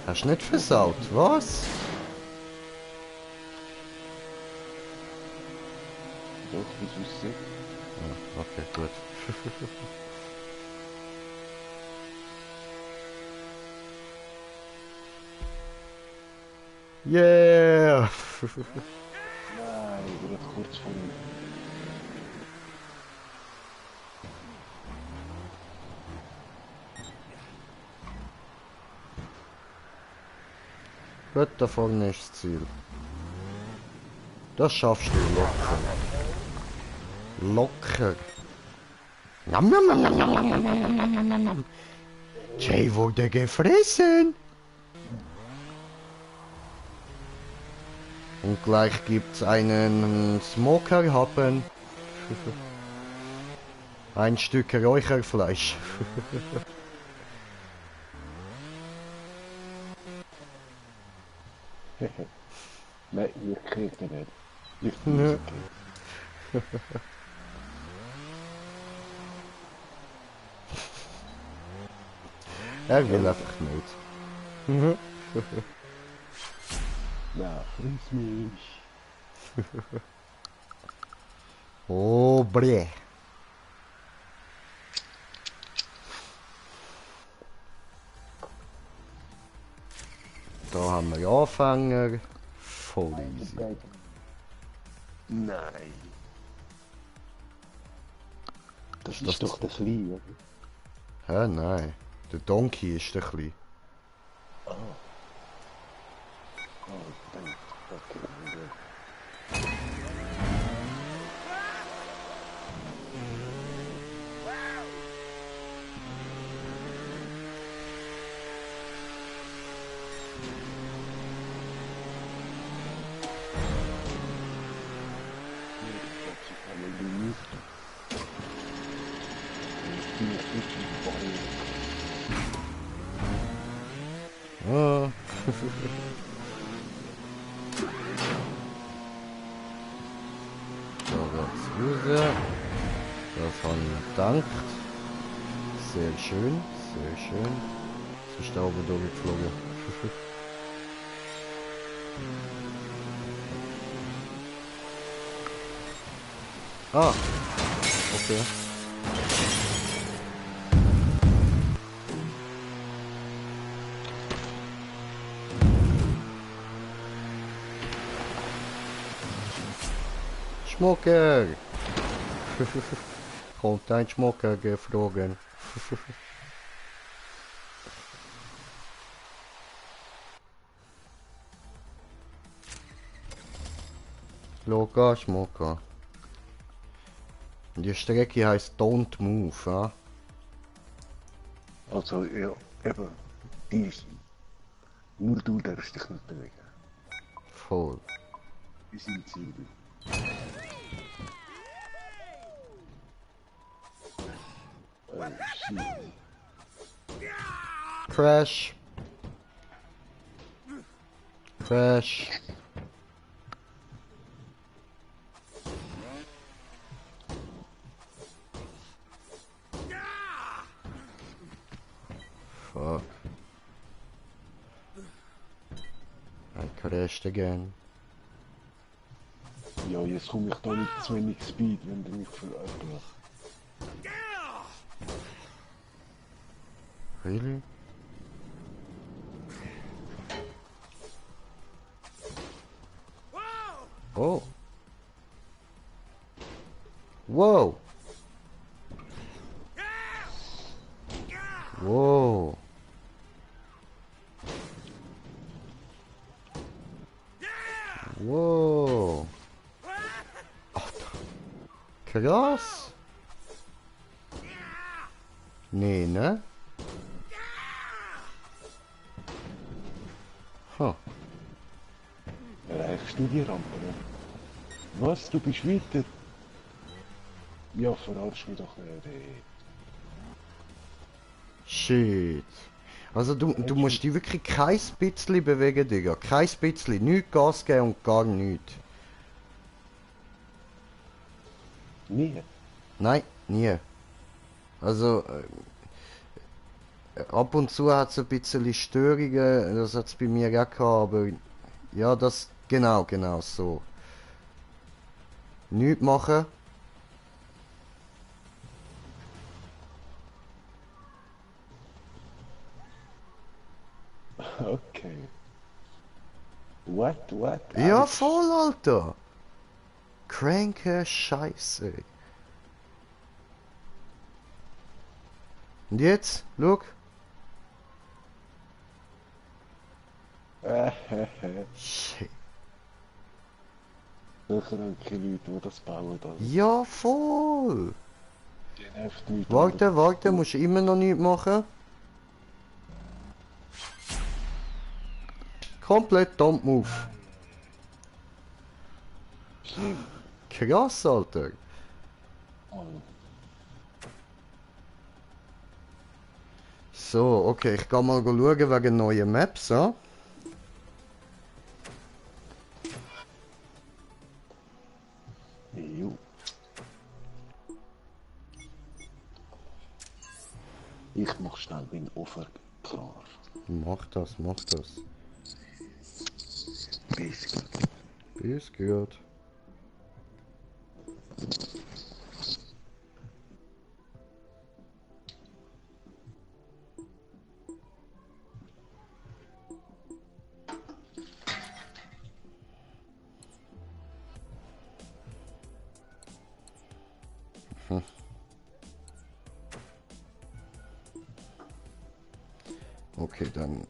Hast du nicht versaut, was? doch, wie süß sie. Ja, okay, gut. Yeah! Nein, ich bin kurz vor ihm. Gut, da vorne ist das Ziel. Das schaffst du locker. Locker. Nam, nam, nam, nam, nam, nam, nam, nam, nam, nam, nam, nam. Jay wurde gefressen. Und gleich gibt's einen Smoker-Happen. Ein Stück Räucherfleisch. Nein, ihr kriegt ihn nicht. Ich Ja. muss okay. Er will einfach nicht. Na, friss mich. Oh, bleh. Da haben wir Anfänger. Voll easy. Nein. Das Ist ist das- doch der Kleine, oder? Hä, nein. Der Donkey ist der klein. Ah. Oh, ich denke, okay. Ah. So, geht's raus. Das habe ich gedankt. Sehr schön, sehr schön. So ist da oben durchgeflogen. Ah, okay. Schmucker! Kommt ein Schmucker geflogen. Loka, Schmucker. Die Strecke heißt Don't Move, ja? Also, ja, eben, die. Nur du darfst dich nicht bewegen. Voll. Wir sind Ziel. Oh, shit. Crash. Crash. Fuck. I crashed again. Ja, jetzt komme ich da nicht zu wenig Speed, wenn du mich veräppelst. Really? Oh. Whoa. Whoa. Whoa. Krass. Nee, ne? Huh. Erreichst du die Rampe? Ne? Was? Du bist weiter? Ja, verarsch mich doch nicht, ey. Shit. Also du musst dich wirklich kein bisschen bewegen, Digga. Kein bisschen. Nicht Gas geben und gar nichts. Nie. Nein, nie. Also ab und zu hat es ein bisschen Störungen, das hat es bei mir auch gehabt, aber ja, das genau so. Nichts machen. Okay. What? Ja, Ouch. voll, Alter. Kranke Scheiße. Und jetzt, look. Shit. Sicher haben keine Leute, die das bauen. Also. Ja, voll. Die nervt nicht. Warte, musst immer noch nichts machen. Komplett don't move. Schlimm. Krass, Alter. Oh. So, okay, ich kann mal schauen wegen neuen Maps, ja? Jo. Ich mach schnell meinen Offer klar. Mach das. Bis gleich. Bis gut. Okay, dann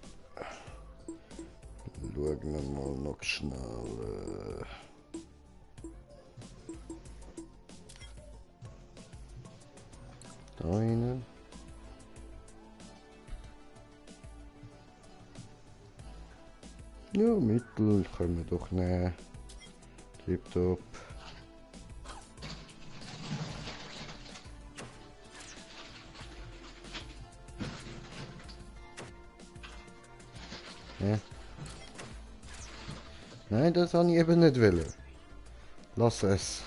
schauen wir mal noch schnell. Da rein. Ja, Mittel können wir doch nehmen. Tipptopp. Ja. Nein, das habe ich eben nicht wollen. Lass es.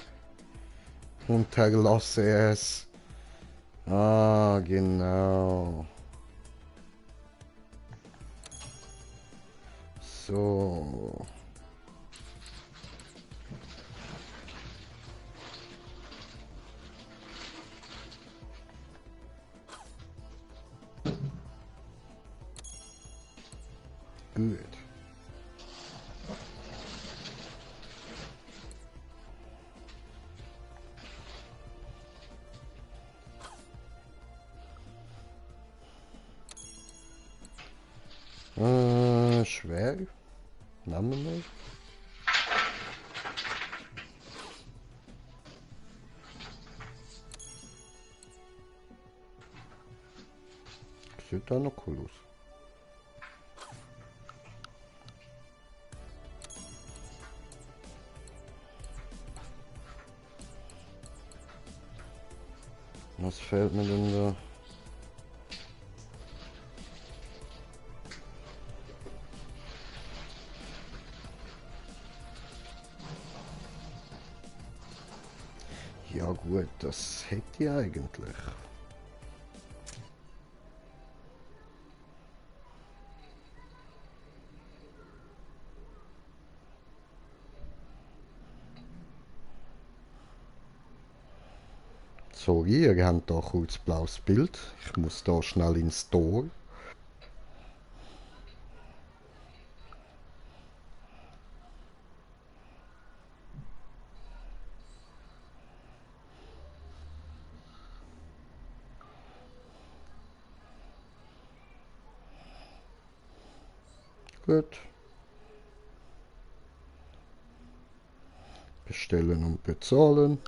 Unterlasse es. Ah, genau. So. Gut. Schwer. Namen nicht. Sieht da noch cool aus. Was fällt mir denn da? Ja gut, das hätte ich eigentlich. Sorry, ihr habt da kurz blaues Bild. Ich muss da schnell ins Store. Gut. Bestellen und bezahlen.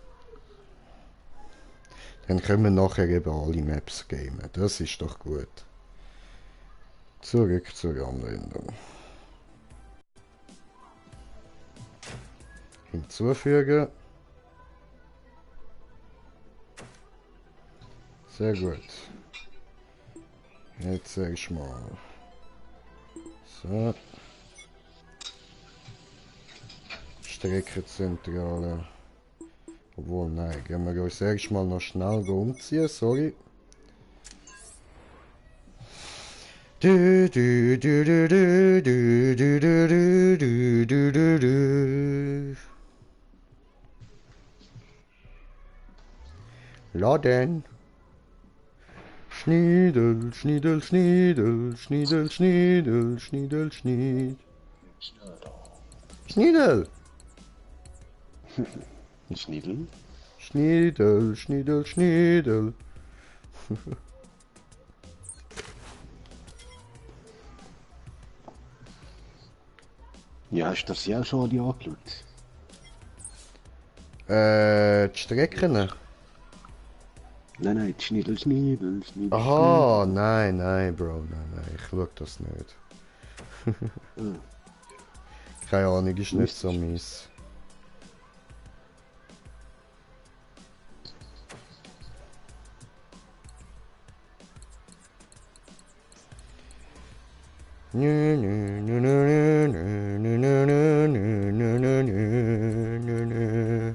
Dann können wir nachher eben alle Maps gamen. Das ist doch gut. Zurück zur Anwendung. Hinzufügen. Sehr gut. Jetzt erstmal. So. Streckenzentrale. Obwohl, nein, gehen wir uns erstmal noch schnell umziehen, sorry. Du, du, du, du, du, du, du, du, du, du, du, du. Laden. Schniedel, Schniedel, Schniedel, Schniedel, Schniedel, Schniedel, Schnied. Schniedel! Schniedel? Schniedel, Schniedel, Schniedel. Ja, hast du das ja schon alle angeschaut? Die Strecken? Nein, nein, Schniedel, Schniedel, Schniedel. Aha, nein, nein, Bro, nein, ich schau das nicht. Schniedel. Keine Ahnung, ist nicht so mies. Nö, nö, nö, nö, nö, nö, nö, nö, nö, nö, nö, nö, nö.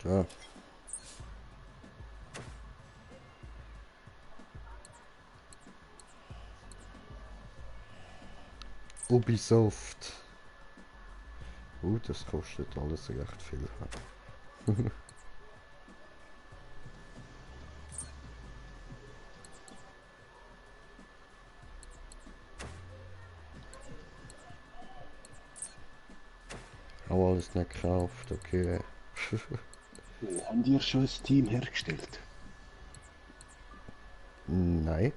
So. Ubisoft. Das kostet alles recht viel. alles nicht gekauft, okay. Habt ihr schon ein Team hergestellt? Nein.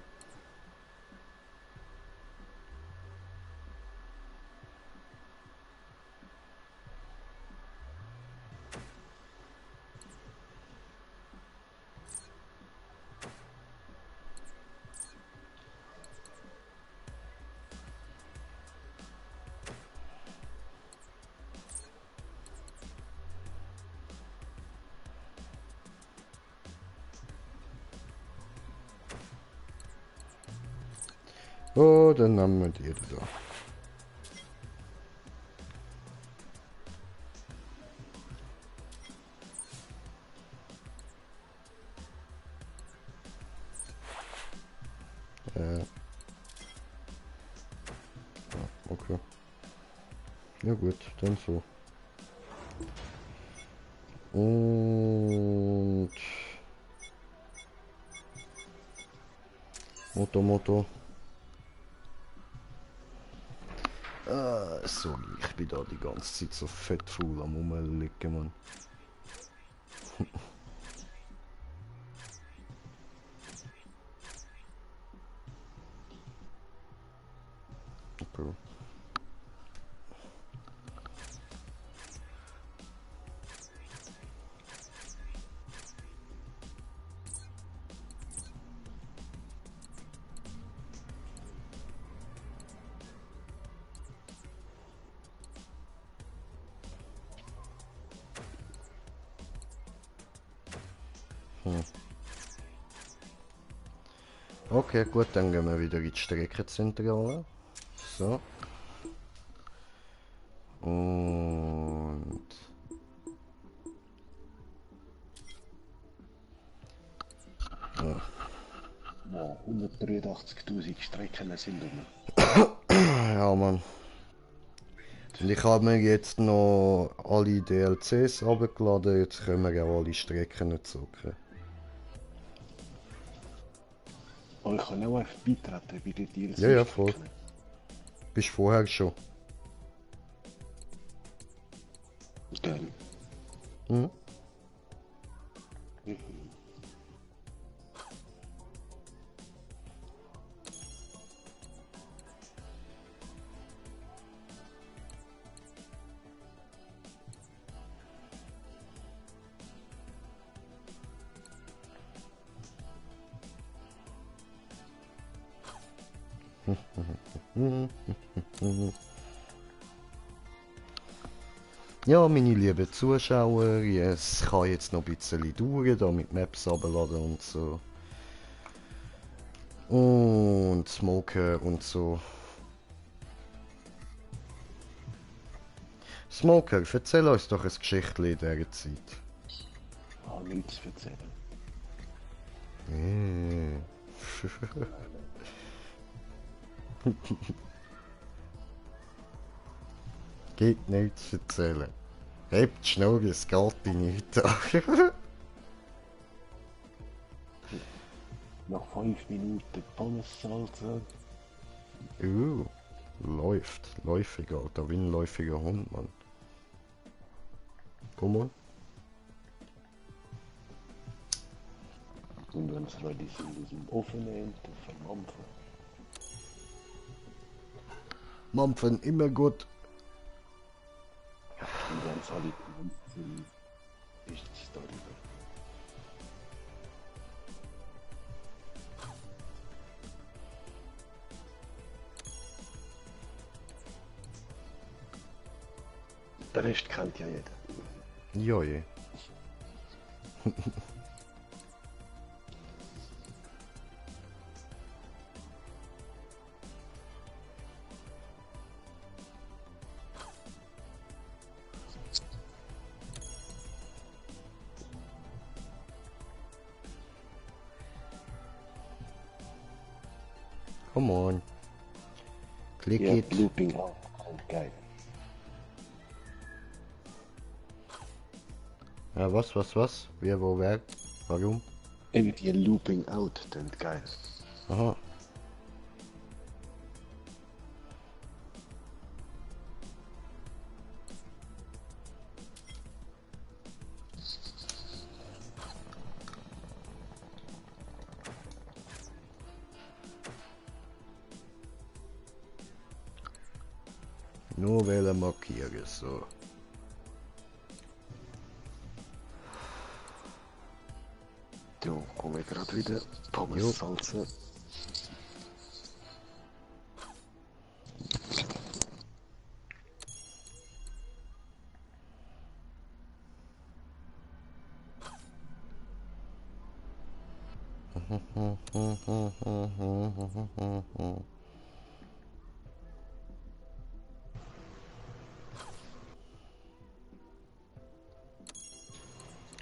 Oh, dann haben wir die da. Okay. Ja gut, dann so. Und Moto. Sorry, ich bin da die ganze Zeit so fett faul am rumliegen, Mann. Okay. Okay, gut, dann gehen wir wieder in die Streckenzentrale. So. Und... Ja, 183.000 Strecken sind rum. Ja, Mann. Und ich habe mir jetzt noch alle DLCs abgeladen, jetzt können wir auch alle Strecken zocken. Aber ich kann auch einfach beitreten bei den DLC. Ja, voll. Bist vorher schon. Dann. Mhm. Ja, meine lieben Zuschauer, es kann jetzt noch ein bisschen dauern, da mit Maps abladen und so. Und Smoken und so. Smoker, erzähl uns doch ein Geschichtchen in dieser Zeit. Ah, nichts zu erzählen. Geht nichts zu erzählen. Hebt schnell, es geht dich nicht an. Nach 5 Minuten Pommessalze. Läuft. Läufig, Alter. Wie ein läufiger Hund, Mann. Komm on. Und wenn es ready sind, aus dem Ofen nimmt, vermampfen. Mampfen, immer gut. Und wenn es alle vermampft sind, ist die Story weg. Der Rest kennt ja jeder. Ja, je. Come on. Click Ja, it. Looping auch. Geil. Ja, was? Wie, wo, wer? Warum? Eben die Looping Out, klingt geil. Aha. Nur wollen markieren, so. Ja, komme ich gerade wieder. Jo. Pommes salzen.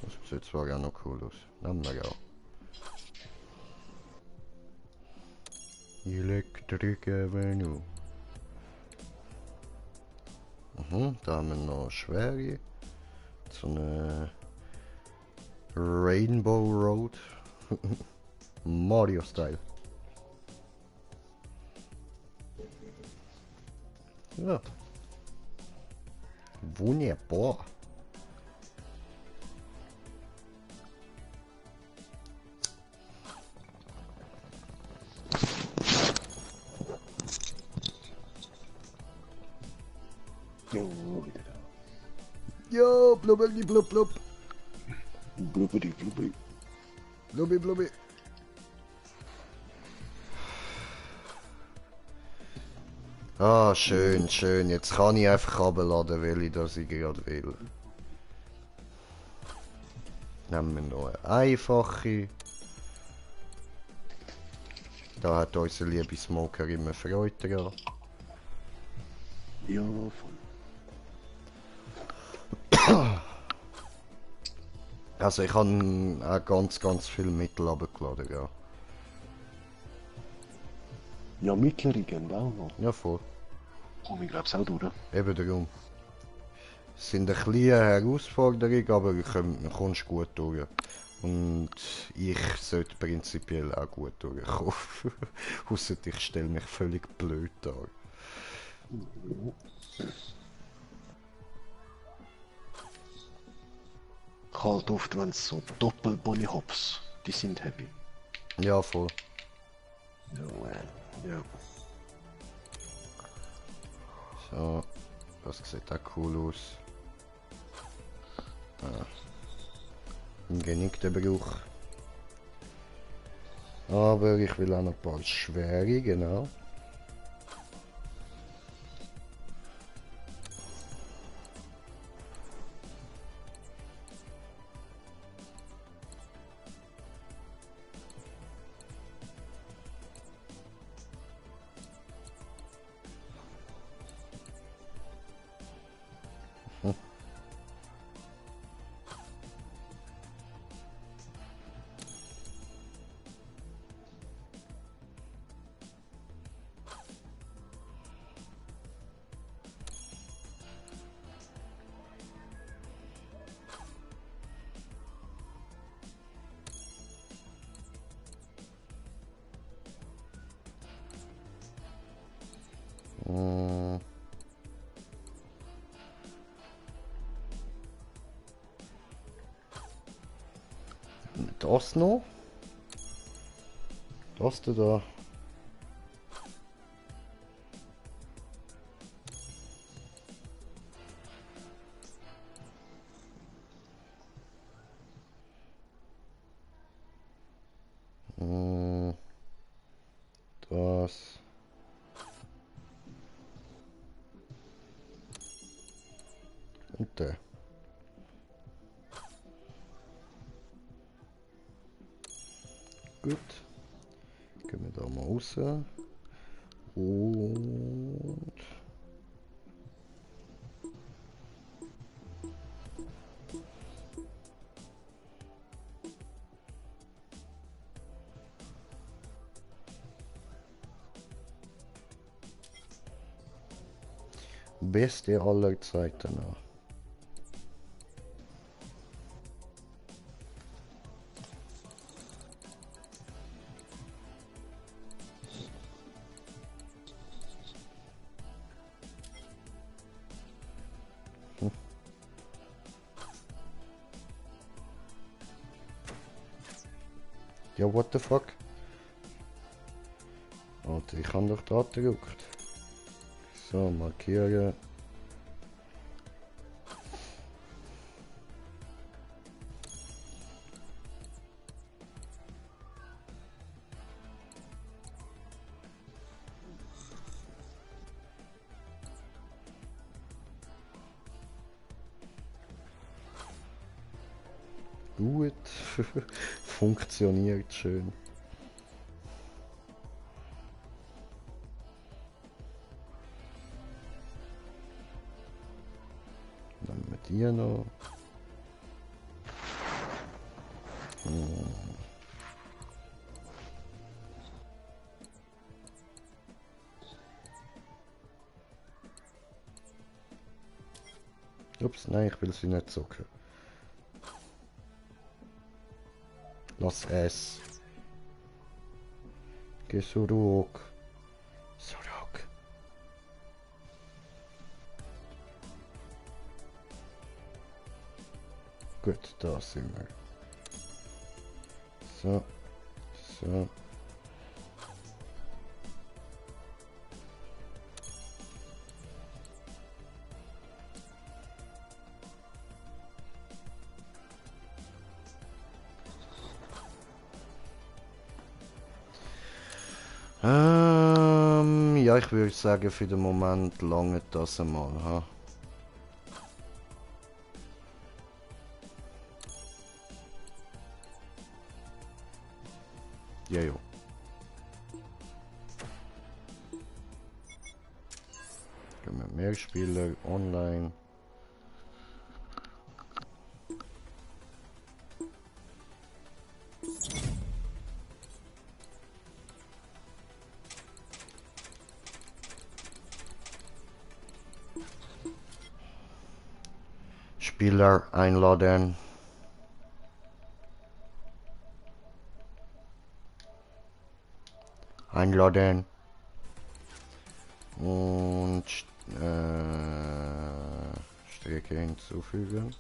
Das sieht zwar ja noch cool aus. Nehmen wir auch. Electric Avenue. Da haben wir noch schwere. So eine Rainbow Road. Mario Style. Ja. Wunderbar. Ja, wieder da. Ja, blubberli blub blub. Blubberi, blubberi. Blubbi blubbi. Ah, schön, schön. Jetzt kann ich einfach runterladen, weil ich das gerade will. Nehmen wir noch eine einfache. Da hat unser liebe Smoker immer Freude dran. Ja, voll. Also ich habe auch ganz viel Mittel runtergeladen, ja. Ja, mittlere gehen auch noch. Ja, voll. Komme ich glaub's auch durch. Eben darum. Es sind eine kleine Herausforderung, aber du kommst gut durch. Und ich sollte prinzipiell auch gut durchkommen. Ausser ich stelle mich völlig blöd dar. Kalt oft, wenn es so Doppel-Bunny-Hops, die sind happy. Ja, voll. Ja. So, das sieht auch cool aus. Im genickten Bruch. Aber ich will auch noch ein paar schwere, genau. Das noch. Das da. Das. Und der. Gut. Gehen wir da mal raus. Und... Beste aller Zeiten noch. Ja, what the fuck? Alter, ich habe doch da gedrückt. So, markieren. Gut. Funktioniert schön. Dann haben wir die noch. Ups, nein, ich will sie nicht zocken. Lass es. Geh zurück. Zurück. Gut, da sind wir. So. So. Ja, ich würde sagen, für den Moment lange das einmal, ha? Ja, ja. Gehen wir mehr Spieler online. Spieler einladen. Einladen. Und Strecke hinzufügen.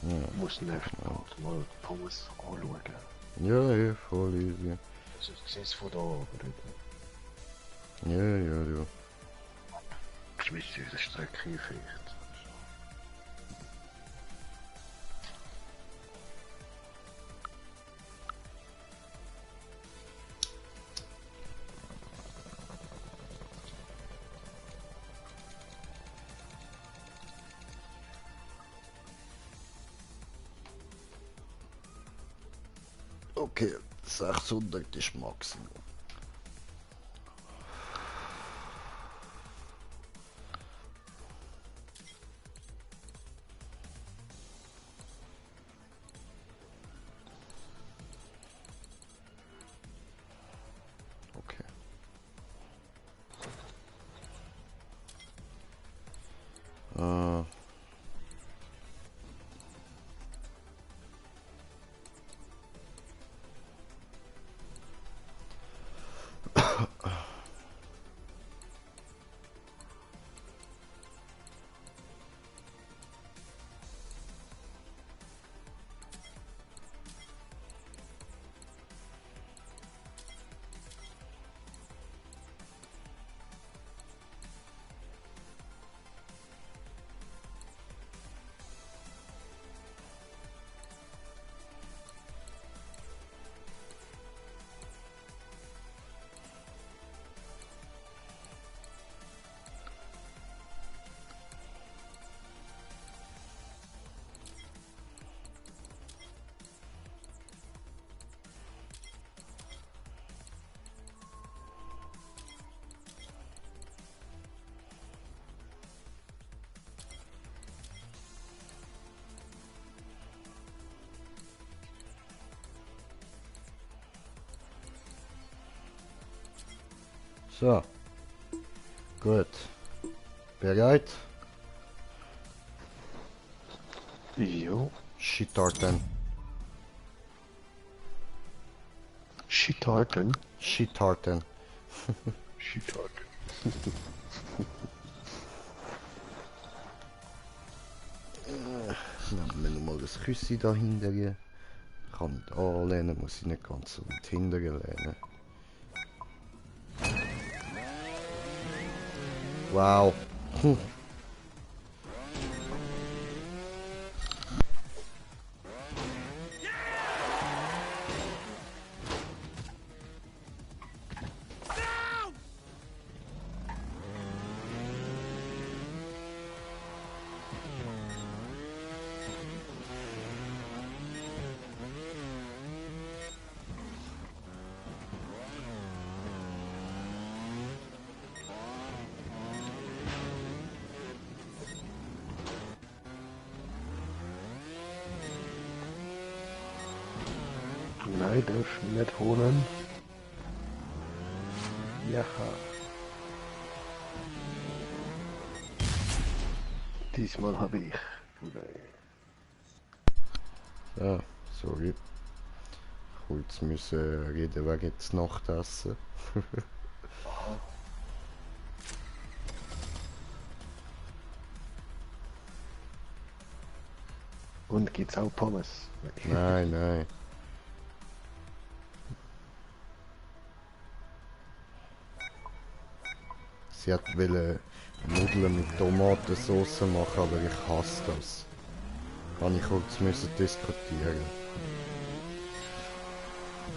Ich muss nächstes mal Pause anschauen. Ja, voll easy. Also ich sehe es von da oben. Ja. Ich wüsste, wie die Strecke hinfährt. Okay, 600 ist Maximum. Okay. So. Gut. Bereit? Jo. Shitarten. Shitarten. Shitarten. Shitarten. Nehmen wir nochmal das Küssi da hinten. Kann nicht anlehnen, muss ich nicht ganz so weit hinten lehnen. Wow. Nein, darf ich nicht holen. Ja. Diesmal habe ich. Nein. So, sorry. Kurz müssen reden wegen des Nachtessen. Und gibt's auch Pommes? Nein, nein. Sie wollte Nudeln mit Tomatensauce machen, aber ich hasse das. Kann ich kurz müssen diskutieren.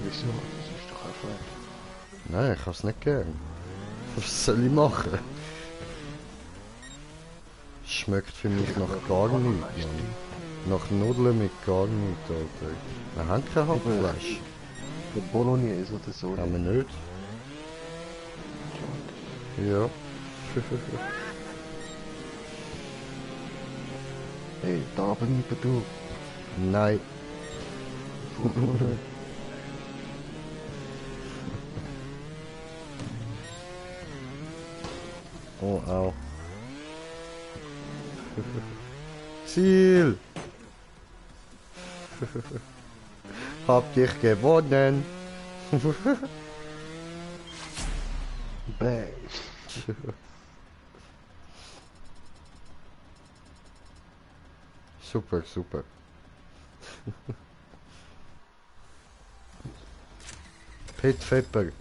Wieso? Das ist doch einfach. Nein, ich habe es nicht gern. Was soll ich machen? Schmeckt für mich nach gar nichts, Mann. Nach Nudeln mit gar nichts, Alter. Wir haben kein Hackfleisch. Der Bolognese oder so. Haben wir nicht? Ja. Hey, da bleiben du. Nein. Oh, au. Ziel! Hab dich gewonnen! Bang. Super, super. Pit Pepper.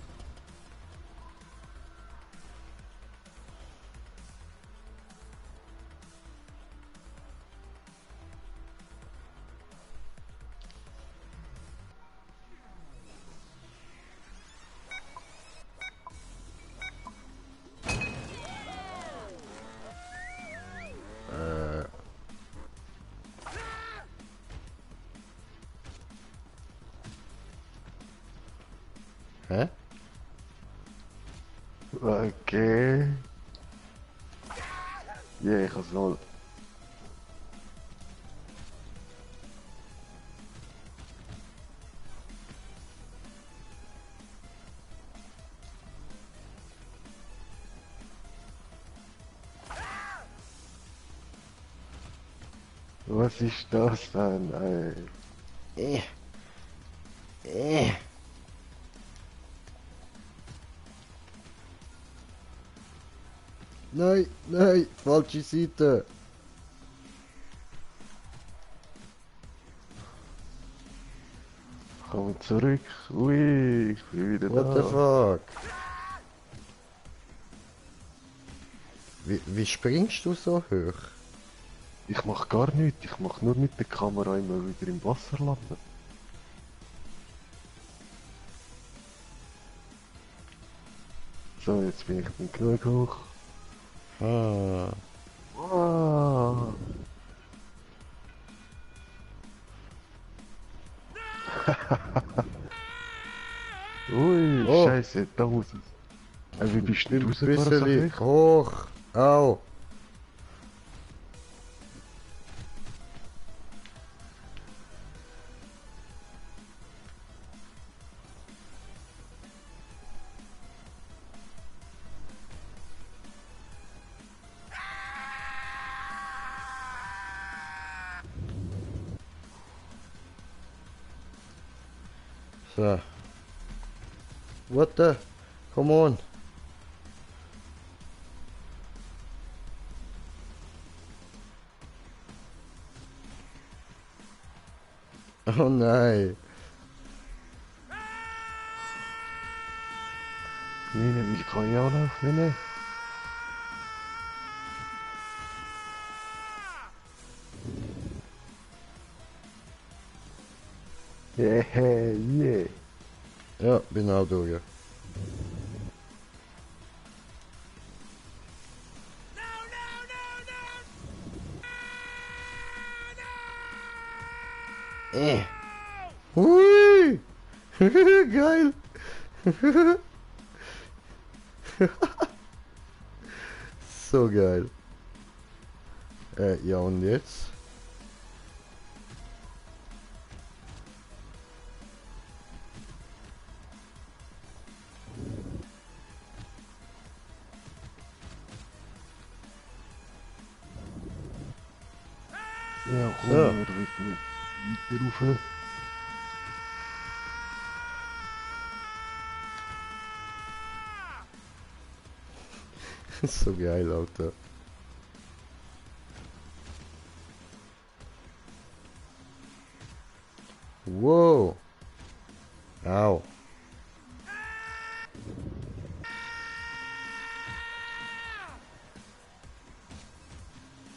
Hä? Okay. Ja, ich hab's wohl. Was ist das denn, ey? Nein, nein, falsche Seite. Komm zurück. Ui, ich bin wieder What the da. fuck? Wie springst du so hoch? Ich mach gar nichts. Ich mach nur mit der Kamera immer wieder im Wasser landen. So, jetzt bin ich dann genug hoch. Ah. Wow. Ui, Oh. Scheiße, da muss es. Wie bist du Ein rausgefahren, sag bisschen ich? hoch. Au. So. What the? Come on. Oh nein. Wie kann ich anlaufen? Nein. Yeah. Ja, bin auch durch. Hui! Geil! So geil. Ja und jetzt? Ja, komm, So. wir drücken weiter rauf. So geil, Alter. Wow! Au!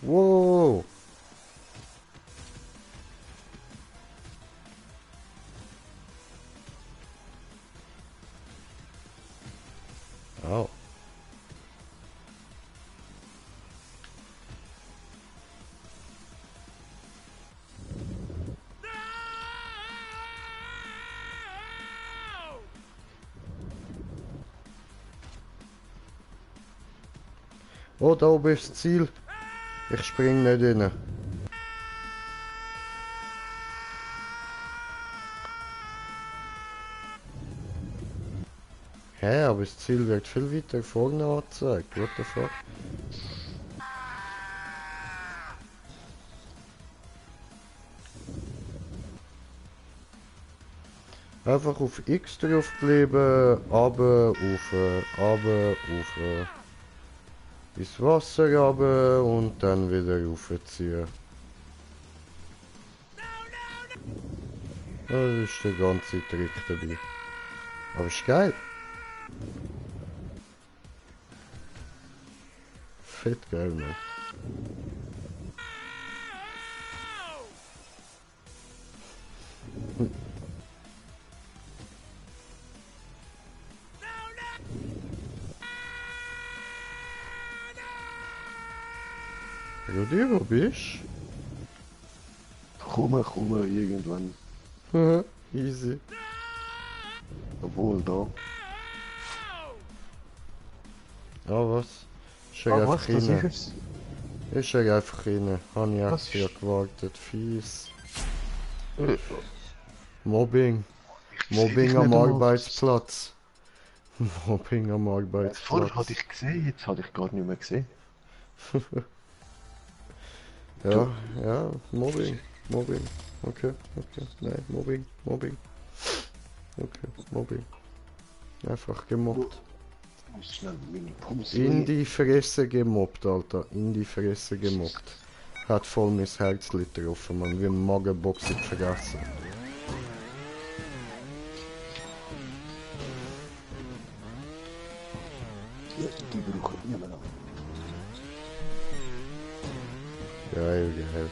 Wow! Au! Oh, da oben ist das Ziel. Ich spring nicht rein. Hä, aber das Ziel wird viel weiter vorne angezeigt. What the fuck? Einfach auf X drauf bleiben, runter, rauf, ins Wasser runter und dann wieder raufziehen. Ja, das ist der ganze Trick dabei. Aber ist geil. Fett geil, Mann. Rudi, wo bist Komm, irgendwann. du? Easy. Obwohl, da. Ah, was? Ist er Ah, einfach was? Das rein? ist es? Ist er einfach rein? Habe ich Was echt hier ist- gewartet. Fies. Äh, Mobbing. ich seh dich Mobbing am nicht einmal. Arbeitsplatz. Mobbing am Vorher hatte Arbeitsplatz. ich gesehen, jetzt habe ich gar nicht mehr gesehen. Ja, ja, Mobbing. Mobbing. Okay, okay. Nein, Mobbing. Okay, Mobbing. Einfach gemobbt. Ich muss schnell meine Pommes In die Fresse gemobbt, Alter. In die Fresse gemobbt. Hat voll mein Herz getroffen, man. Wie ein Magenbox in die Fresse. Ja, die brauche ich immer noch. Geil, geil.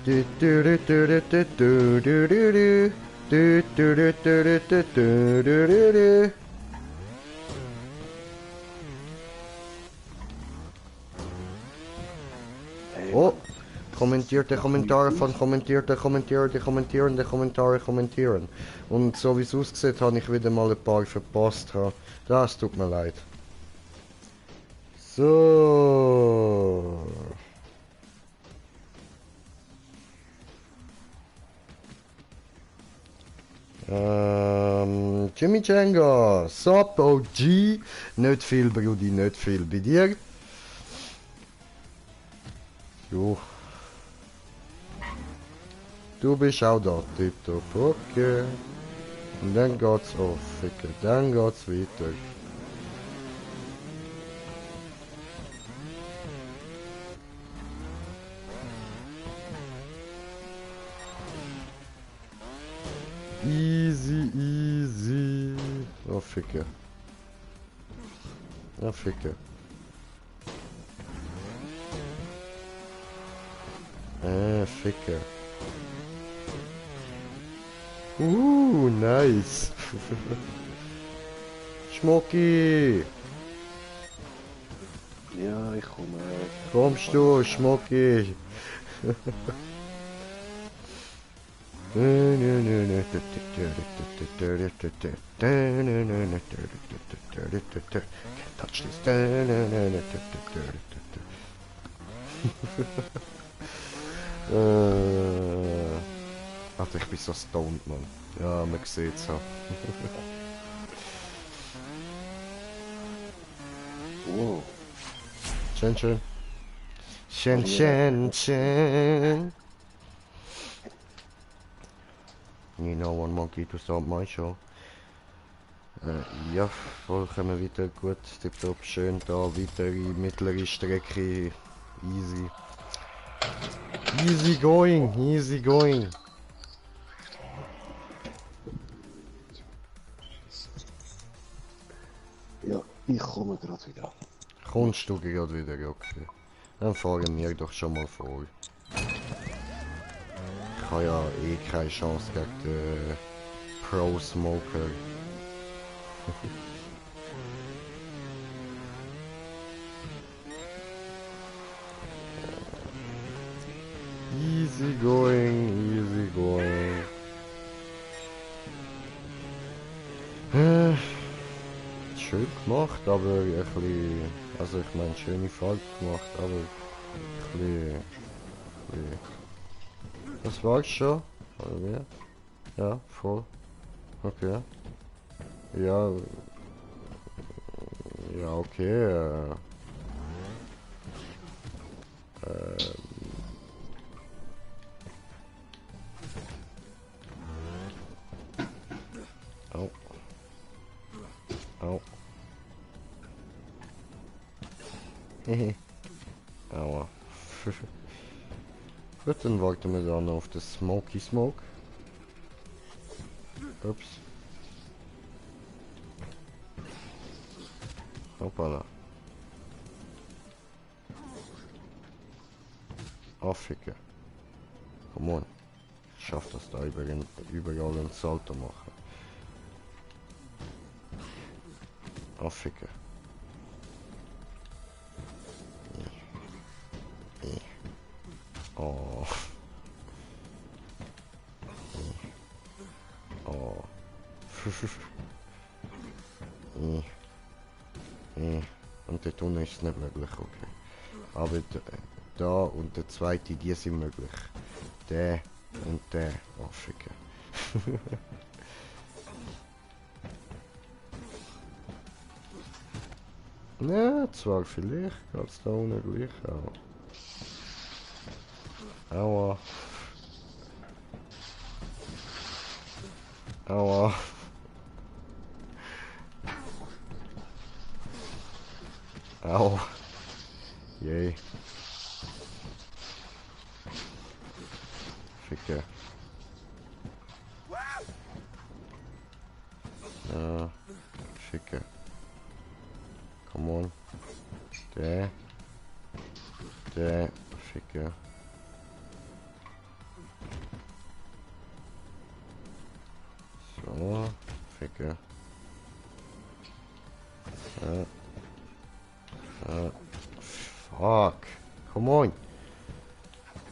Du du du du du du du du du. Du du du du du du du du du du. Oh, kommentierte Kommentare von kommentierende Kommentare kommentieren. Und so wie es aussieht, habe ich wieder mal ein paar verpasst. Das tut mir leid. So. Chimichanga, Sup OG, nicht viel Brudi, nicht viel bei dir. Jo. Du bist auch da, tipptopp, okay. Und dann geht's auf, okay. Dann geht's weiter. Easy, easy. Oh, Ficke. Oh, Ficke. Ficke. Nice. Schmucki. Ja, ich komme. Kommst du, Schmucki? Can't touch this. Alter, ich bin so stoned, Mann. Ja, man sieht's so. Wow. Schön, schön. Schön, schön, schön. You know one monkey to start my show. Ja, voll kommen wir weiter. Gut, tipptopp, schön da. Weitere mittlere Strecke. Easy. Easy going, easy going. Ja, ich komme gerade wieder. Kommst du gerade wieder, okay. Dann fahren wir doch schon mal vor. Ich habe ja eh keine Chance gegen den Pro Smoker. Easy going, easy going. Schön gemacht, aber ein bisschen... Also ich meine, schöne Fahrt gemacht, aber ein bisschen... Das war's schon? Oder wie? Ja, voll. Okay. Ja... Ja, okay. Au. Au. Hehe. Aua. Gut, dann warten wir dann auf das Smoky Smoke. Ups. Hoppala. Afficke. Come on. Ich schaff das da überall einen Salto machen. Afficke. Oh. Oh. Und dort unten ist es nicht möglich, okay. Aber da und der zweite, die sind möglich. Der und der. Oh, ficke. Ja, zwar vielleicht geht's da unten gleich auch. Aua. Aua. Au. Yay. Ficke. Ja. Ficke. Come on. Der. Ficke. So. Ficke. Fuck. Come on.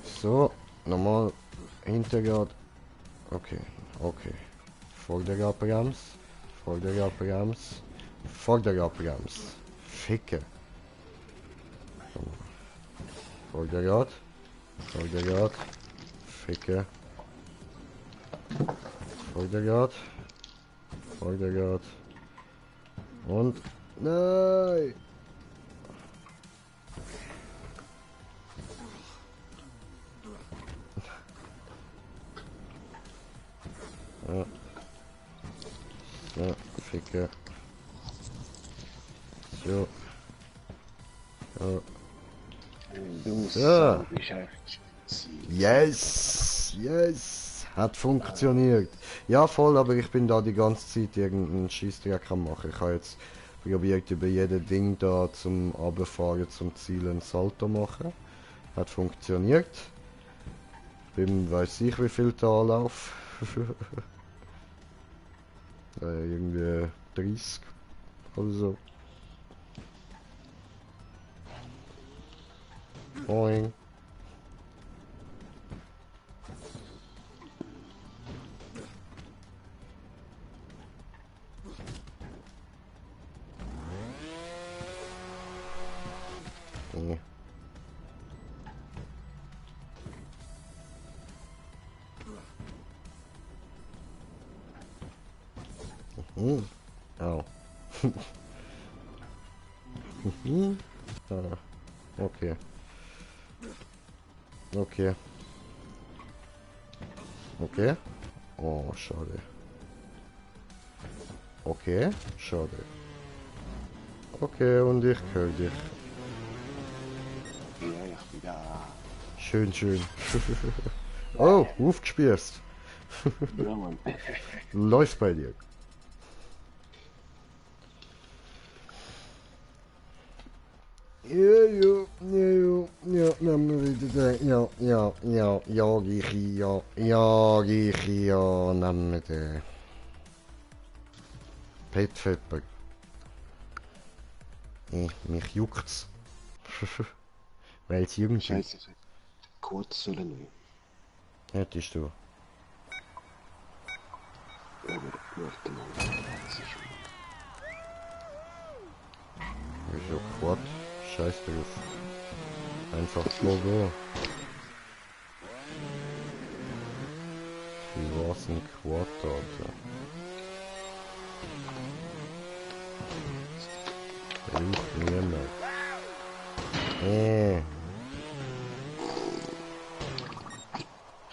So. Nochmal. Hintergrad. Okay. Okay. Vorderradbrems. Vorderradbrems. Vorderradbrems. Ficke. Vorderrad. Vorderrad. Ficke. Vorderrad. Vorderrad. Und... Nein! Ja. So, ficke. So. So. Du Ja. bist echt Yes! Yes! Hat funktioniert. Ja, voll, aber ich bin da die ganze Zeit irgendeinen Scheissdreck am machen. Ich habe jetzt probiert, über jedes Ding da zum Runterfahren, zum Ziel ein Salto machen. Hat funktioniert. Bin, weiß ich, wie viel da Anlauf. Irgendwie 30 oder so. Boing. Nee. Mhm. Au. Mhm. Ah. Okay. Okay. Okay. Oh, schade. Okay, schade. Okay, und ich höre dich. Ja, ich bin da. Schön, schön. Oh, aufgespießt. Ja, Mann. Läuft bei dir. Ja, ja, ja, ja, nehmen wir wieder den. Ja, ja, ja, ja, Gichi, ja, ja, Gichi, ja, nehmen wir den. Petfepper. Mich juckt's. Weil es irgendwie Scheiße, ich hätte kurz sollen nehmen. hättest du. Aber warte mal, das ist Wieso Quad? Scheiß drauf. Einfach so go. Wie war's ein Quad, Alter? Hilft niemand.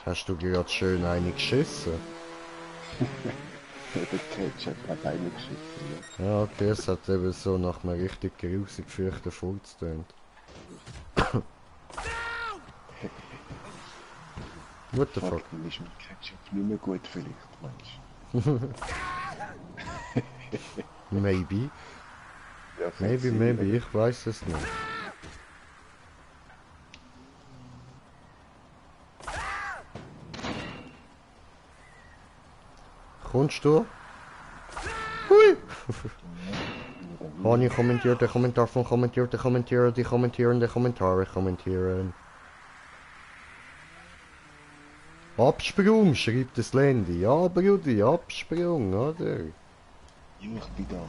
Hast du gerade schön eine geschissen? der Ketchup hat eine geschissen, ja. Ja, okay, es hat eben so nach einem richtig grusig gefürchten Furz tönt. What the fuck? Dann ist mit Ketchup nicht mehr gut vielleicht, meinst Maybe. du? Ja, Maybe, maybe, ich weiß es nicht. Kommst du? Hui! Hani kommentiert, der Kommentar von kommentiert, der Kommentierer, die kommentierende Kommentare kommentieren. Absprung, schreibt das Landy. Ja, Brudi, Absprung, oder? Ja, ich bin da.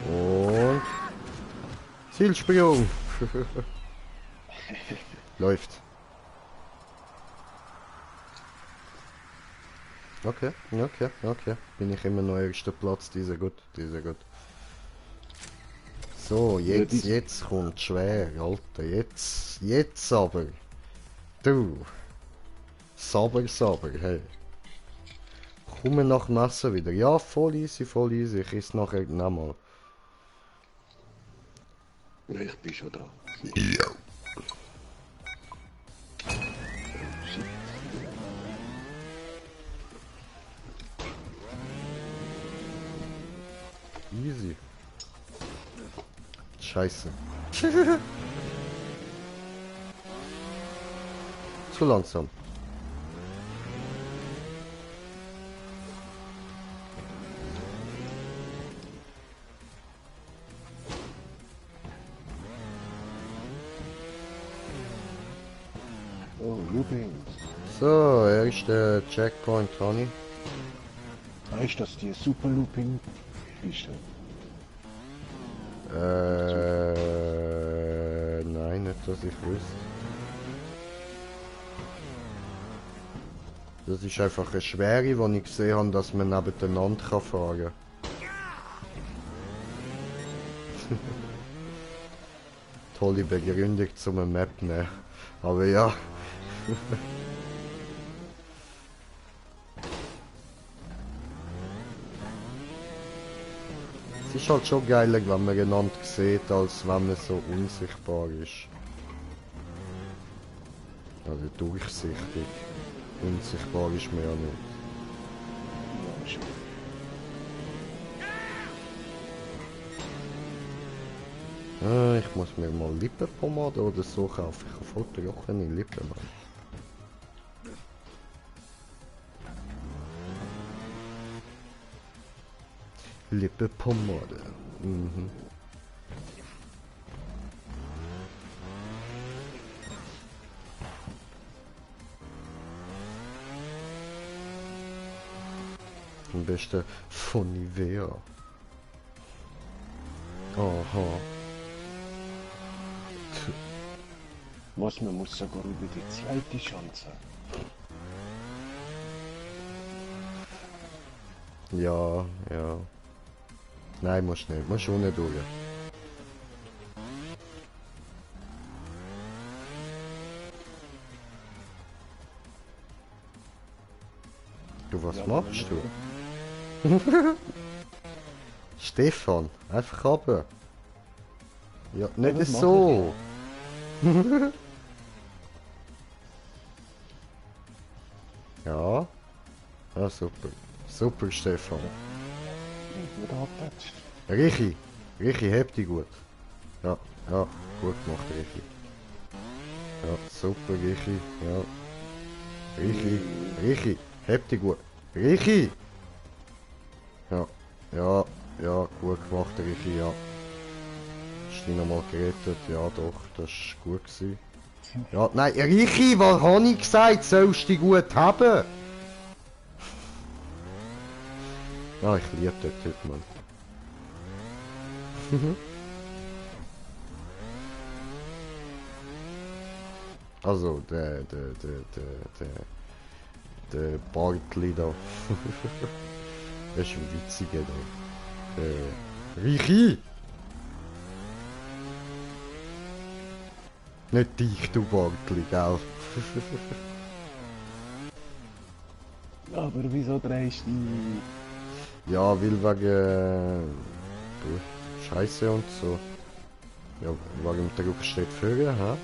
Und... Zielsprung! Läuft. Okay, okay, okay. Bin ich immer noch erster Platz, dieser gut, dieser gut. So, jetzt kommt schwer, Alter, jetzt aber. Du. Saber, hey. Komme nach dem Essen wieder. Ja, voll easy, ich esse nachher nochmal. Ja, ich bin schon da. Ja. Shit. Easy. Scheiße. Zu langsam. Oh, Looping. So, erster Checkpoint, Tony. Weißt du, dass die Super Looping ist? Nein, nicht, dass ich wüsste. Das ist einfach eine Schwere, wo ich gesehen habe, dass man nebeneinander fahren kann. Tolle Begründung zum Map nehmen. Aber ja. Es ist halt schon geiler, wenn man einander sieht, als wenn man so unsichtbar ist. Also durchsichtig. Unsichtbar ist man ja nicht. Ja, schon. Ich muss mir mal Lippenpomade oder so kaufen. Ich habe voll trockene Lippen, Mann. Lippenpomade. Mhm. Am besten von Nivea. Aha. Was, man muss sogar über die zweite Chance. Ja, ja. Nein, musst nicht. Musst ohne durch. Du, was Ja, machst du? Stefan, einfach runter. Ja, nicht was so. Ja. Ja, super. Super, Stefan. Nicht abgetatscht. Richi, Richi, heb dich gut. Ja, ja, gut gemacht, Richi. Ja, super, Richi, ja. Richi, Richi, heb dich gut. Richi! Ja, ja, ja, gut gemacht, Richi, ja. Hast du dich nochmal gerettet? Ja, doch, das war gut gewesen. Ja, nein, Richi, was habe ich gesagt? Sollst du dich gut haben? Ja, ich liebe den Typ, Mann. Also, der Bartli da. Das ist ein witziger da. Richi! Nicht dich, du Bartli, gell? Aber wieso drehst du dich? Ja, weil wegen Scheiße und so. Ja, wegen dem Druck steht vorher, hä?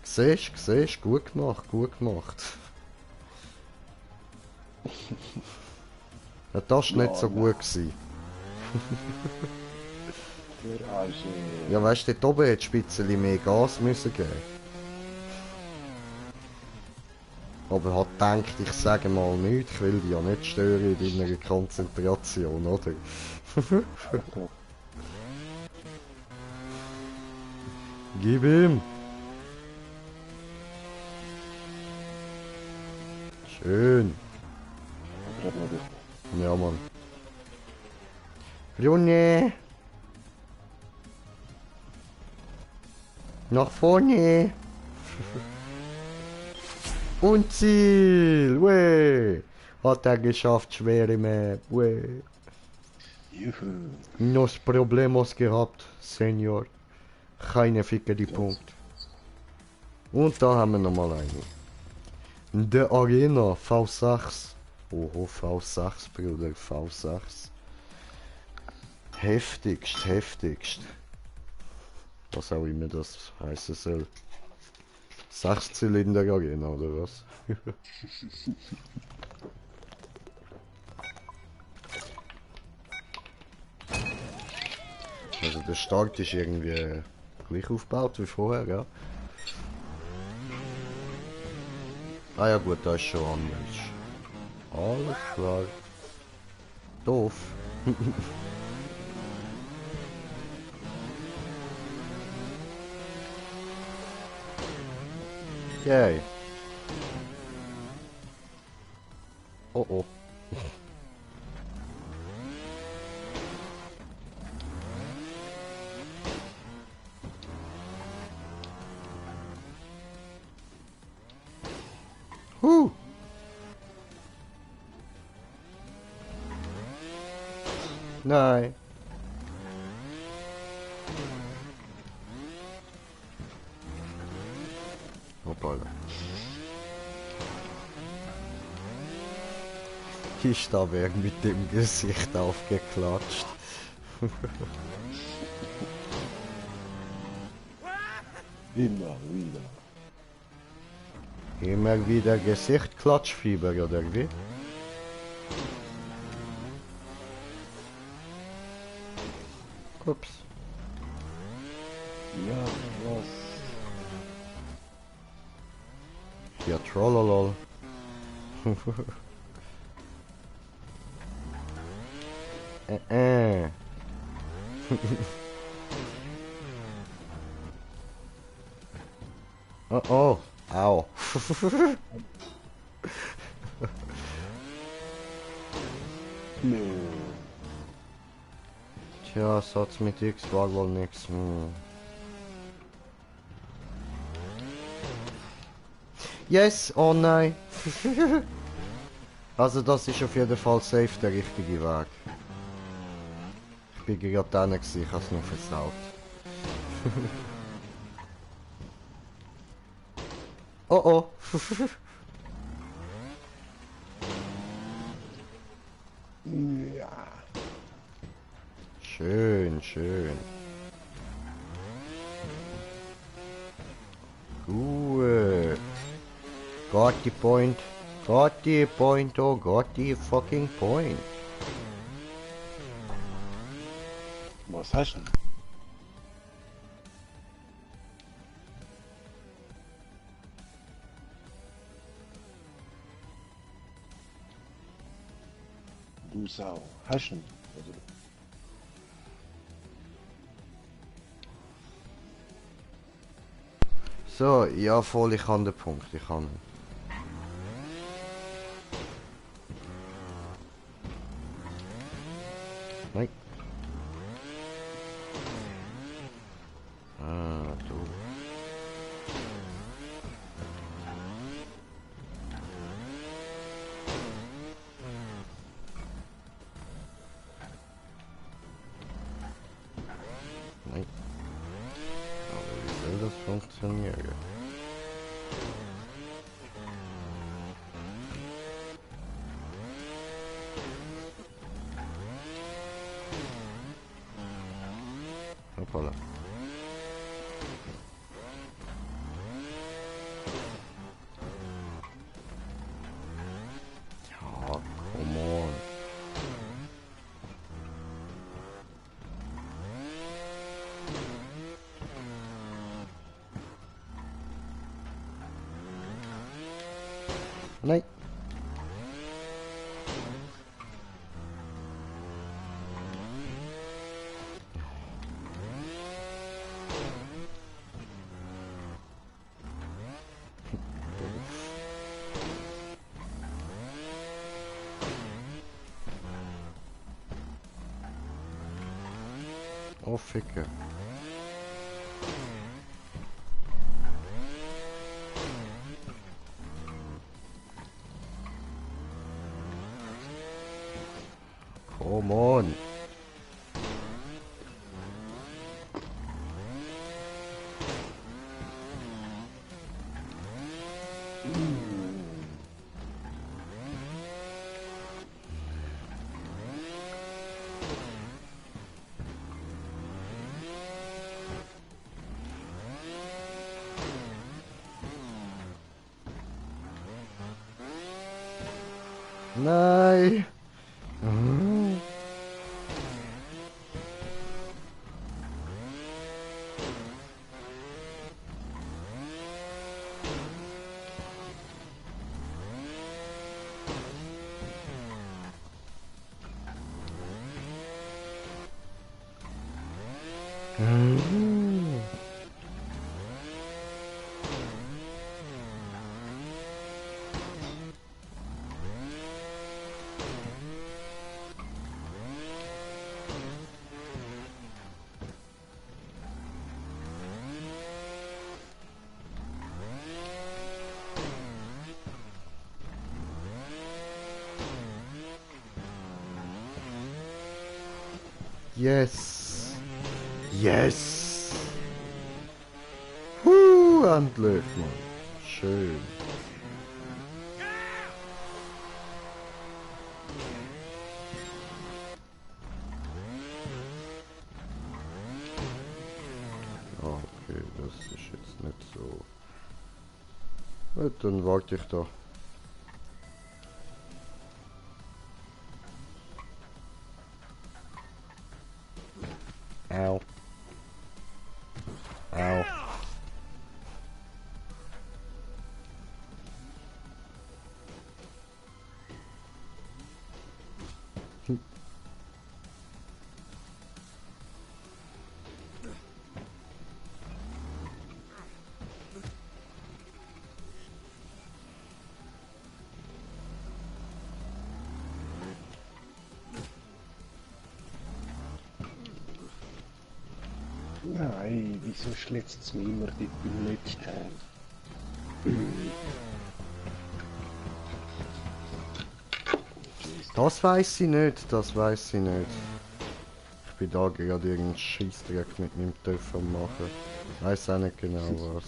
Siehst, gut gemacht, gut gemacht. Ja, das war nicht so gut gewesen. Ja, weißt du, dort oben hätte ein bisschen mehr Gas müssen geben. Aber hat gedacht, ich sage mal nichts, ich will dich ja nicht stören in deiner Konzentration, oder? Gib ihm! Schön! Ja, Mann. Junge! Nach vorne! Und Ziel! Weh! Hat er geschafft, schwere Map. Weh! Juhu. Nos Problemos gehabt, Senior. Keine Ficke die Punkt. Und da haben wir nochmal eine. Der Arena V6. Oho, V6, Bruder, V6. Heftigst, heftigst. Was auch immer das heißen soll. 6-Zylinder Arena, oder was? Also der Start ist irgendwie gleich aufgebaut wie vorher, ja? Ah ja gut, da ist schon anders. Alles klar. Doof. Yay. Oh oh. Nein. Hoppala. Ist da wer mit dem Gesicht aufgeklatscht? Immer wieder. Immer wieder Gesicht Klatschfieber oder wie? Ups. Ja, was? Ja, trollolol. äh. Oh oh. Au. Nee. Tja, Satz mit X war wohl nix. Yes, oh nein. Also das ist auf jeden Fall safe der richtige Weg. Ich bin gerade da nicht, ich hab's nur versaut. Oh oh. Ja. Schön, schön. Gut. Got the point. Got the point, oh, got the fucking point. Was hast du denn? Du Sau. Hast du denn? Oder? So, ja voll, ich habe den Punkt, ich habe ihn. Nein. Ah, du. Nein. Aber wie soll das funktionieren? Hoppala. Ja, come on. Nein. Oh, Ficke. Come on. Nein. Yes! Yes! Endlich, Mann. Schön. Okay, das ist jetzt nicht so. Gut, dann warte ich da. Au. Au. Nein, wieso schlägt es mir immer dort beim letzten? Das weiß ich nicht, das weiß ich nicht. Ich bin da gerade irgendeinen Scheissdreck mit meinem Töpfer machen. Weiß auch nicht genau was.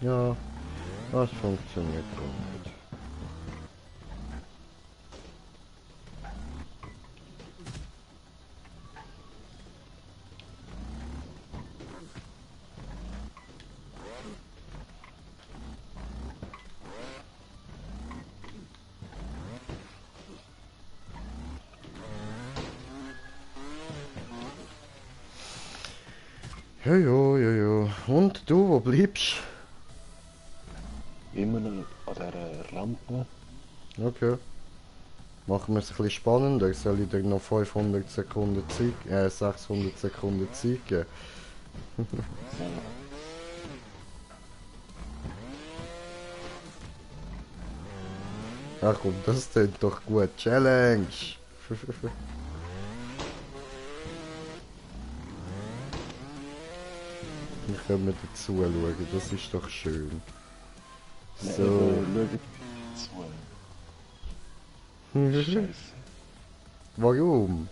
Ja, das funktioniert gut. Jojo, jojo. Und du, wo bleibst? Immer noch an dieser Rampe. Okay. Machen wir es ein bisschen spannender. Soll ich dir noch 500 Sekunden Zeit, 600 Sekunden Zeit geben? Ach komm, das klingt doch gut. Challenge! Wir können dazu schauen, das ist doch schön. So. Scheiße. Warum?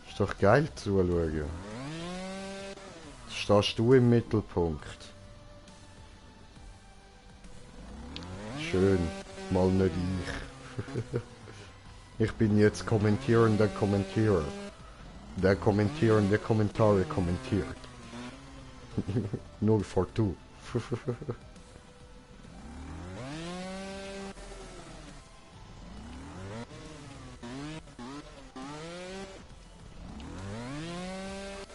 Ist doch geil zuschauen. Stehst du im Mittelpunkt. Schön, mal nicht ich. Ich bin jetzt kommentierender Kommentierer. Der kommentierende Kommentare kommentiert. Nur for two.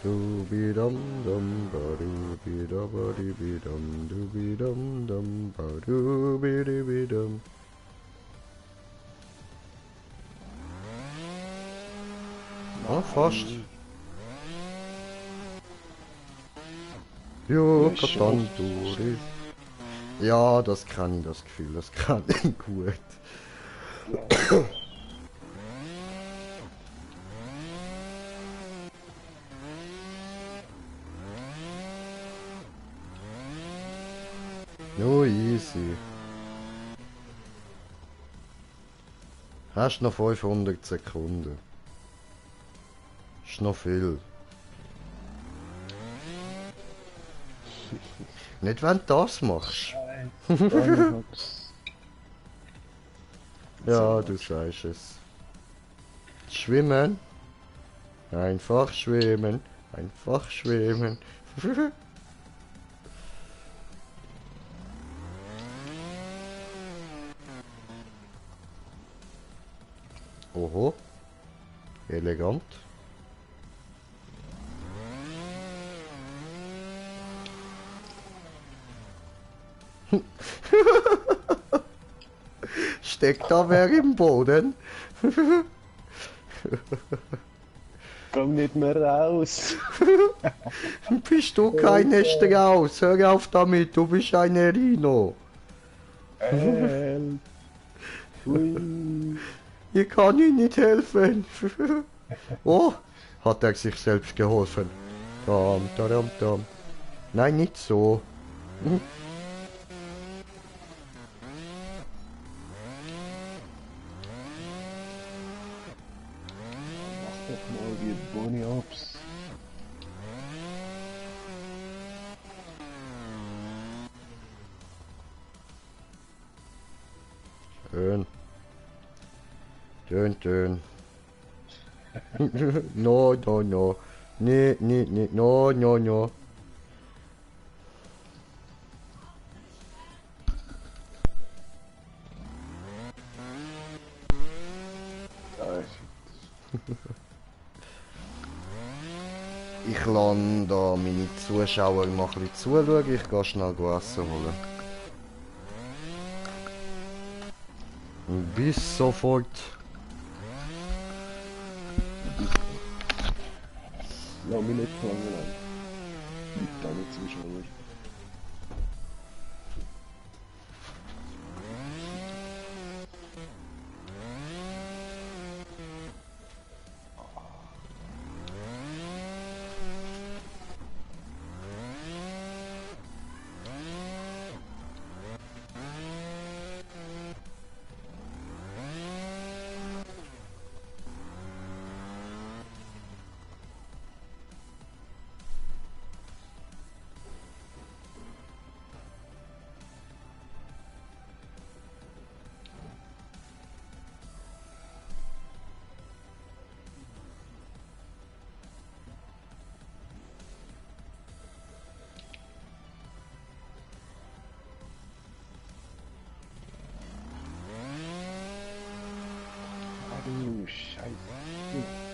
Doobie-dum dum ba-doobie-da-ba-dee-bee-dum doobie-dum dum ba-doobie-dee-bee-dum. Ah, fast. Jo, Katanduri. Ja, das kann ich, das Gefühl, das kann ich gut. No, easy. Hast noch 500 Sekunden. Ist noch viel. Nicht wenn du das machst. Ja, du sagst es. Schwimmen. Einfach schwimmen. Einfach schwimmen. Oho. Elegant. Steckt da wer im Boden? Komm nicht mehr raus. Bist du kein Strauß? Hör auf damit, du bist ein Rhino. Help! Hui! Ich kann Ihnen nicht helfen. Oh, hat er sich selbst geholfen. Dam, dam, dam. Nein, nicht so. Mach doch mal wie Bonnie Ops. Schön. Schön, schön. No, no, no. Nee, nee, nee, no, no, no. Ja, Ich lasse da meine Zuschauer mal ein bisschen zuschauen. Ich gehe schnell Essen holen. Bis sofort. lass mich nicht fangen an. Mit deinen Zuschauern. Ah du Scheiße.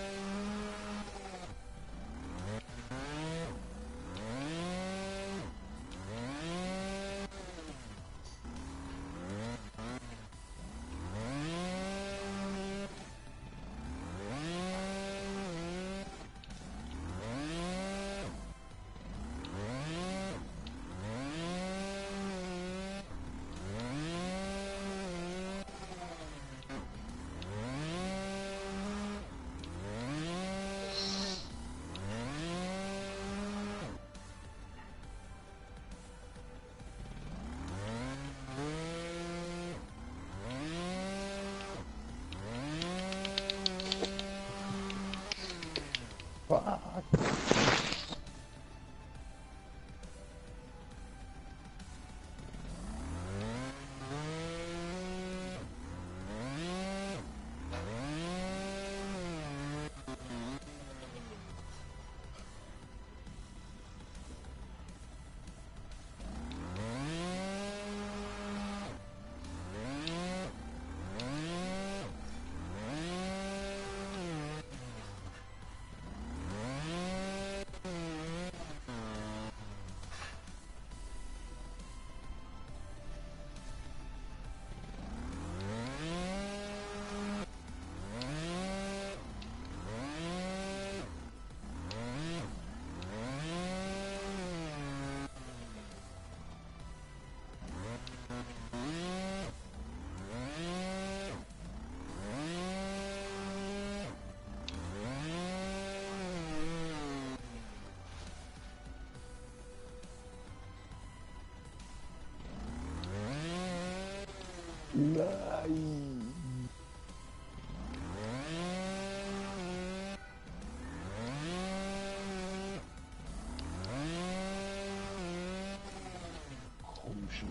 Nein! Komm schon.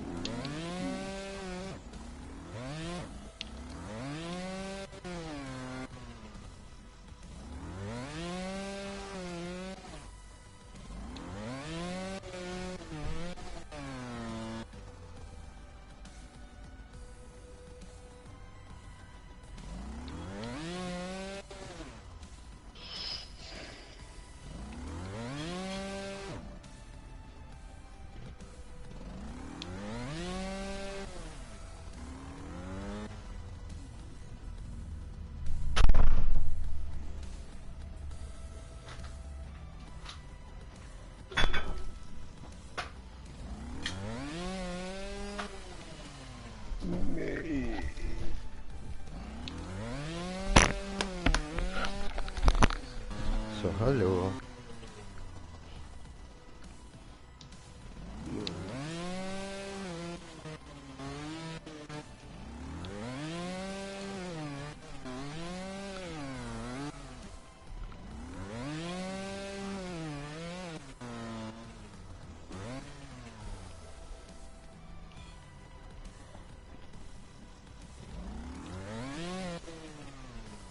So, hallo.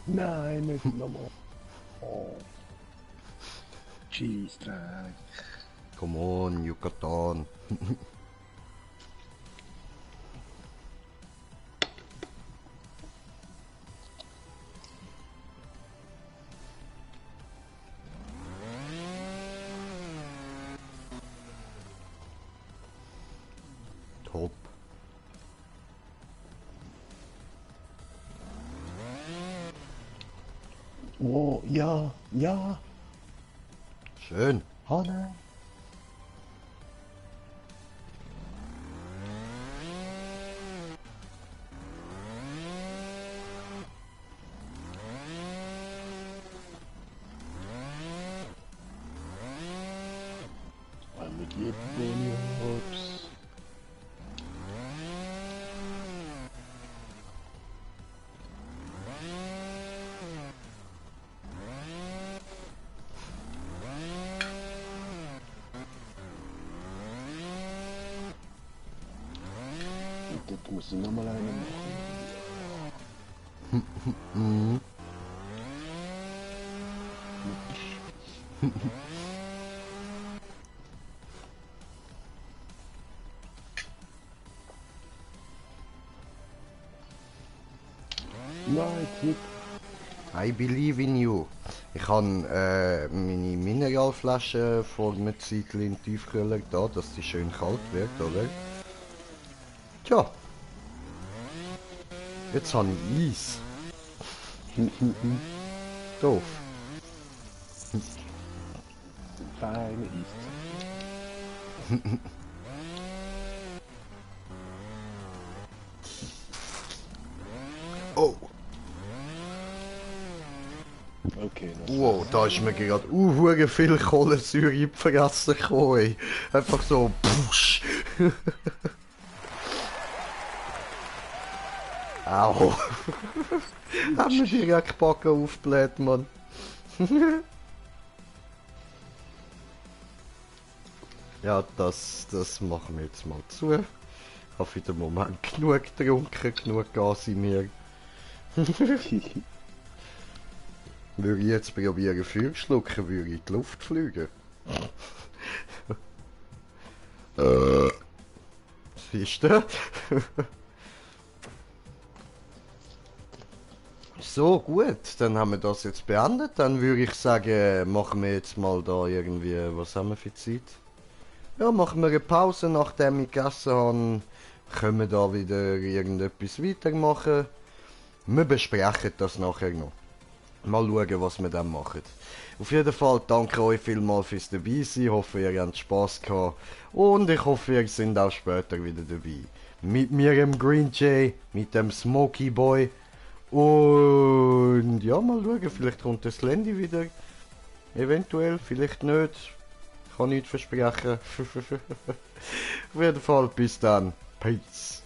Nein, nicht nochmal. Oh. Cheese-Dreck. Come on, Yucatan. Top. Oh, ja, ja. Schön. Oh nein. Mit jedem Boni-Hops. Dort muss ich nochmal einen machen. Nein, nicht. I believe in you. Ich habe meine Mineralflasche vor einem Zeitchen in den Tiefkühler da, dass sie schön kalt wird, oder? Tja. Jetzt habe ich Eis. Doof. Feine Eis. Oh. Okay, das Wow, da ist mir gerade hure viel Kohlensäure in die Fresse gekommen. Ey. Einfach so. Push. Au. Hat mir direkt die Backen aufgebläht, Mann. Ja, das machen wir jetzt mal zu. Ich habe für den Moment genug getrunken, genug Gas in mir. Würde ich jetzt probieren, Feuer zu schlucken, würde ich in die Luft fliegen. Siehst du? So, gut, dann haben wir das jetzt beendet. Dann würde ich sagen, machen wir jetzt mal da irgendwie, was haben wir für Zeit? Ja, machen wir eine Pause, nachdem ich gegessen habe. Können wir da wieder irgendetwas weitermachen. Wir besprechen das nachher noch. Mal schauen, was wir dann machen. Auf jeden Fall danke euch vielmals fürs dabei sein. Ich hoffe, ihr habt Spass gehabt. Und ich hoffe, ihr seid auch später wieder dabei. Mit mir im Green Jay, mit dem Smoky Boy. Und ja, mal schauen, vielleicht kommt das Landy wieder. Eventuell, vielleicht nicht. Ich kann nichts versprechen. Auf jeden Fall, bis dann. Peace.